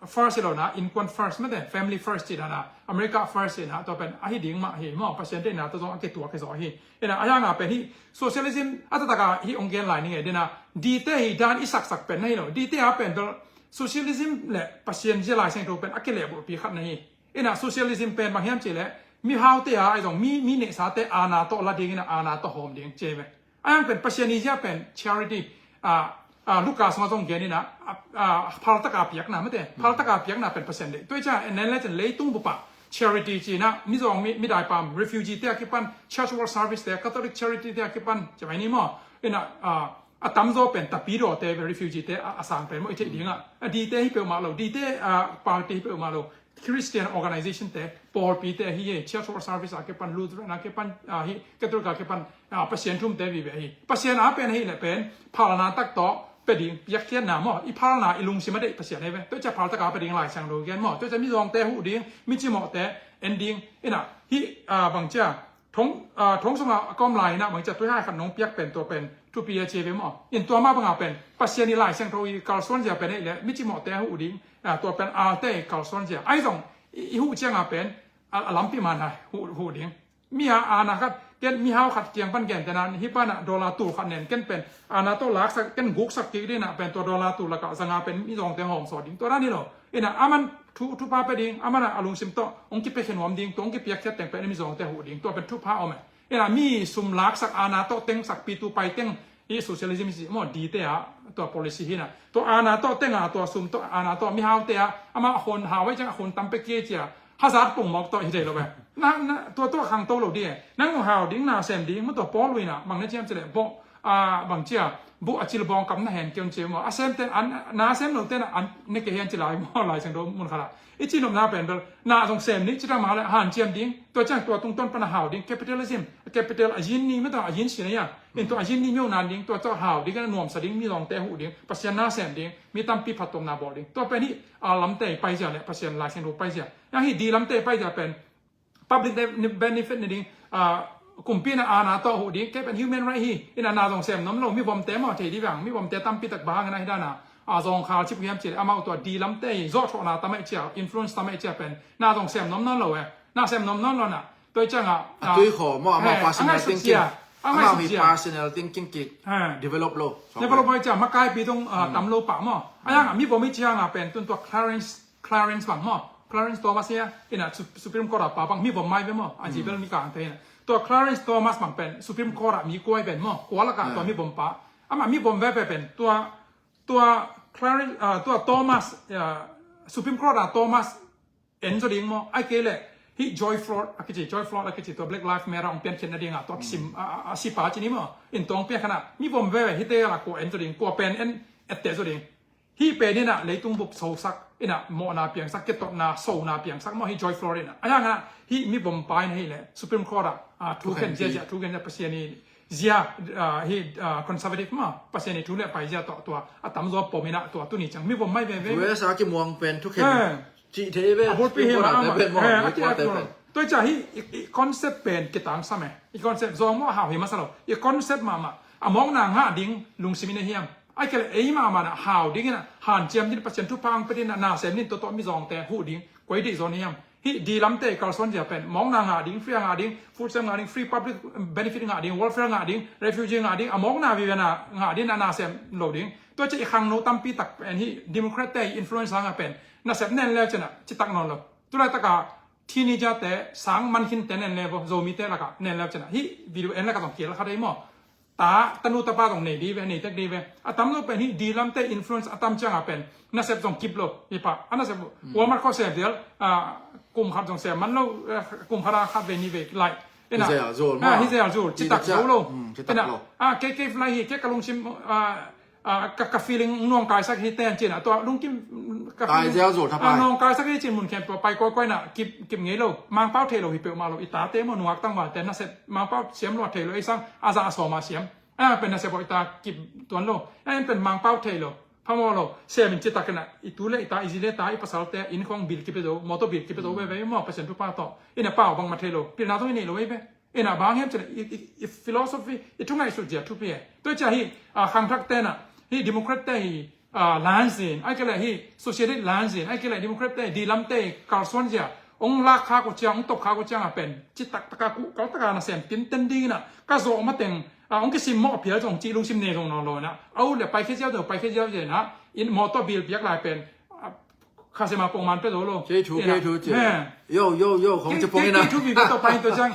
first hi lo na, innkuan first mate, family first ci dana, America first hi na, tua pen ahi ding mah hi maw, Pasian deihna tua zong a kituak hi zaw hi. Ina a hianga pen hi socialism a taktak a hi ong gen lai ni ngei dina, dite hi dan i saksak pen na hi lo, dite a pen bel socialism le Pasian zia Lai Siangtho pen a kilehbulhpi khat na hi. Ina socialism pen bang hiam cih leh mihaute a, ahi zong mi, mi neihsate aana tawh la ding ina aana tawh hawm ding ci ve. A hiang pen Pasian i zia pen charity, a, a, Luka sungah zong gen ina, a, a, phaltaka piakna mate, phaltaka piakna pen Pasian deih. Tua i ciang en len le cin leitung bupa charity ci ina, mizawng, mi, midaipam, refugee te a kipan, church work service te, Catholic charity te a kipan ci mai ni maw. Ina, a, a tamzaw pen tapidaw te, refugee te a, a sang pen maw i theih dinga. A dite hi peuhmah lo, dite, a, party hi peuhmah lo. Christian organization te, pawlpi te hi, church work service a kipan, Lutheran a kipan, a, hi, Catholic a kipan, a, Pasian thum te vive hi. Pasian a pen hi le pen phalna tak tawh pe ding piakkhiatna maw, i phalna i lungsim a deih Pasian hi ve. Tua cia phaltaka pe ding Lai Siangtho gen maw. Tua cia mizawngte huh ding, micimawhte en ding. Ina hi, a, bang cia thong, a, thong sunga a kawm lai ina bang cia tuihai khat nong piak pen tua pen thupi a ci ve maw. In tua mah banga pen Pasian i Lai Siangtho i kalsuan zia pen hi le micimawhte huh ding, a, tua pen alte i kalsuan zia. Ahi zong i, i huh cianga pen a, a lampi man hai huh, huh ding. Mi a, aana khat, ken mihau khat kiang pan gen tena, hi pana dollar tul khat nen, ken pen aana tawh laksak, ken guksak kik dina pen tua dollar tul laka zanga pen mizawngte hawm saw ding. Tua dan hi lo. Ina aman thu, thupha pe ding, aman a lungsim tawh ong kipiakkhiat nuam ding, tua ong kipiakkhiat teng pen mizawngte huh ding, tua pen thupha om e. Ina mi sum laksak, aana tawh tengsak, pitu pai teng, i socialism si maw, dite a tua policy hina. Tua aana tawh tenga, tua sum tawh, aana tawh mihaute a, ama a hun hau ai ciang a hun tam pe kia cia, hazat pung mawk tawh hi thei lo ve. Na, na, tua, tua khangto lo ding e. Nang hau ding, na sem ding, maw, tua Paul uina bang na ciam ci le, bawh, a, bang cia, buh a cil bawng kam na hen kion ci maw. A sem ten, an, na sem lo ten an ne kei hen ci lai maw, Lai Siangtho mun khat a. I ci nopna pen bel, na zong sem ni, ci ta ma le, hanciam ding, tua ciang tua tungtawn pana hau ding, capitalism, capital a yin ni, maw, tua a yin si na ya. In tua a yin ni myo nan ding, tua tua hau ding, nuamsa ding, mizawngte huh ding, Pasian na sem ding, mi tampi phattuamna bawl ding. Tua pen hi, a, lamte paizia le Pasian Lai Siangtho paizia. Yang hi di lamte paizia pen public benefit ni ding, a, kumpi na aana tawh huh ding, kei pen human right hi. Ina na zong sem nuam lo, mivomte maw, thei di vang, mivomte tampi tak bang hang na hi dana, a, zawngkhal cip hiam ci le, amau tua di lamte hi, zawh thawhna tam ai cia, influence tam ai cia pen na zong sem nuam nawn lo e. Na sem nuam nawn lo na. Tua i cianga, a, a, tui khaw maw, amau, eh, personal thinking. A ngaihsut cia. A ngaihsut cia. Amau hi personal thinking ki, eh, develop lo. Develop lo i cia, makaipi tung, a, tam lo pah maw. A yang, a, mivom i cianga pen tun tua Clarence, Clarence bang maw. Clarence Thomas ia, ina Su-, Supreme Court a pa bang, mivom mai ve maw. A ji bel mi kang te ina. Tua Clarence Thomas bang pen Supreme Court a mi kuai pen maw. Kua laka tua mivom pa. Ama mivom ve pe pen tua, tua Clarence, a, tua Thomas, a, Supreme Court a Thomas en zaw ding maw, ai kei le, hi George Floyd a kici, George Floyd a kici, tua Black Lives Matter ong piankhiatna dinga, tua kisim, a, a, a sipa ci ni maw, in tua ong piankhiatna, mivom veve, hite la kua en zaw ding, kua pen en, etteh zaw ding. Hi pen ina, leitung bup sosak, ina, mawhna piangsak, kitotna, sona piangsak maw, hi George Floyd ina. A yang ina, hi mivom pa ina hi le, Supreme Court a, a, thu khen zia, zia, thu khen zia, Pasian i zia, a, hi, a, conservative maw, Pasian i thu le pai zia tawh, tua, a tamzaw pom ina, tua, tuni ciang, mivom mai veve. U S a kimuang pen thu khen. Eh. Cih thei ve. A bulpi hi ma, a ma. Eh, a ki a tua. Tua i cia hi, i, i concept pen kitangsam e. I concept zong maw hau hi masa lo. I concept mahmah. A mawkna ngah ding lungsim in a hiam. Ai kei le ei mahmah na hau ding ina, hanciam ding, Pasian thupha ang pe ding ina, na sem ding, tua tawh mizawngte huh ding. Koi dih zaw ni hiam. Hi di lamte kalsuan zia pen. Mawkna ngah ding, free ngah ding, food stamp ngah ding, free public benefit ngah ding, welfare ngah ding, refugee ngah ding, a mawkna vive na ngah ding ina, na sem lo ding. Tua cia i khangno tampi tak pen hi Democrat te i influence hanga pen. Nasep nen leu cina, citak nawn lo. Tulaitaka teenager te, sang man khin te nen leu vo, Zomi te laka nen leu cina. Hi video en laka zong kiel kha dei maw. ta, tanu tapa zong nei di ve, nei tek di ve. A tam lo pen hih di lamte influence a tam ciangah pen nasep zong kip lo hi pah. A nasep Walmart khawng sem zel, ah, kum khat zong sem man lo, eh, kum khat a khat vei nih vei lai. Ina, hi zia zul, ah, hi zia zul, citak zo lo. Hmm, citak lo. Ina, ah, kei, kei lai hi, kei ka lungsim, ah, ah, ka, ka feeling nuang kaisak hi ten cin a, tua lungkim ka feeling, ah, nuang kaisak hi cin mun khempeuh pai kawikawi na, kip, kip ngei lo. Mangpau thei lo hi peuhmah lo, i tate maw, nungak tangvalte nasep, Mangpau siam luat thei lo, ei sang a za a sawm a siam. A pen nasep aw, i ta kip tuan lo. A pen Mangpau thei lo, phamawh lo. Sem in citak ina, i tu le i ta, i zi le ta, i pasalte inn khawng bill kipia zo, mawtaw bill kipia zo veve maw, Pasian thupha tawh. Ina pau bangmah thei lo, pilna zong i nei lo ei ve. Ina bang hiam cih leh i, i, i philosophy, i thu ngaihsut zia thupi e. Tua ciah hi, ah, khangthak te na, hi Democrat te hi, ah, lanzin, ai kei leh hi Socialist lanzin, ai kei leh Democrat te hi, di lamte hi kalsuan zia, hong lak khak uh ciang, hong top khak uh ciang a pen citak taka kuh kal taka nasem tinten ding ina ka zawh mateng, ah, hong kisimmawh phial zong cih lungsim nei zong nawn lo ina, a ut le paikhia ziau zong, paikhia ziau zia ina, in mawtaw bill piak lai pen, ah, khasem a pongman pia zo lo. Kei thu, kei thu ci. Yo, yo, yo, khong ci pong ina. Kei thu vive tawh pai in tua ciang,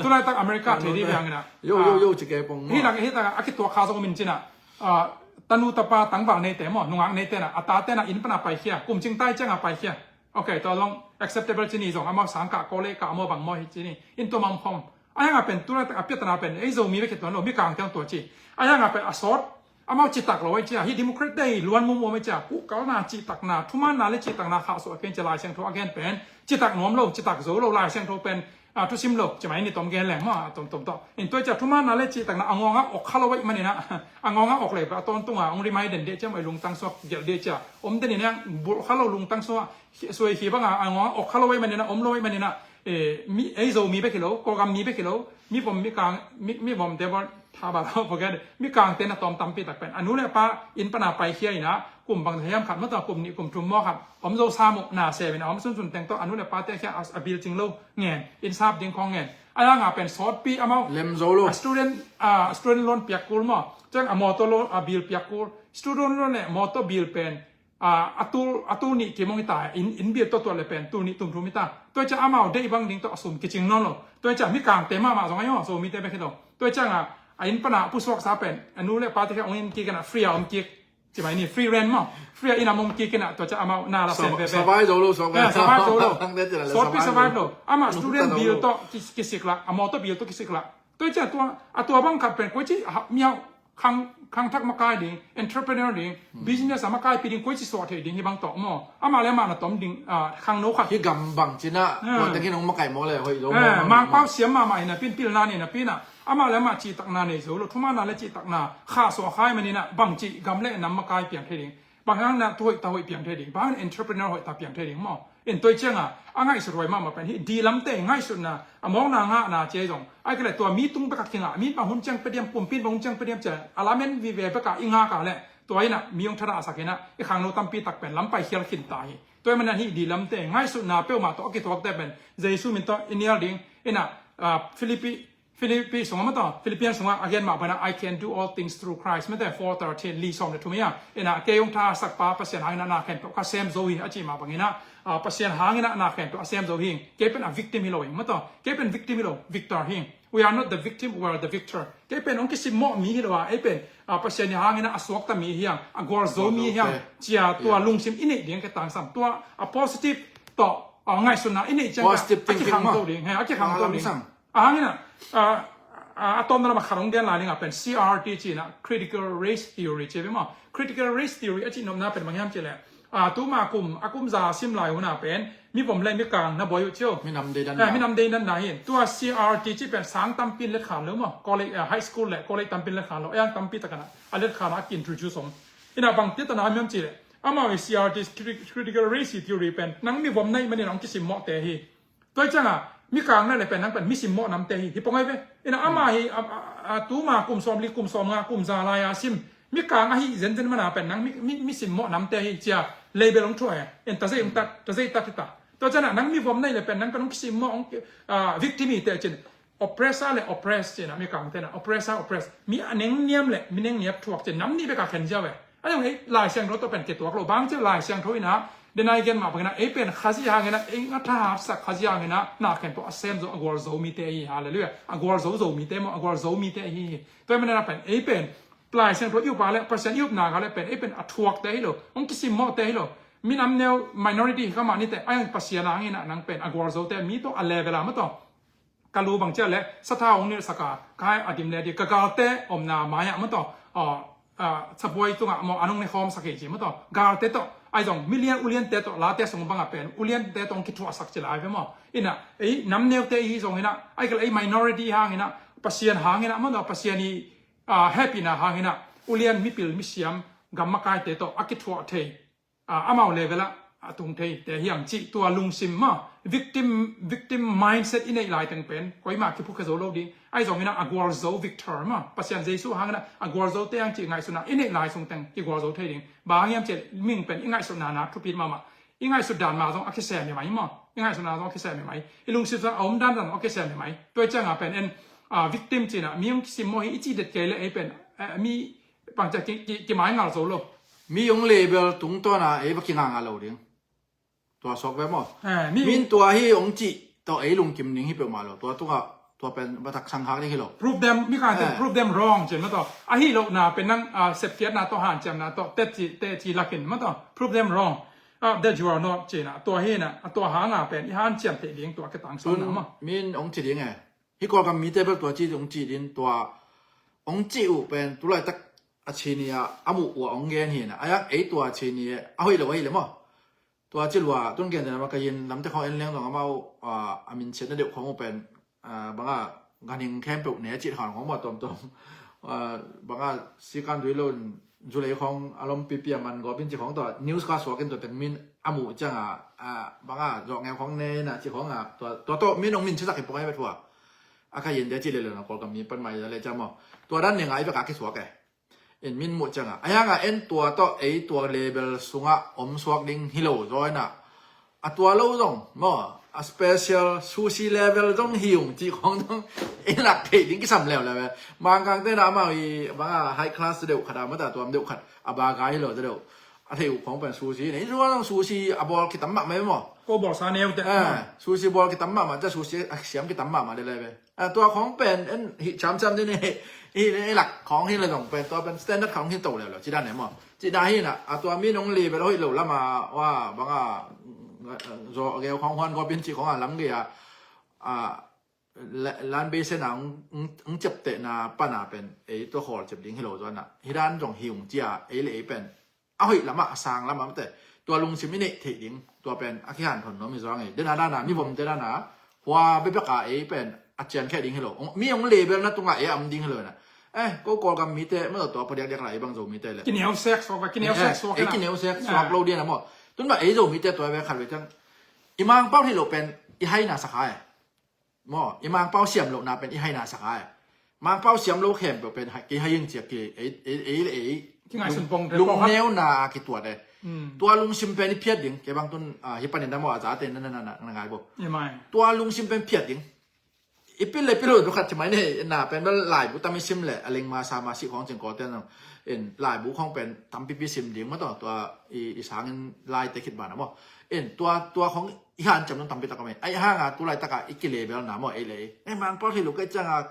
tulaitak America thei di viang ina, yo, yo, yo ci kei pong maw. Hi lak, hi tak a kituak kha zong min cina, ah, tanu tapa tangval neite maw, nungak neite na, a tate na inn pana paikhia, kum cingtai cianga paikhia. Ok, tua zong acceptable cini zong, amau sang kah, kawlei kah, amau bang maw hi cini. In tua mamkhom. A hianga pen, tulaitak a piatana pen, ei Zomi bek hi tuan lo, Mikangte hong tua ci. A hianga pen, a sawt, amau citak lo ei cia, hi Democrat te hi luan mumuam ei cia, kuhkalna, citakna, thumaanna le citakna khahsuah a ken cia, Lai Siangtho a gen pen, citak nuam lo, citak zo lo, Lai Siangtho pen, ah, thusim lo, ci mai ni tom gen leng maw, a tomtom tawh. In tua cia thumaanna le citakna a ngawnga ok kha lo ei manina, a ngawnga ok lei pa a tawntunga hong remind den deh cia maw, i lungtang sua gelh deh cia. Om den ina bulh kha lo lungtang sua, suai hi banga a ngawnga ok kha lo ei manina, om lo ei manina, eh, mi, ei Zomi bek hi lo, Kawlgam mi bek hi lo, mi vom, Mikang, mi, mi vomte bawl tha bal lo, forget it. Mikangte na tawm tampi tak pen a nu le pa inn pana paikhia ina, kum bang hiam khat maw tawh, kum nih kum thum maw khat om zo sam uh, na sem ina om sunsun teng tawh a nu le pate khia a, a bill cing lo ngen, inn sap ding khawng ngen. A hianga pen sawtpi amau lem zo lo. A student, a student loan piak kul maw, ciang a mawtaw loan, a bill piak kul. Student loan le mawtaw bill pen, a, a tul, a tul nih kim hong hi ta, inn, inn bill tawh tuat le pen tul nih tul thum hi ta. Tua ciang amau deih bang ding tawh a sum kicing nawn lo. Tua ciang Mikangte mahmah zong ahi aw, Zomite bek hi lo. Tua cianga a inn pana pusuaksa pen a nu le pate khia hong inn kik ina, free a om kik. Ci mai ni, free rent maw. Free a inn a om kik ina, tua ciang amau na la sem veve. Survive zo lo, survive. Survive zo lo. Sawtpi survive lo. Ama student bill tawh ki, kisik lah, a mawtaw bill tawh kisik lah. Tua ciang tua, a tua bang khat pen koi ci, ha, miau, khang, khangthak makai ding, entrepreneur ding, business a makaipi ding, koi ci suah thei ding hi bang tawh maw. Ama le ama na tom ding, ah, khangno khat. Hi gam bang cina, tua teng hi nong makai maw le, hoih zo maw. Mangpau siam mahmah hi napi in, pilna nei napi ina, ama le ama citakna nei zo lo, thumaanna le citakna khahsuah khai manina, bangci gam le nam makai piang thei ding. Bang hang na thu hoih ta hoih piang thei ding, bang entrepreneur hoih ta piang thei ding maw. In tua cianga a ngaihsut huai mahmah pen hi di lamte ngaihsutna, a mawkna ngahna cia zong, ai kei le tua mi tung beka kingah, mi bang hun ciang pia diam, pumpi in bang hun ciang pia diam cia a lamen vive beka i ngak a le, tua ina mi hong thadahsak ina i khangno tampi tak pen lam pai khial khin ta hi. Tua hi mana hi di lamte ngaihsutna peuhmah tawh a kituakte pen Jesu min tawh i nial ding ina, ah, Philippi Philippi sungah maw tawh, Philippian sungah a gen mah bangin ah, "I can do all things through Christ." Mate four thirteen, li sawm le thum hi a. Ina, "Kei hong tha a sakpa Pasian hangin ah na khempeuh ka sem zo hi," a cih mah bangin ah, ah, Pasian hangin ah na khempeuh a sem zo hi. Kei pen a victim hi lo hi, maw tawh. Kei pen victim hi lo, victor hi. We are not the victim, we are the victor. Kei pen hong kisimmawh mi hi lo a, ei pen, ah, Pasian hangin ah a suakta mi hi hang, a gualzo mi hi hang. Cia tua lungsim i neih ding ka tangsam. Tua a positive tawh, ah, ngaihsutna i neih ciang a kikhangto ding, he, a kikhangto ding. A hangin ah, ah, ah, a tawmna lamah khat hong gen lai ding a pen C R T ci-in ah, critical race theory ci ve maw. Critical race theory a cih nopna pen bang hiam cih leh, ah, tuma kum, a kum za sim lai hun a pen mi vom le mi kang na buai uh cio. Minam deidanna. Eh, minam deidanna hi. Tua C R T ci pen sang tampi in letkhan lo maw. College, ah, high school le college tampi in letkhan lo. Ei ang tampi takin ah a letkhan ah a ki-introduce om. Ina bang ti tana hiam cih leh, amau i C R T, criti-, critical race theory pen nang mi vom na hih manin hong kisimmawhte hi. Tua hi cianga, mi kang na le pen nang pen mi simmawh namte hi, hi pong ai ve. Ina ama hi, a, a, a, tuma kum sawm li, kum sawm nga, kum za lai a sim. Mi kang ahi zenzen mana pen nang mi, mi, mi simmawh namte hi cia label hong thuah e. En ta zei hong tat, ta zei tat hi ta. Tua cianga nang mi vom na hih le pen nang pen hong kisimmawh, hong ki, ah, victim hi te cin. Oppressor le oppressed cina, mi kangte na. Oppressor, oppressed. Mi a nengniam le mi nengniap thuak cin. Nam nih beka khen ziau e. A neng ei Lai Siangtho tawh pen kituak lo. Bang cia Lai Siangtho ina Denai gen mah bangin ah ei pen Khazih hangin ah ei nga tha hapsak Khazih hangin ah na khempeuh a sem zo a gualzo mite ahi hi. Halleluiah. A gualzo Zomite maw, a gualzo mite ahi hi. Tua ahih manin ah pen ei pen Lai Siangtho i up a le Pasian i upna ka le pen ei pen a thuakte hi lo, hong kisimmawhte hi lo. Minam neu minority hi ka mah nite, a hang Pasian hangin ah nang pen a gualzote, mi tawh a level a maw tawh ka lu bang ciah le sathau hong nilhsak a, ka hai a dim le di ka galte omna mai-ah maw tawh, aw, a, sabuai tungah maw an hong ne khawmsak hi ci maw tawh, galte tawh, ahi zong milian uliante tawh, late sung bangah pen uliante tawh hong kithuahsak ci lai ve maw. Inah ei namneute i hi zong inah, ahi kei le ei minority hang inah, Pasian hang inah maw tawh, Pasian i, a, hehpihna hang inah ulian mipil misiam gam makaite tawh a kithuah thei, a, amau level ah a tung thei te hi ang cih tua lungsim maw, victim, victim mindset i neih lai teng pen koimah kiphukhia zo lo ding. Ahi zong inah a gualzo victor maw, Pasian Jesu hang inah a gualzote ang cih ngaihsutna i neih lai sung teng kigualzo thei ding. Bang hang hiam cih leh mihing pen i ngaihsutna na thupit mahmah. I ngaihsut dan mah zong a kisem hi mai maw, i ngaihsutna zong a kisem hi mai. I lungsim zong a omdan zong a kisem hi mai. Tua ciangah pen en, a, victim cih inah mi hong kisimmawh hi i cih det kei le ei pen, a, mi bangcia ki, ki, kimaingal zo lo. Mi hong label tungtawna ei va kinganga lo ding. Tua suak ve maw? Eh, mi min tua hi hong cih tawh ei lungkim ding hi peuhmah lo. Tua tungah tua pen va taksang hak ding hi lo. Prove them, mi kante, eh, prove them wrong cin maw tawh. Ahi lohna pen nang, ah, sepkhiatna tawh, hanciamna tawh teci, teci lakin maw tawh. Prove them wrong. Ah, that you are not cin ah. Tua hi na, ah, tua hanga pen i hanciam theih ding tua kitangsawmna maw. Min hong ci ding e. Hih Kawlgam mite bel tua ci hong ci din tua hong ci uh pen tulaitak a ci ni a, a muh uh a hong gen hi na. A yak ei tua ci ni a hoih lo ahi le maw. Tua ci lua tun gen dena ma ka yin lamte khawng en leng zong amau, a, a min siatna deuh khawng uh pen, a, banga ganhing khempeuh ne a cih khawng khawng maw tuamtuam. A, banga sikan dui lo in zulei khawng a lom pipi a man gawp in ci khawng tua news ka suak in tua teng min a muh cianga, a, banga zawh ngeu khawng ne na ci khawng a, tua, tua tawh min hong min cisak hi pawng ai bet hua. A ka yin de ci le lo na Kawlgam mi pan mai le ciang maw. Tua dan ne ngai bek a kisuak e. In min muh cianga. A hianga en tua tawh ei tua level sungah om suak ding hi lo zaw inah. A tua lo zong maw, a special sushi level zong hi ung cih khawng zong i lak theih ding kisam leuleu e. Mangkangte na amau i banga high class deuh khat a mata tuam deuh khat a baga hi lo deuh. A theih uh khawng pen sushi nei zua zong sushi a bawl kitam mahmah e maw. Ko bawlsa neute. Eh, sushi bawl kitam mahmah, cia sushi a siam kitam mahmah le le ve. A tua khawng pen en hih camcam ding hi, hih lak khawng hi le zong pen tua pen standard khawng hi to leuleu ci dan e maw. Ci dan hi na, a tua mi nong li bel hoih lo lama, wa, banga, zawh geu khawng huan gawp in ci khawng a lam gei a, a, la-, lan beisen a ng, ng, ng ciaptehna pana pen ei tua khawl ciap ding hi lo zuan a. Hi dan zong hi ung cia, ei le ei pen a hoih lamah, a sang lamah mate. Tua lungsim i neih theih ding, tua pen a kihanthawn nuam hi zuang ei. Dena dana, mi vomte dana, hua bebek a ei pen a ciankhia ding hi lo. Mi hong level na tungah ei a om ding hi lo na. Eh, ko Kawlgam mite, ma tua padiakdiak la ei bang Zomite le. Kineusek suak, kineusek suak. Eh, kineusek suak lo ding na maw. Tun ma ei Zomite tua ve khat ve ciang. I Mangpau hi lo pen, i haina sakha e. Maw, i Mangpau siam lohna pen i haina sakha e. Mangpau siam lo khempeuh pen kei hai ing ciak kei, ei, ei, ei, ei. Kingaihsun pong te pong khat. Lungneuna a kituat e. Tua lungsim pen i phiat ding, kei bang tun, ah, hi panin na maw a zate na, na, na, na, na ngai bo. Tua lungsim pen phiat ding. I pil le pil lo khat ci mai ne, na pen bel laibu tam i sim le, a lengma sama sih khawng cing kawte na. In laibu khawng pen tampipi sim ding maw tua, tua i, i sangin laite khit bana maw. In tua, tua khawng i hanciam nung tampi tak a mai. Ahi hanga tu laitaka i kilevel na maw ei le ei. Ei Mangpau thei lo kei cianga,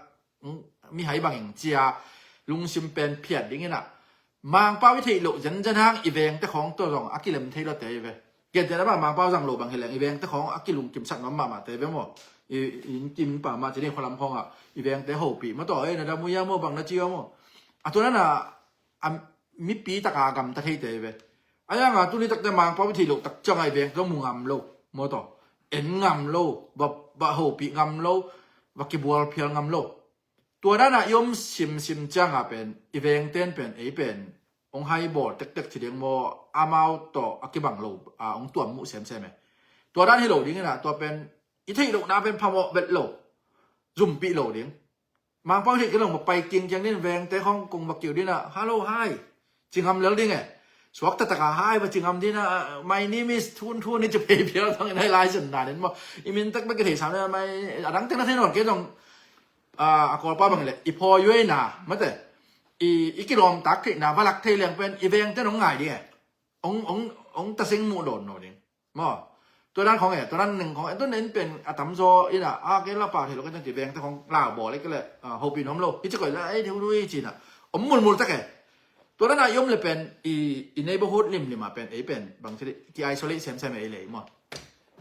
mm, mihai bangin cia lungsim pen phiat ding ina. Mangpau i theih loh zenzen hang i vengte khawng tawh zong a kilem thei lawte i ve. Gentehna mah Mangpau zang lo bang hileng i vengte khawng a kilungkimsak nuam mahmahte i ve maw. I, i innkim pa mah ci ding khualam khawngah i vengte hopih maw tawh ei na dam uh ia maw bang na ci uh maw. A tunana a mipi taka gamta theite i ve. A ianga tuni takte Mangpau i theih loh tak cianga i vengte zong mu ngam lo maw tawh. En ngam lo, va, va hopih ngam lo, va kibualphial ngam lo. Tua dana i om simsim cianga pen i vengten pen ei pen hong hai bawl tektek ci ding maw, amau tawh a kibang lo a hong tuam muh semsem e. Tua dan hi lo ding ina tua pen i theih lohna pen phamawh bet lo, zumpih lo ding. Mangpau theih kei lo maw pai kingkiang din vengte hong kong va kiu dina, "Hello, hi." Ci ngam lel ding e. Suak taktak a, "Hi," va ci ngam dina, "My name is Thun Thun," i ci phei phial thang in hai lai sin dan in maw. I min tak bek i thei sam le mai, a dang teng na thei nawn kei zong, a, a Kawlpa bang le, i phawi uaina, mate. I, i kilawm tak theihna, va lak thei leng pen, i vengte nong ngai ding e. ong ong ong taseng muh dawn lo ding. Maw, tua dan khong e, tua dan neng khong e, tua nen pen a tamzaw ina a ke la pau thei lo ka tang ti veng ta khong lau bawl e ke le, a, hopin hom lo hi ci koi la ei deu dui ci na om mulmul ta ke. Tua dan a i om le pen i i neighborhood limlim a pen ei pen bang ci ki isolate semsem ei le maw.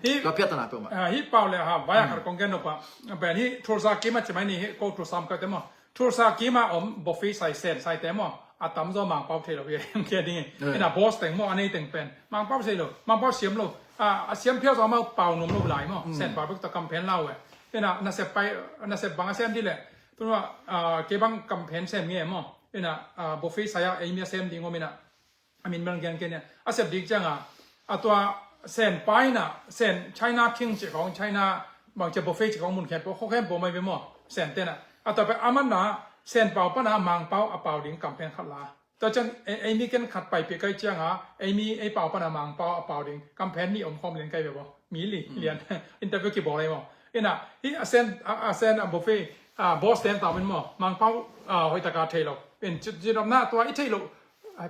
Hi tua piat ta na pe ma. Ah, hi pau le ha vai a khat kong gen no pa. Pen hi Tulsa kim a ci mai ni hi ko Tulsa ka te maw. Tulsa kim a om buffet sai sen sai te maw. A tamzaw Mangpau thei lo hi em kia ding. Ina boss teng maw a nei teng pen Mangpau thei lo, Mangpau siam lo. A siam phial zaw maw pau nom lo lai maw. Sen pau bek ta campaign lau e. Ina nasep pai nasep bang a sem di le. Tun wa ke bang campaign sem nge maw. Ina buffet sai a ei mi a sem ding om ina. A min bel gen kei nia a sep dik cianga a tua sen paina sen China King ci khong China bang cia buffet ci khong mun khen po kho khen po mai ve maw sen tena a tua pe a man na sen pau pana Mangpau a pau ding campaign khat la. Tua ciang ei mi ken khat pai pe kai cianga ei mi ei pau pana Mangpau a pau ding campaign ni om khom len kai ve bo mi li lian interview ki bo lai maw. Ina hi a sen a sen a buffet a boss ten tau min maw Mangpau a hoi taka thei lo. In ci ci dom na tua i thei lo.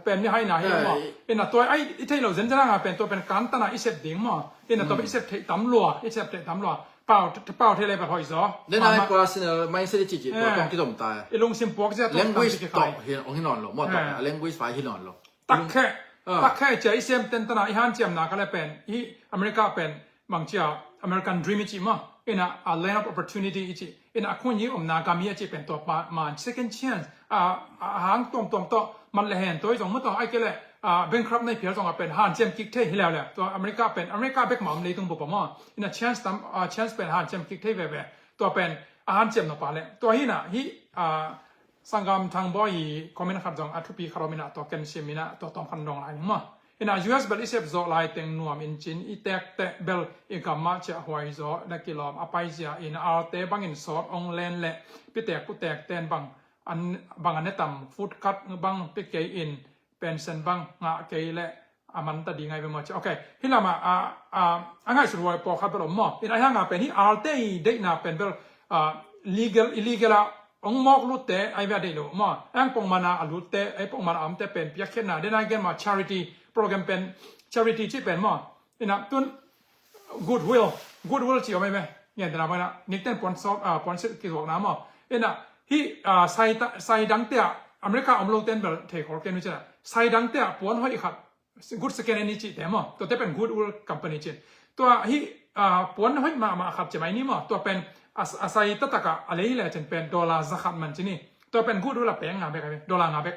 Pen mi hai na hi maw. Ina tua ai i thei lo zen zen nga pen tua pen kan tana i sep ding maw. Ina tua i sep thei tam lua i sep thei tam lua. Pau pau thei le pa hoi zo. Then ai personal mindset ci ci tua tong ki dom ta. I lungsim puak zia tua language to hi ong hi non lo maw tua language fai hi non lo. Tak khe tak khe cia i sem ten tana i han ciam na ka le pen i America pen bang cia American dream i ci maw. Ina a land of opportunity i ci ina a khun yi om na gam hi a ci pen tua pa man second chance a hang tuam tuam to man le hen toi zong maw to ai ke le bankrupt nei phial zong a pen han ciam kik thei hi leu le tua America pen America bek ma om leitung bo pa maw. Ina chance tam chance pen han ciam kik thei ve ve tua pen a han ciam no pa le tua hi na hi Sanggam Thang Bawi i comment khat zong a thupi khat om ina tua ken sim ina tua tawm khan dong lai maw. Ina U S bel i sep zawh lai teng nuam in cin i tek teh bel i gam mah ciah huai zaw na kilawm a paizia in alte bangin sawt ong len le pitek putek ten bang an bang a ne tam food cut bang pi kei in pension bang ngah kei le a man ta ding ai ve maw ci. Ok hi lama a a a ngaihsut huai pawlkhat bel om maw. In a hianga pen hi alte i deihna pen bel legal illegal a ong mawk lutte ai ve a deih lo maw. Ang pongmana a lutte ai pongmana a omte pen piakkhiatna dena gen ma charity program pen charity ci pen maw. Ina tun goodwill goodwill ci om ai ve. Ngen dena bana nikten puan sawk puan silh kizuakna maw. Ina hi sai dangte ah America om lo ten bel thei khol ken cina sai dangte ah puan hoih khat good second hand i cihte maw. Tuate pen goodwill company cin. Tua hi puan hoih mahmah khat ci mai ni maw. Tua pen a sai taktak a a lei le cin pen dollar za khat man cini. Tua pen goodwill a peng nga bek a dollar nga bek.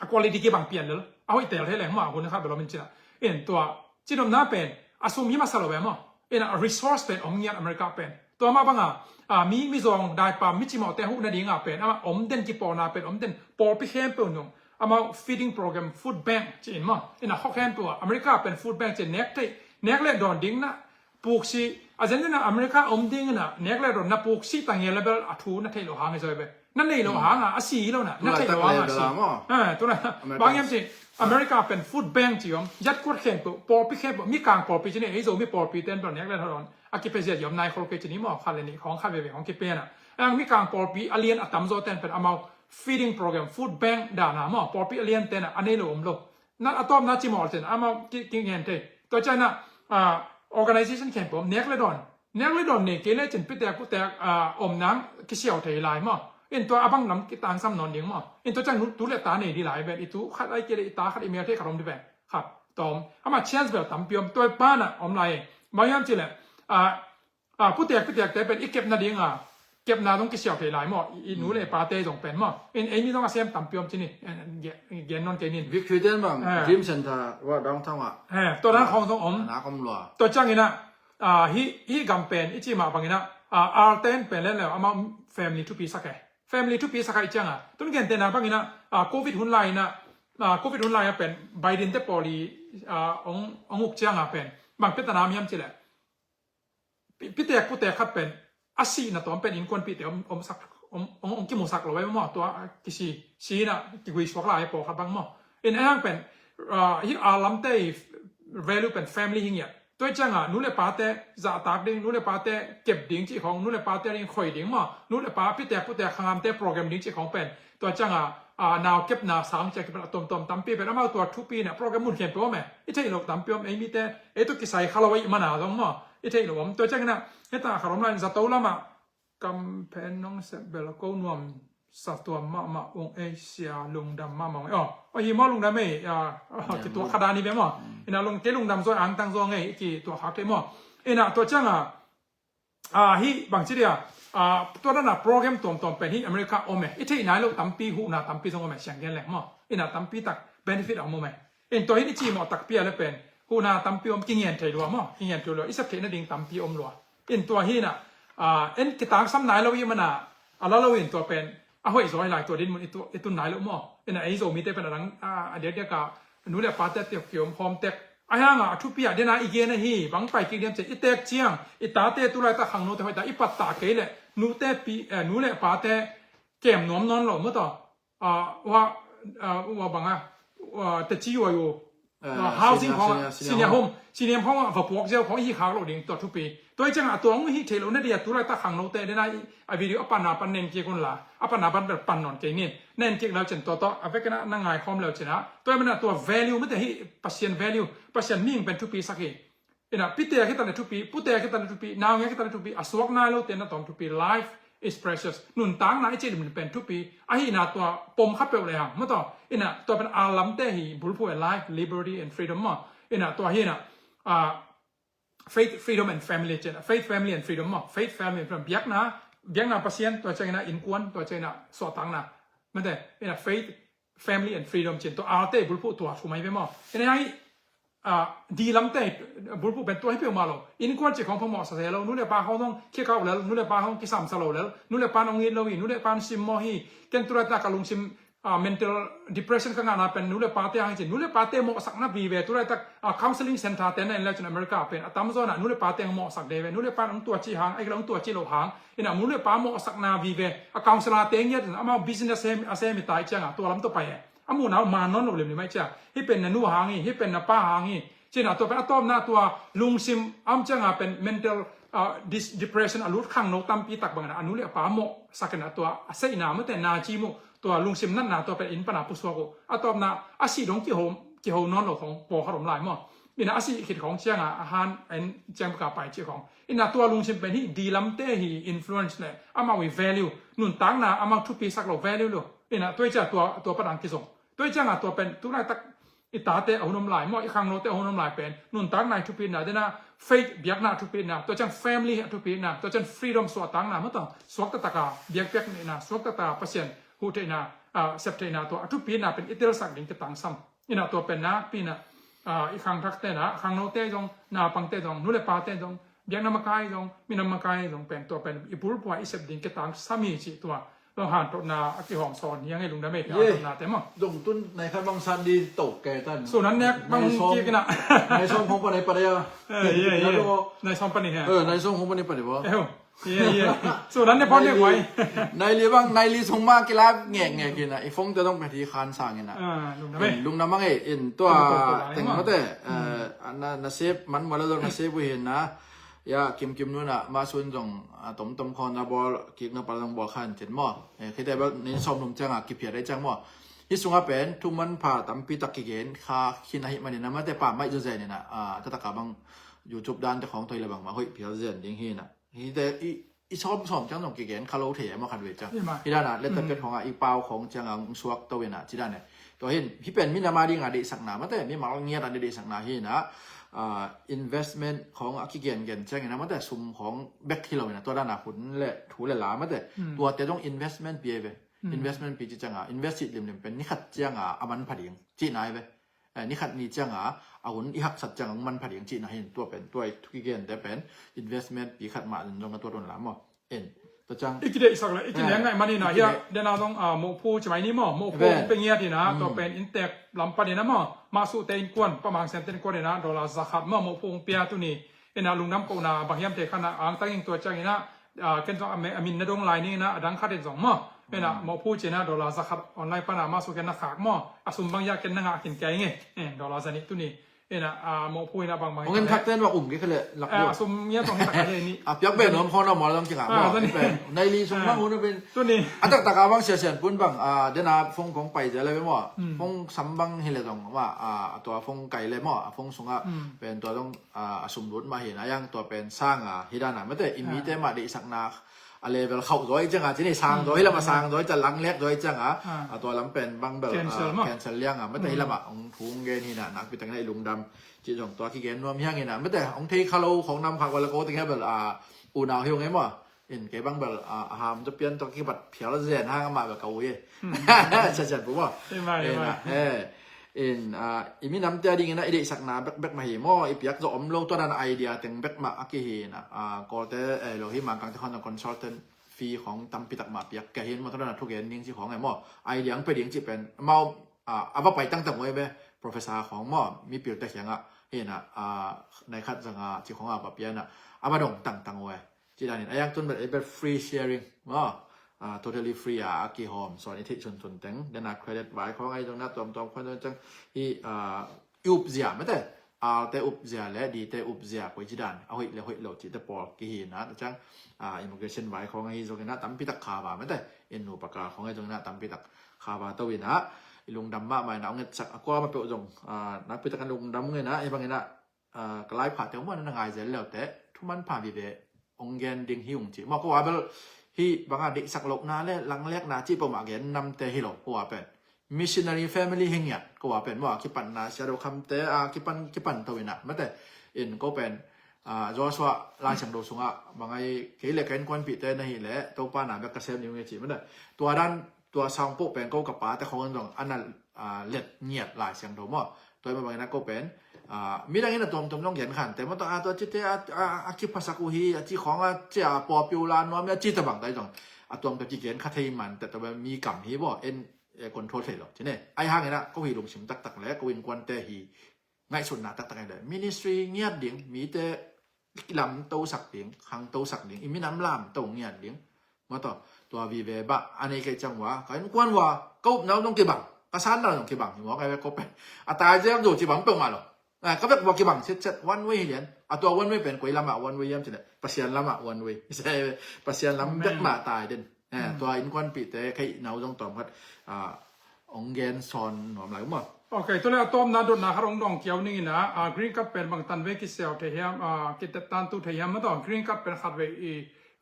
A quality kibang pian lel a hoih tel thei leng maw a hun khat bel om in cina. In tua cinomna pen a sum hi masa lo ve maw. Ina a resource pen om ngiat America pen tua mah banga mi mi zong daipa mi cimawhte huh nadinga pen ama om den kipawlna pen om den pawlpi khempeuh nung amau feeding program food bank ci in maw. Ina hawk hen tua America pen food bank ci nek thei nek le dawn ding na puksi a zen ina America om ding ina nek le dawn na puksi tang nge level a thu na thei lo hang i zoi ve. Na nei lo hanga a si lo na na thei lo hanga si. Tuna bang yam ci America pen food bank ci om yat kuat khempeuh pawlpi khempeuh mi kang pawlpi ci ni ei zo mi pawlpi ten dawn nek le dawn a kipe ziat yom nai khol kei ci ni maw khat le nih khawng khat veve khawng kipe na. Ang mi kang pawlpi a lian a tamzaw ten pen amau feeding program food bank dana maw pawlpi a lian ten a nei lo om lo. Na a tawpna ci maw ten amau ki ngen thei. Tua ciana organization khempeuh nek le dawn nek le dawn nei kei le cin pitek kutek om nang kisiau thei lai maw. In tua a bang lam kitangsam nawn ding maw. In tua ciang tu le ta nei di lai ven i tu khat ai kei le i ta khat i mel thei khat om di ven khat tawm ama chance bel tampi om tua pana om lai. Bang hiam ci le a putek putek te pen i kep nadinga kepna dong kisiau thei lai maw. I nu le pate zong pen maw in ei mi dong a sem tampi om ci ni. Gen non kei nin victory ten bang dream center wa downtown ah tua dan khawng zong om. Tua ciangina hi gam pen i ci mah bangina alten pen len le amau family thupi sak e. Family thupi sak a i cianga tun gentena bangina covid hun laina covid hun laina pen Biden te pawli ong uk cianga pen bang petana miam ci le pitek putek khat pen a sihna tawm pen innkuanpihte om sak om kimusak lo ai maw. Tua kisi sina kiguisuak lai pawlkhat bang maw. In a hang pen hi a lamte value pen family hi ngiat. Tua ciangah nu le pate zahtak ding, nu le pate kep ding cih khong, nu le pate ding khoi ding maw, nu le pa pitek putek khangamte program ding cih khong pen tua ciangah a, nau kepna sang ciah kipna tomtom tampi pen amau tua thupi na program mun khempeuh om e. I theih loh tampi om, ei mite ei tua kisai kha lo ahih mana zong maw, i theih loh om. Tua ciangin ah heta kha rom lai zato lamah kam phen nong sep bel ko nuam sa tuam mahmah ung ei sia, lungdam mahmah ung ei. Oh, oh hi maw, lungdam ei. Kituak kha dan hi ve maw. Ina lung, kei lungdam zaw, angtang zaw ngei, i kituak khak thei maw. Ina tua ciangah a, hih bangci dia, a, tua dana program tuamtuam pen hih America om e. I theih nai loh tampi, huhna tampi zong om e, siang gen leng maw. Ina tampi tak benefit a om om e. In tua hin i cimawh takpi a le pen huhna tampi om, kingen thei lua maw, kingen thei lua, i sep theih nading tampi om lua. In tua hina, a, en kitangsam nai lo i mana, a la lo in tua pen a hoih zaw hi lai, tua din mun i tu-, i tun nai lo maw. Ina ei Zomite pen a dang, a, a diakdiak a nu le pate tia kiom khawm tek. Ahi hanga a thupi ah dena i gen ahi, bang pai kik diam ciah i tek ciang, i tate tu laitak khangnote hoih ta, i pattah kei leh nute pi, eh, nu le pate kem nuam nawn lo maw taw. Ah, ua, ah, ua bang a, ua te ci ua yu. Ah, housing senior, khong, senior, senior home, senior home a va puak ziau khong i hi khak lo ding tua thupi. Tua i ciangah a tua hong hih theih loh na dia tu laitak khangnote dena i, a video a panna pan nen kik un la, a panna pan bel pan nawn kei nin. Na en kik leu cin tua tawh a vekin ah na ngaikhawm leu cin ah, tua i mana tua value mate hih Pasian value, Pasian mihing pen thupi sak hi. Ina pite a khitale thupi, pute a khitale thupi, naunge a khitale thupi, a suak nai lote na tawm thupi. Life is precious. Nuntakna i cih limlim pen thupi ahihna tua pom kha peuh le hang maw taw. Ina tua pen a lamte hi bulphuh e, life, liberty and freedom maw. Ina tua hi ina, ah, faith, freedom and family cin, faith, family and freedom maw. Faith, family and freedom. Biakna, biakna Pasian, tua ciangina innkuan, tua ciangina suahtakna. Mate, ina faith, family and freedom cin tua alte bulphuh tua thu mai ve maw. Ina ai, ah, di lamte bulphuh pen tua hi peuhmah lo. Innkuan cih khong phamawh sa se lo. Nu le pa khong zong khikau lel, nu le pa khong kisamsa lo lel. Nu le pa nong it lo hi, nu le pa nong simmawh hi. Ken tu laitak ka lungsim ah, mental depression ka ngahna pen nu le pate hang cin, nu le pate mawhsakna vive tu laitak, ah, counseling center te na en le cun America pen a tamzaw na nu le pate hong mawhsak de ve, nu le pa hong tuaci hang, a ik le hong tuaci lo hang, ina nu le pa mawhsakna vive, a counselor te ngiat in amau business a sem, a sem i tai cianga tua lam tua pai e. A muhna uh man nawn lo limlim ai cia. Hih pen na nu hang hi, hih pen na pa hang hi. Cina tua pen a tawpna tua lungsim am cianga pen mental, ah, dis-, depression a lut khangno tampi tak bangin a nu le a pa mawhsak in a tua a seihna mate na ci muh tua lungsim natna tua pen inn pana pusuak uh. A tawpna a sih dong kiho, kiho nawn lo khong pawlkhat om lai maw. Ina a sih khit khong cianga a han en ciang baka pai cih khong. Ina tua lungsim pen hi di lamte hi influence le amau i value. Nuntakna amau thupi sak lo value lo. Ina tua i cia tua, tua padang kizong. Tua i cianga tua pen tu laitak i tate a hun om lai maw, i khangnote a hun om lai pen nuntakna i thupitna dena, faith biakna a thupitna, tua ciang family a thupitna, tua ciang freedom suahtakna maw taw, suaktataka biakpiak neihna, suaktataka Pasian huh theihna, ah, sep theihna tua a thupitna pen i telsak ding kitangsam. Ina tua pen nakpina, ah, i khangthakte na, khangnote zong, naupangte zong, nu le pate zong, biakna makai zong, minam makai zong pen tua pen i bulpua i sep ding kitangsam hi cih tua. Lo hantotna a kihawm sawn hi a ngei lungdam ei. Ye. Hantotna te maw. Dong tun nai khat bang san di to ke tan. Sunan nek bang kik ina. Nai sawm khong pan ei pat ei a. Eh, ye, ye. Nai sawm pan ei ha. Eh, nai sawm khong pan ei pat ei bo. Eh, ye, ye. Sunan nek pan ei wai. Nai li bang, nai li song ma kila ngek ngek ina. I phone te dong pe thi khan sang ina. Ah, lungdam ei. Lungdam ei in tua teng mate. Eh, na, na sep man wala dong na sep wi ina. Ya, kim kim nuna, ma sun zong, a, tom tom khon na bol, kik na pal zong bol khan cin maw. Eh, khite bel nin sawm num ciang a, kipia dai ciang maw. Hi sunga pen, thu manpha tampi tak kigen, kha khin ahi manin a mate pa mai zo zen ina, a, tataka bang YouTube dan te khong toi le bang ma hoih pial zen ding hi na. Hite, i, i sawm sawm ciang zong kigen, kha lo thei e maw khan ve ciang. Hi ma. Hi dana, leta pet khong a, i pau khong ciang a, suak to ina, ci dane. Tua hin, hi pen mi nama ding a deihsakna mate, mi mal ngiat a deihsakna hi na, ah, investment khong a kigengen ciangin a mate, sum khong bek hi lo in a, tua dana hun le thu le la mate, tuate dong investment pi ve. Investment pi ci cianga, invest it limlim pen nikhat cianga a manpha ding cihna ve. Eh, nikhat ni cianga a hun i haksat cianga hong manpha ding cihna hin, tua pen, tua i thu kigente pen investment pi khat mah in zong a tua tun la maw. En. Tua ciang. I kideihsak le, i kineng ngaih man ina, hia, dena zong, ah, mohphu ci mai ni maw, mohphu hong pe ngiat ina, tua pen inntek lam pan ina maw, mah suhte innkuan, pa Mang Siante innkuan ina, dollar zakhat maw, mohphu hong pia tuni, ina lungdam kohna, bang hiam te khan a, angtang ing tua ciang ina, ah, ken zong a mi-, a min na dong lai ni ina, a dang khat in zong maw, ina mohphu ci ina, dollar zakhat online pana, mah suh ken na khak maw, a sum bang hia ken na ngah khin kei nge, en, dollar zanih tuni. Ina, a, mawhphua ina bangbang. Hong en thak ten bang um kei khale lak. A, sum ngia tong hi tak khale ni. A piak ben om khon a mol dong kika. A, tuni. Nai li sum bang hun a ben. Tuni. A taktak a bang sia sian pun bang, a, den a phone kong pai zel le maw. Phone sam bang hi le dong maw, a, tua phone kai le maw, a phone sunga pen tua dong, a, a sum lut mah hi na, yang tua pen sang a hi dan a mate, i mite mah deihsakna a level khauh zaw i cianga, cini sang zaw hi lama sang zaw i cianga, langlek zaw i cianga, a tua lam pen bang bel cancel lianga mate hi lama ong thung gen hi na, nakpi takin a i lungdam cih zong tua kigen nuam hiang hi na mate, ong thei kha lo khong nam khak wala ko teng hi bel, a, unau hi ung e maw. In kei bang bel, a, a ham tua pian tua kibat phial zen hang amah bel ka ui e. Sa sian pu maw. In, a, i minamte a dingin a i deihsakna bekbek mah hi maw, i piak zawh om lo tua dan idea teng bek mah a kihi na, a, Kawlte, eh, lo hi Mangkangte khong consultant fee khong tampi tak mah piak kei hin maw, tua dan a thugen ding ci khong e maw, idea ang pe ding ci pen mau, a, a va pai tangtang ui be, professor khong maw, mipilte khiangah hi na, a, nai khat zanga ci khong a va pian a, a va dong tangtang ui. Ci danin a yang tun bel, eh, bel free sharing maw, a, totally free a, a kihawm sawn i theih sunsun teng, den a credit vai khong ahi zong na tuamtuam khong zong ciang hi, a, i up zia mate, alte up zia le dite up zia koi ci dan, a hoih le hoih lo cihte pawl kihi na, ciang, a, immigration vai khong ahi zong ina tampi tak kha va mate, in nupa ka khong ahi zong ina tampi tak kha va to ina, i lungdam mahmah ina ong etsak a kua ma peuh zong, a, nakpi tak an lungdam ina, i bang ina, a, ka lai phate ong muan na ngai zel leute, thuman pha vive ong gen ding hi ung ci. Maw ko a bel hi banga deihsak lohna le langlekna ci peuhmah gen namte hi lo ko a pen. Missionary family hi ngiat ko a pen. Maw a kipanna sia do khamte, a, kipan, kipan to ina mate. In ko pen, a, Joshua Lai Siangtho sungah bangai kei le ka innkuanpihte na hi le Topa na bek ka sem ni ung e ci mate. Tua dan tua sang poh pen ko ka pate khong zong ana, a, let ngiat Lai Siangtho maw. Tua i mah bangin a ko pen, a, midang in a tuamtuam zong gen khante maw tua, a, tua cite a, a, a kiphasak uh hi, a ci khong a ci a popular nuam a ci ta bang ta i zong a tuamtuam ci gen kha thei man te tua mi kam hi baw en, eh, control thei lo cine. Ai hangin a ko hi lungsim taktak le ko innkuante hi ngaihsutna taktak in le ministry ngiat ding, mite lamtosak ding, khangtosak ding, i minam lamto ngiat ding. Maw tua, tua vive bah a nei kei ciang ua ka innkuan ua ka upna uh zong kibang, ka sanna uh zong kibang hi maw, ka ve ko pen a tai zel zo ci bang peuhmah lo. A, ka vek ua kibang setset one way hi lian. A tua one way pen koi lamah one way hiam ci le Pasian lamah one way. Pasian lam bek mah tai den. Eh, tua innkuanpihte kei nau zong tawm khat, ah, ong gen sawn nuam lai uh maw. Ok, tua le a tawpna dotna khat ong dawng kiau ning ina, ah, green card pen bang tan vei kisiau thei hiam, ah, kitet tan tu thei hiam maw tua, green card pen khat vei i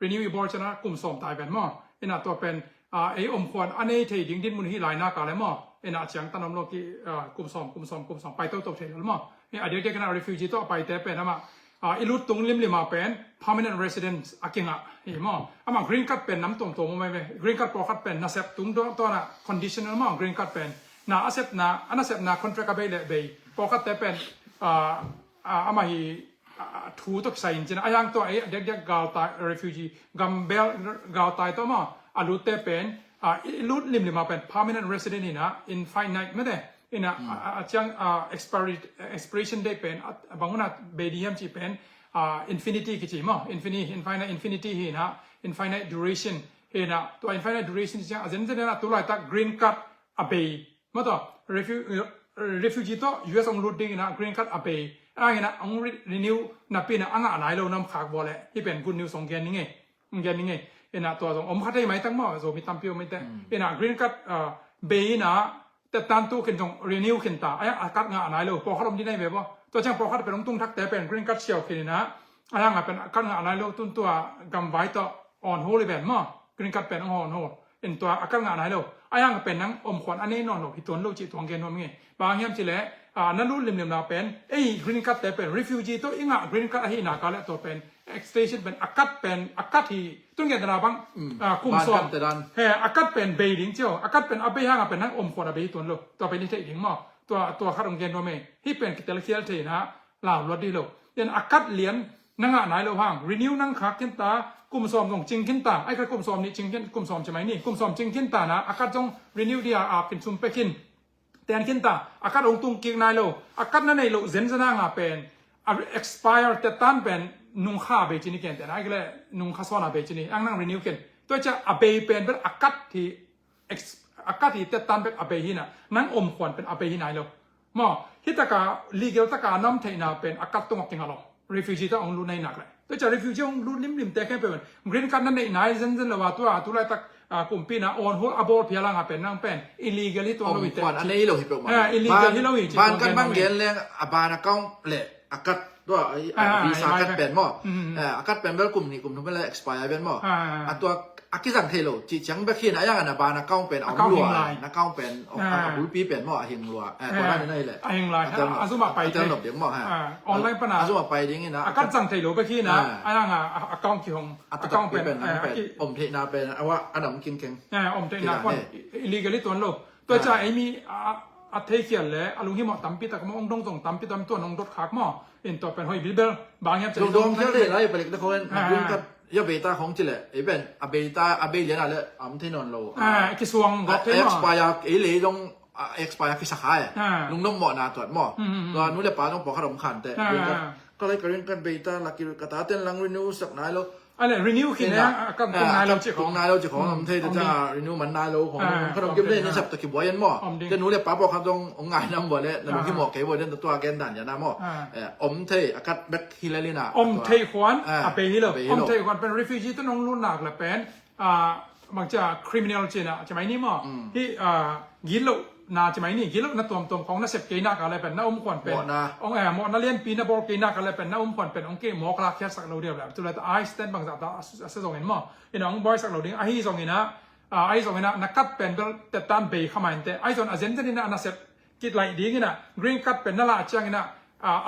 renew i bawl ciang a kum sawm tai pen maw. Ina tua pen, ah, ei omkhuan a nei thei ding dinmun hi lai nak a le maw. Ina a ciang tan om lo ki, ah, kum sawm, kum sawm, kum sawm pai toto thei lo maw. Hi a diakdiak ina refugee tawh a paite pen amah, ah, i lut tung limlim a pen permanent residence a kingah hi maw. Amah green card pen nam tuamtuam om mai ve. Green card pawlkhat pen nasep tung tuana conditional maw green card pen. Na a sepna, a nasepna contract a bei le bei. Pawlkhatte pen, ah, ah, amah hi, ah, thu tawh kisai in cina. A yang tua ei a diakdiak galtai refugee, gambel galtai tawh maw. A lutte pen, ah, i lut limlim a pen permanent resident ina, infinite mate. Ina, a, a, a ciang, a, expiry, expiration date pen, a, a bang una bei di hiam ci pen, a, infinity kici maw, infinity, infinite, infinity hi na, infinite duration hi na, tua infinite duration ciang, a zenzen na tu laitak green card a bei. Maw tua, refu-, refugee tawh U S ong lut ding ina green card a bei. A ina ong re-, renew napi na a ngah nai lo nam khak vua le, hi pen good news ong gen ning e. Ong gen ning e. Ina tua zong om kha thei mai tak maw, Zomi tampi om mai te. Ina green card, a, bei ina, tettan tu khin zong renew khin ta, a yang a card ngah nai lo, pawlkhat om di nai ve baw. Tua ciang pawlkhat pen ong tung thakte pen green card siau khin ina, a yang a pen a card ngah nai lo, tun tua gamvai tawh on hold i pen maw, green card pen ong on hold. In tua a card ngah nai lo, a yang a pen nang omkhuan a nei nawn lo, hi tuan lo cih tuang gen nuam nge. Bang hiam ci le, a, na lut limlim na pen, ei green card te pen, refugee tawh i ngah green card ahi nak a le tua pen, extension pen, a card pen, a card hi, tun gen tana bang, a, kum sawm. He, a card pen bei ding cio, a card pen a bei hang a pen nang omkhuan a bei tuan lo. Tua pen i theih ding maw. Tua, tua khat ong gen nuam e. Hi pen kitel khial thei na, lau luat di lo. Yen a card lian, na ngah nai lo hang. Renew nang khak khin ta, kum sawm zong cing khin ta. Ai kha kum sawm ni cing khin, kum sawm ci mai ni. Kum sawm cing khin ta na, a card zong renew di a, a khin sum pe khin. Ten khin ta, a card ong tung kik nai lo, a card na nei lo zenzen a nga pen, a expire tettan pen, nung kha bei ci ni ken ten, a kile nung kha sawn a bei ci ni, ang nang renew ken. Tua cia a bei pen pen a card hi, ex-, a card hi tettan pen a bei hi na, nang omkhuan pen a bei hi nai lo. Maw, hih taka legal taka a nam theihna pen a kat tungah kinga lo. Refugee tawh hong lut na hi nak le. Tua ciang refugee hong lut limlim te khempeuh pen green card na neih nai zenzen lo a, tua a tulaitak a kumpi na on hold a bawl phial hang a pen nang pen illegal hi tuan lo hi te. Om khuan a nei lo hi peuhmah. Ah, illegal hi lo hi ci. Ban kat bang gen leng a ban account le a kat tua a visa kat pen maw. A kat pen bel kum nih kum thum bel expire pen maw. A tua a kizang thei lo cih ciang bek hi na, a yang a na ban account pen a om lua, na account pen a bulpi pen maw a hing lua. Tua na ni na hi le. A hing lai. A zum a pai ding maw. Online pan a zum a pai ding hi na. A kat zang thei lo bek hi na, a yang a account kihong. A takpi pen nang pen om theihna pen a wah a nam kingkeng. Om theihna khuan illegally tuan lo. Tua ciang ei mi a theikhial le a lunghimawh tampi tak maw, hong dong zong tampi tak maw, tua nong dot khak maw. In tua pen hoih bilbel bang hiam ciang dong khial thei lai palik te khong en green card ya beita khong ci le ei pen a beita a bei lian a le am thei nawn lo. Kisuang gawp thei maw. Expire ei lei dong a expire kisa kha e. Lungnuam mawhna tuat maw. Tua nu le pa dong pawlkhat om khan te. Ka lai ka green card beita laki ka ta ten lang renew sak nai lo. A le renew khin a kan tung nai lo ci khong. Tung nai lo ci khong om thei ta ciang a renew man nai lo khong. Khat om kim le ni sap ta kibuai en maw. Te nu le pa pawlkhat dong ong ngai nam bua le na lunghi mawh kei bua den ta tua gen dan ya na maw. Om thei a kat bek hi le lina. Om thei khuan a bei hi lo. Om thei khuan pen refugee tu nong lu nak le pen a bangcia criminal cina ci mai ni maw. Hi a gilo na ci mai ni, gilo na tuamtuam khong na sep kei nak a le pen na um khuan pen. Ong eh mawh na lianpi na bawl kei nak a le pen na um khuan pen ong kei mawk lak khiat sak lo dia le. Tu le ta ai stand bangza ta a se zongin maw. Ina ong buai sak lo ding ahi zongin a ahi zongin a na kat pen bel tetan bei kha mai te. Ahi zong a zenzen ina na sep kit lai ding ina green card pen na la ciang ina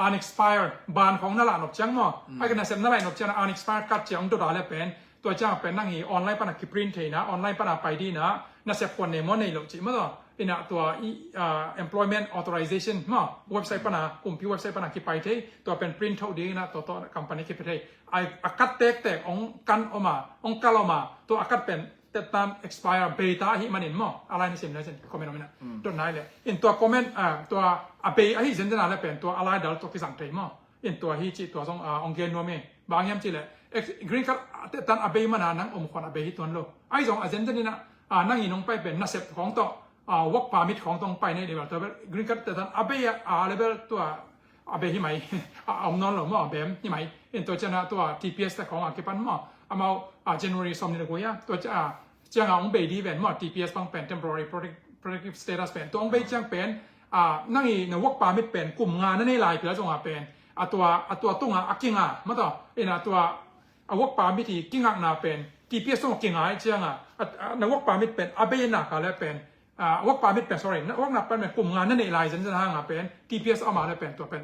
unexpired ban khong na la nop ciang maw. Ai ka na sep na la nop ciang unexpired card ciang ong dot a le pen. Tua ciang pen nang hi online pana kiprint theina, online pana pai dina, na sep khuan nei maw nei lo cih maw tua. Ina tua employment authorization maw website pana, kumpi website pana kipai thei, tua pen print tho ding ina tua tua company kipe thei. Ai a kat tektek ong kan oma, ong kal oma, tua a kat pen tetan expire beita ahi manin maw. A lai na sim na sim comment om ina. Dot nai le. In tua comment tua a bei ahi zenzen a le pen tua a lai dal tua kizang thei maw. In tua hi cih tua zong ong gen nuam e. Bang hiam cih le green card tetan a bei mana nang om khuan a bei hi tuan lo. Ahi zong a zenzen ina nang i nong pai pen na sep khong tawh work permit khong tawh ong pai nei dei bal tua bel green card tetan a bei a le bel tua a bei hi mai. A om nawn lo maw a bem hi mai. In tua ciang a tua T P S te khong a kipan maw amau a January sawm ni le kua tua ciang cianga ong bei di ven maw T P S bang pen temporary protective status pen tua ong bei ciang pen nang i na work permit pen kum nga na nei lai pia zonga pen a tua a tua tunga a kinga maw tua ina tua a work permit i kingakna pen T P S ong kinga i cianga na work permit pen a bei na ka le pen work permit pen sorry na work na permit kum nga na nei lai zenzen hanga pen T P S ama le pen tua pen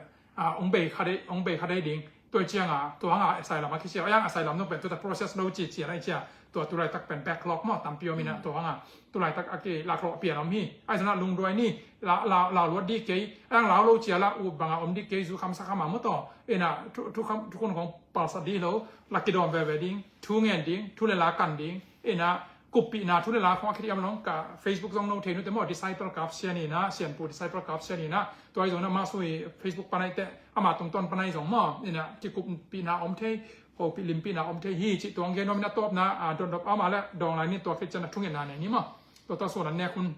ong bei kha dei ong bei kha dei ding. Tua cianga tua hanga asylum a kisia yang asylum nung pen tua process lo ci cia lai cia tua tulaitak pen backlog maw tampi om ina tua hanga tulaitak a ki laklawh pian om hi. Ai zana lungduai ni la la la luat di kei ang lau lo cia la ut banga om di kei zu kham sa khama maw tua ina thu thu kham thu khun khong palsat di lo la kidawm veve ding thu ngen ding thu le la kan ding ina kuppihna thu le la khong a khit i am long ka Facebook zong no thei nu te maw Disciple Cup sia ni na Sianpu Disciple Cup sia ni na tua i zong na ma sui Facebook panai te ama tungtawn panai zong maw ina kikuppihna om thei hopih limpihna om thei hi cih tuang gen nuam ina tawpna a dondop ama le dawng lai ni tua khit cian a thungetna nei ni maw tua tua suan an nek hun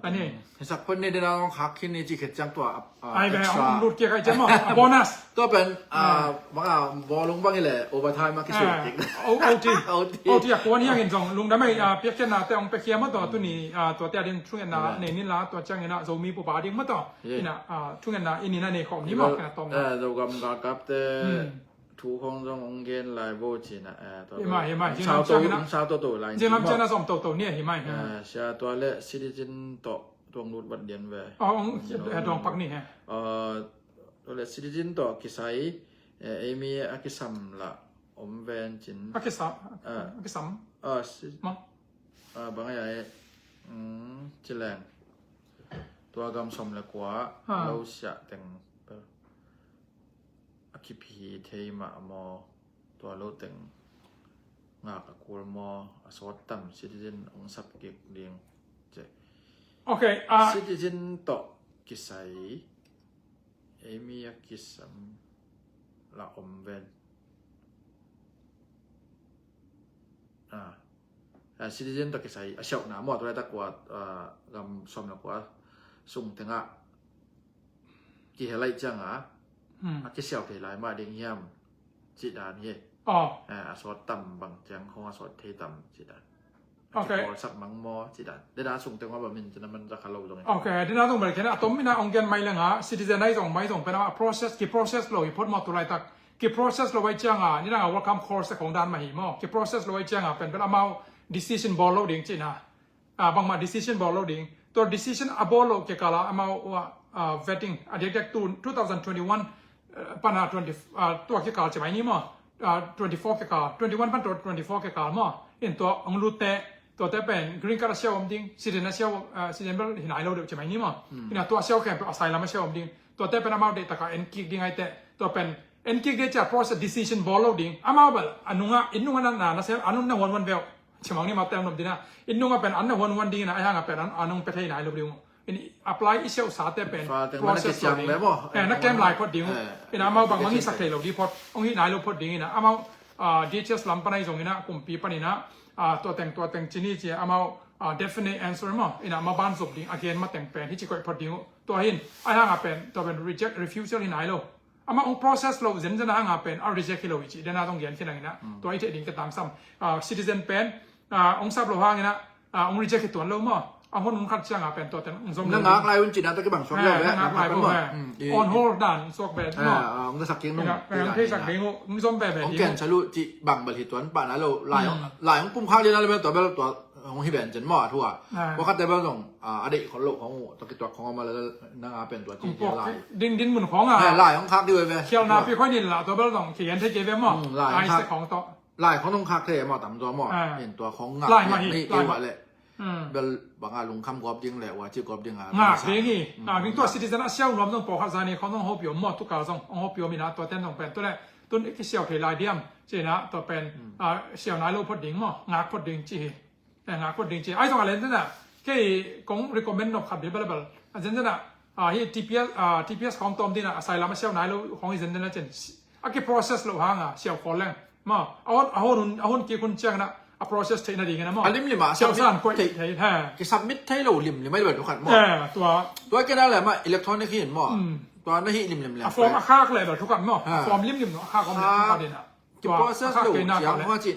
a ni. Hisak phun ni dena long khak khin ni cih khit ciang tua ai ve extra. Ong lut kia kai ciang maw a bonus. Tua pen a banga bawlung bang ile overtime a kisuk tik. O T O T a kuan hiang in zong lungdam ei a piakkhiatna te ong pekhia maw tua tuni a tua te a din thungetna nei nin la tua ciang ina Zomi pupa ding maw tua ina a thungetna inin a nei khawm ni maw kana tawm na. Zogam galkap te thu khong zong ong gen lai bo cina. Himai himai. Zinglam ciang ina zom toto ni himai. Sia tua le citizen tawh tuang lut vat lian ve. Ong dawng pak ni he. Tua le citizen tawh kisai eimi a kisam la om ven cin. A kisam a kisam. Bang ai ai cileng tua gam som le kua lo sia teng a kiphi thei mah maw tua lo teng ngak a kul maw a sawt tam citizen ong sap kik ding ce. Okay. Citizen tawh kisai eimi a kisam la om ven. Citizen tawh kisai a siauhna maw tua le ta kua gam som le kua sung tengah kihel lai cianga, hmm, a kisiau thei lai mah ding hiam cih dan hi. Oh. Eh, a sawt tam bang ciang khong a sawt thei tam cih dan. A, okay, kipawlsak mang maw cih dan. Dena sung teng a bang min cina man za kha lo zong. Okay, dena sung bang kena a tom mina ong gen mai lenga, citizen ai zong mai zong pena a process, ki process lo i phot maw tu laitak. Ki process lo ai cianga, ni danga welcome course khong dan mah hi maw. Ki process lo ai cianga pen pen amau decision bawl lo ding cina. Ah, bangmah decision bawl lo ding. Tua decision a bawl lo kikala amau, ah, vetting a diakdiak tu two thousand twenty-one, eh, pana twenty, ah, tua kikal ci mai ni maw. Ah, twenty-four kikal, twenty-one pan tua twenty-four kikal maw. In tua ong lutte, tuate pen green card a siau om ding, citizen a siau, ah, citizen bel hi nai lo deuh ci mai ni maw. Hmm. Ina tua siau khempeuh asylum a siau om ding. Tuate pen amau deih taka en kik ding aite. Tua pen en kik ding cia process decision bawl lo ding. Amau bel a nunga, in nunga na, na, na siau, a nung na huan huan veu. Cimang ni ma tel nop dina. In nunga pen an na huan huan ding ina, ai hanga pen an, an nung pe thei nai lo ding. In apply i siau sate pen process lo ding. Eh, na kem lai phot ding. Eh, ina amau bang mang hi sak thei lo di phot. Ong hi nai lo phot ding ina. Amau, ah, D H S lam panai zong ina, kumpi pan ina, ah, tua teng, tua teng cini ci amau, ah, definite answer maw. Ina amau ban zop ding, again ma teng pen, hi ci koih phot ding. Tua hin, ai hanga pen, tua pen reject, refusal hi nai lo. Amah ong process lo zenzen a hanga pen a reject hi lo i ci, dena zong gen khin angina. Hmm. Tua i theh ding ka tangsam. Ah, citizen pen, ah, ong sap lo hangina, ah, ong reject hi tuan lo maw. A hon ong khat cianga pen tua ten ong zom lo. Na ngak lai un cina ta kibang suak lo ve. Na ngak lai bo ve. Hmm, on hold dan suak ve maw. Ah, ong ta sak kik nung. Ong thei sak ding ong zom ve ve. Ong ken salu ci bang bel hi tuan pa na lo. Lai ong, lai ong pum khak li na lo ve tua bel tua. Hong hi ben cen maw a thu a. Ah. Kua khat te bel zong, ah, a deih khol loh khong uh, tua kituak khong a ma le nang a pen tua ci lai. Ding, ding mun khong a. Eh, lai hong khak di ve ve. Khial na pi khoi nin la tua bel zong kigen thei kei ve maw. Hmm, lai hong khak. Lai khong hong khak thei maw tam tua maw. Ah. In tua khong ngak lai ma hi, lai ma le. Hmm. Bel bang a lungkham gop ding le, wa ci gop ding a. Ngak ding hi. Hmm. Ah, ding tua citizen a siau nuam zong pawlkhat zani khong zong hopi om maw, tu kal zong hong hopi om ina tua ten zong pen tu le. Tun i kisiau thei lai diam. Ci na tua pen, hmm, ah, siau nai lo phot ding maw. Ngak phot ding ci hi. Eh, ngak phot ding ci. Ai zong a len zena. Kei kong recommend nop khat bel bel bel. A zen zena. Ah, hi T P S, ah, T P S khong tom dina. Asylum a siau nai lo khong hi zen zena cin. A ki process lo hanga siau khol leng. Ma, a hon, a hon hun, a hon kik hun ciang na. A process theihna ding na maw. A limlim a siau san koih thei, thei, ha. Ki submit thei lo limlim ai bel tu khat maw. Eh, tua. Tua kena le ma electronic hi maw. Hmm. Tua na hi limlim le. A form a khak le bel tu khat maw. Ha. Form limlim no a khak om le tu khat dina. Ki process lo ciang khong a ci.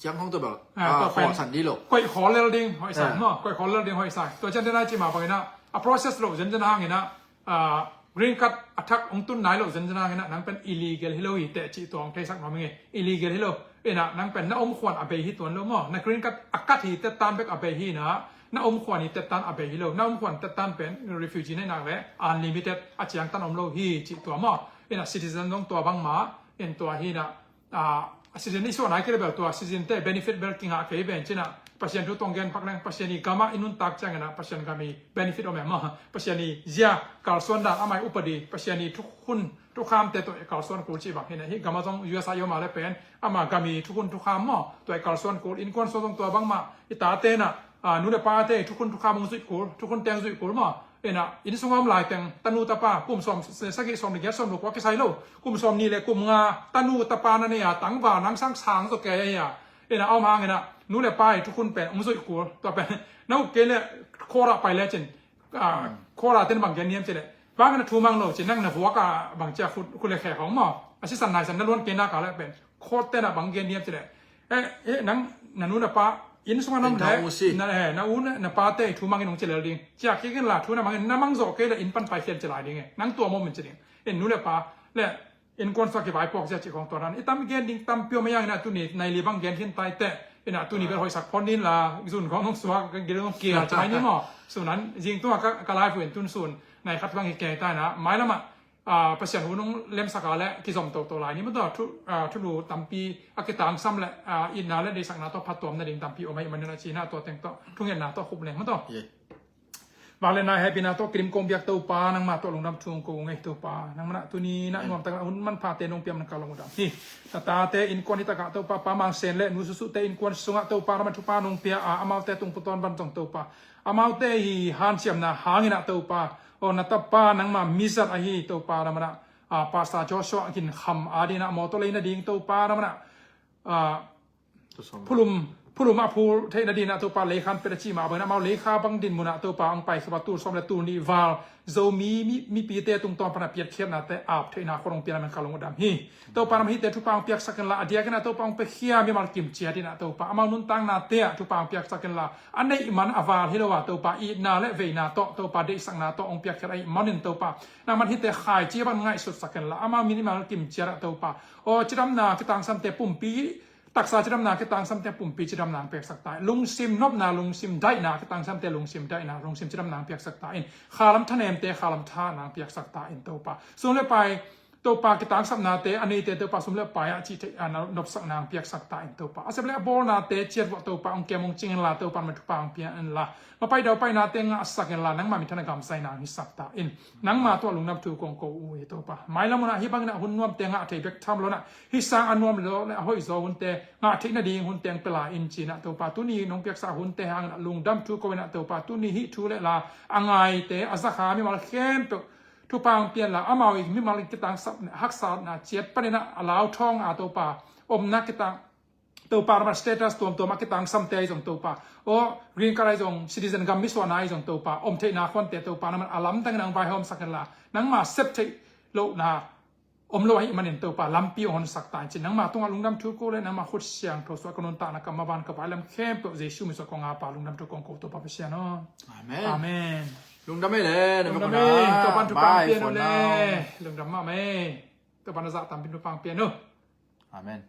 Ciang khong tua bel. Ah, ah, tua pen khawlsan di lo. Koih khawl lel ding, hoih sa, ah, maw, koih khawl lel ding, hoih sa. Tua ciang dena ci ma bangina, a process lo zenzen hangina, ah, green card a thak ong tun nai lo zenzen hangina, nang pen illegal hi lo hi teh ci tua ong theisak nuam ing e. Illegal hi lo. Ina, nang pen na om khuan a bei hi tuan lo maw. Na green card a kat hi tet tan bek a bei hi na, na om khuan hi tet tan a bei hi lo. Na om khuan tet tan pen refugee nei nak le unlimited a ciang tan om lo hi ci tua maw. Ina citizen dong tua bang ma, in tua hi na, ah, a citizen i suah nai kei le bel tua, citizen te benefit bel kingah kei ben cina, Pasian thu tong gen phak leng, Pasian i gama i nuntak ciangina, Pasian gam i benefit om em maw, Pasian i zia kalsuan dan amai upadi, Pasian i thukhun, thukham te tawh i kalsuan kul ci bang hina, hi gama zong U S A i om a le pen, ama gam i thukhun thukham maw, tua i kalsuan kul, innkuan suan zong tua bang mah, i ta tena, ah, nu le pa te, thukhun thukham ong zuih kul, thukhun teng zuih kul maw, Ina, inn sunga om lai teng, tanu tapa, kum sawm, sagih sawm le giat sawm lo kua kisai lo. Kum sawm ni le kum nga, tanu tapa na nei a, tangval nang sang sang zaw kei a. Ina, a om hang ina, nu le pa i thukhun pen, ong zuih kul, tua pen, na uk kei le, khawra pai le cin, ah, khawra ten bang gen niam ci le. Bang na thu mang lo cin, nang na vuak a bang cia khut, khut le khe khong maw. A sisan nai san na luan kei na ka le pen, khawt ten a bang gen niam ci le. Eh, eh, nang, na nu na pa, inn sunga na om le, na, eh, na u na, na pa te, thu mangin ong ci lel ding. Cia kikin la, thu na mangin, na mang zawh kei le, inn pan pai khian ci lai ding, eh. Nang tua mawm min ci ding. Eh, nu le pa, le, innkuan suak kivaipuak cia ci khong tua nan. I tam gen ding, tam pio ma yang ina tuni, nai li bang gen khin tai te. Ina tuni bel hoihsak phon nin la, zun khong nong suak, kan gil nong kia, ci mai ni maw. Sun an, zing tua ka, ka lai fu in tun sun, nai khat bang hi kei tai na, mai lama, ah, Pasian hun hong lemsak a le kizom toto lai ni maw tawh, thu, ah, thulu tampi a kitangsam le, ah, itna le deihsakna tawh phattuam nading tampi om ahih manin a cina tua teng tawh thungetna tawh khup leng maw tawh. Ye. Vak le nai hehpihna tawh kidim kong biak Topa, nangmah tawh lungdam thu ko ngei Topa, nangmah na tuni na nuamtak na hun manphate nong pia man ka lungdam hi. Na tate innkuan hitakah Topa, Pa Mang Sen le Nu Susuh te innkuan sungah Topa, nangmah thupha nong pia a, amaute tung puton ban zong Topa. Amaute hi hanciamna hangin ah Topa, aw na tapa nangma mizat ahi Topa, na mana, ah, Pastor Joshua Gin Kham a dingin ah mawtaw lei nading Topa, na mana, ah, Phulum phulum a phul theihna dinah Topa leikhan pet a cih mah bangin amau leikha bang din munah Topa hong paikhia a, tul sawm le tul nih val Zomi mi, mipite tungtawn pana piatkhiatnate ap theihna khawng hong pia na man ka lung a dam hi. Topa, na mah hihte thupha hong piaksak inla, a diakinah Topa hong piakhia mimal kimciat inah Topa amau nuntaknate ah thupha hong piaksak inla, a neih man a val hi lo a Topa itna le veina tawh Topa deihsakna tawh hong piakhia ahih manin Topa, na mah hihte khaici bang ngaihsutsak inla, amau mimal kimciat ah Topa aw cidamna kitangsam te pumpi taksa cidamna kitangsam te pumpi cidamna hong piaksak ta in. Lungsim nopna, lungsim daihna kitangsam te lungsim daihna, lungsim cidamna hong piaksak ta in. Khalam thanemte khalam thahatna hong piaksak ta in Topa. Sum le pai Topa kitangsapnate a neite Topa sum le pai ah cih theih a nopsakna hong piaksak ta in Topa. A sep le a bawlnate ciat vuah Topa hong kem hong cing inla Topa na mah thupha hong pia inla, mapai daupainate ngahsak inla nangma minthanna gamzaina hong hisak ta in. Nangma tungah lungdam thu kong ko uh hi Topa. Mailam hunah hih bangin ah hun nuamte ngah thei bek tham lo inah hih sang a nuam lo le a hoihzaw hunte ngah theih nading hunte hong pia lai in ci inah Topa, tuni nong piaksa hunte hangin ah lungdam thu ko inah Topa, tuni hih thu le la a ngaite a zakha mimal khempeuh thupha hong pia inla, amau i mimal kitangsap haksatna ciat panin ah a lauthawng a Topa omna kitang Topa, na mah status tuamtuam a kitangsamte ahi zong Topa aw green card ahi zong citizen gam misuahna ahi zong Topa om theihna khuante Topa na mah a lamdangin hong vaihawmsak inla, nangma sep theih lohna om lo ahih manin Topa lampi hong honsak ta in ci. Nangma tungah lungdam thu ko le nangma khut siangtho suah ka nuntakna ka maban ka vailam khempeuh Jesu min suah kong ap a, lungdam thu kong ko Topa Pasian aw. Amen. Amen. Lungdam ei le, na lungdam ei. Topa thupha hong pia in aw le. Lungdam mahmah ei. Topa na zah tampin thupha hong pia in aw. Amen.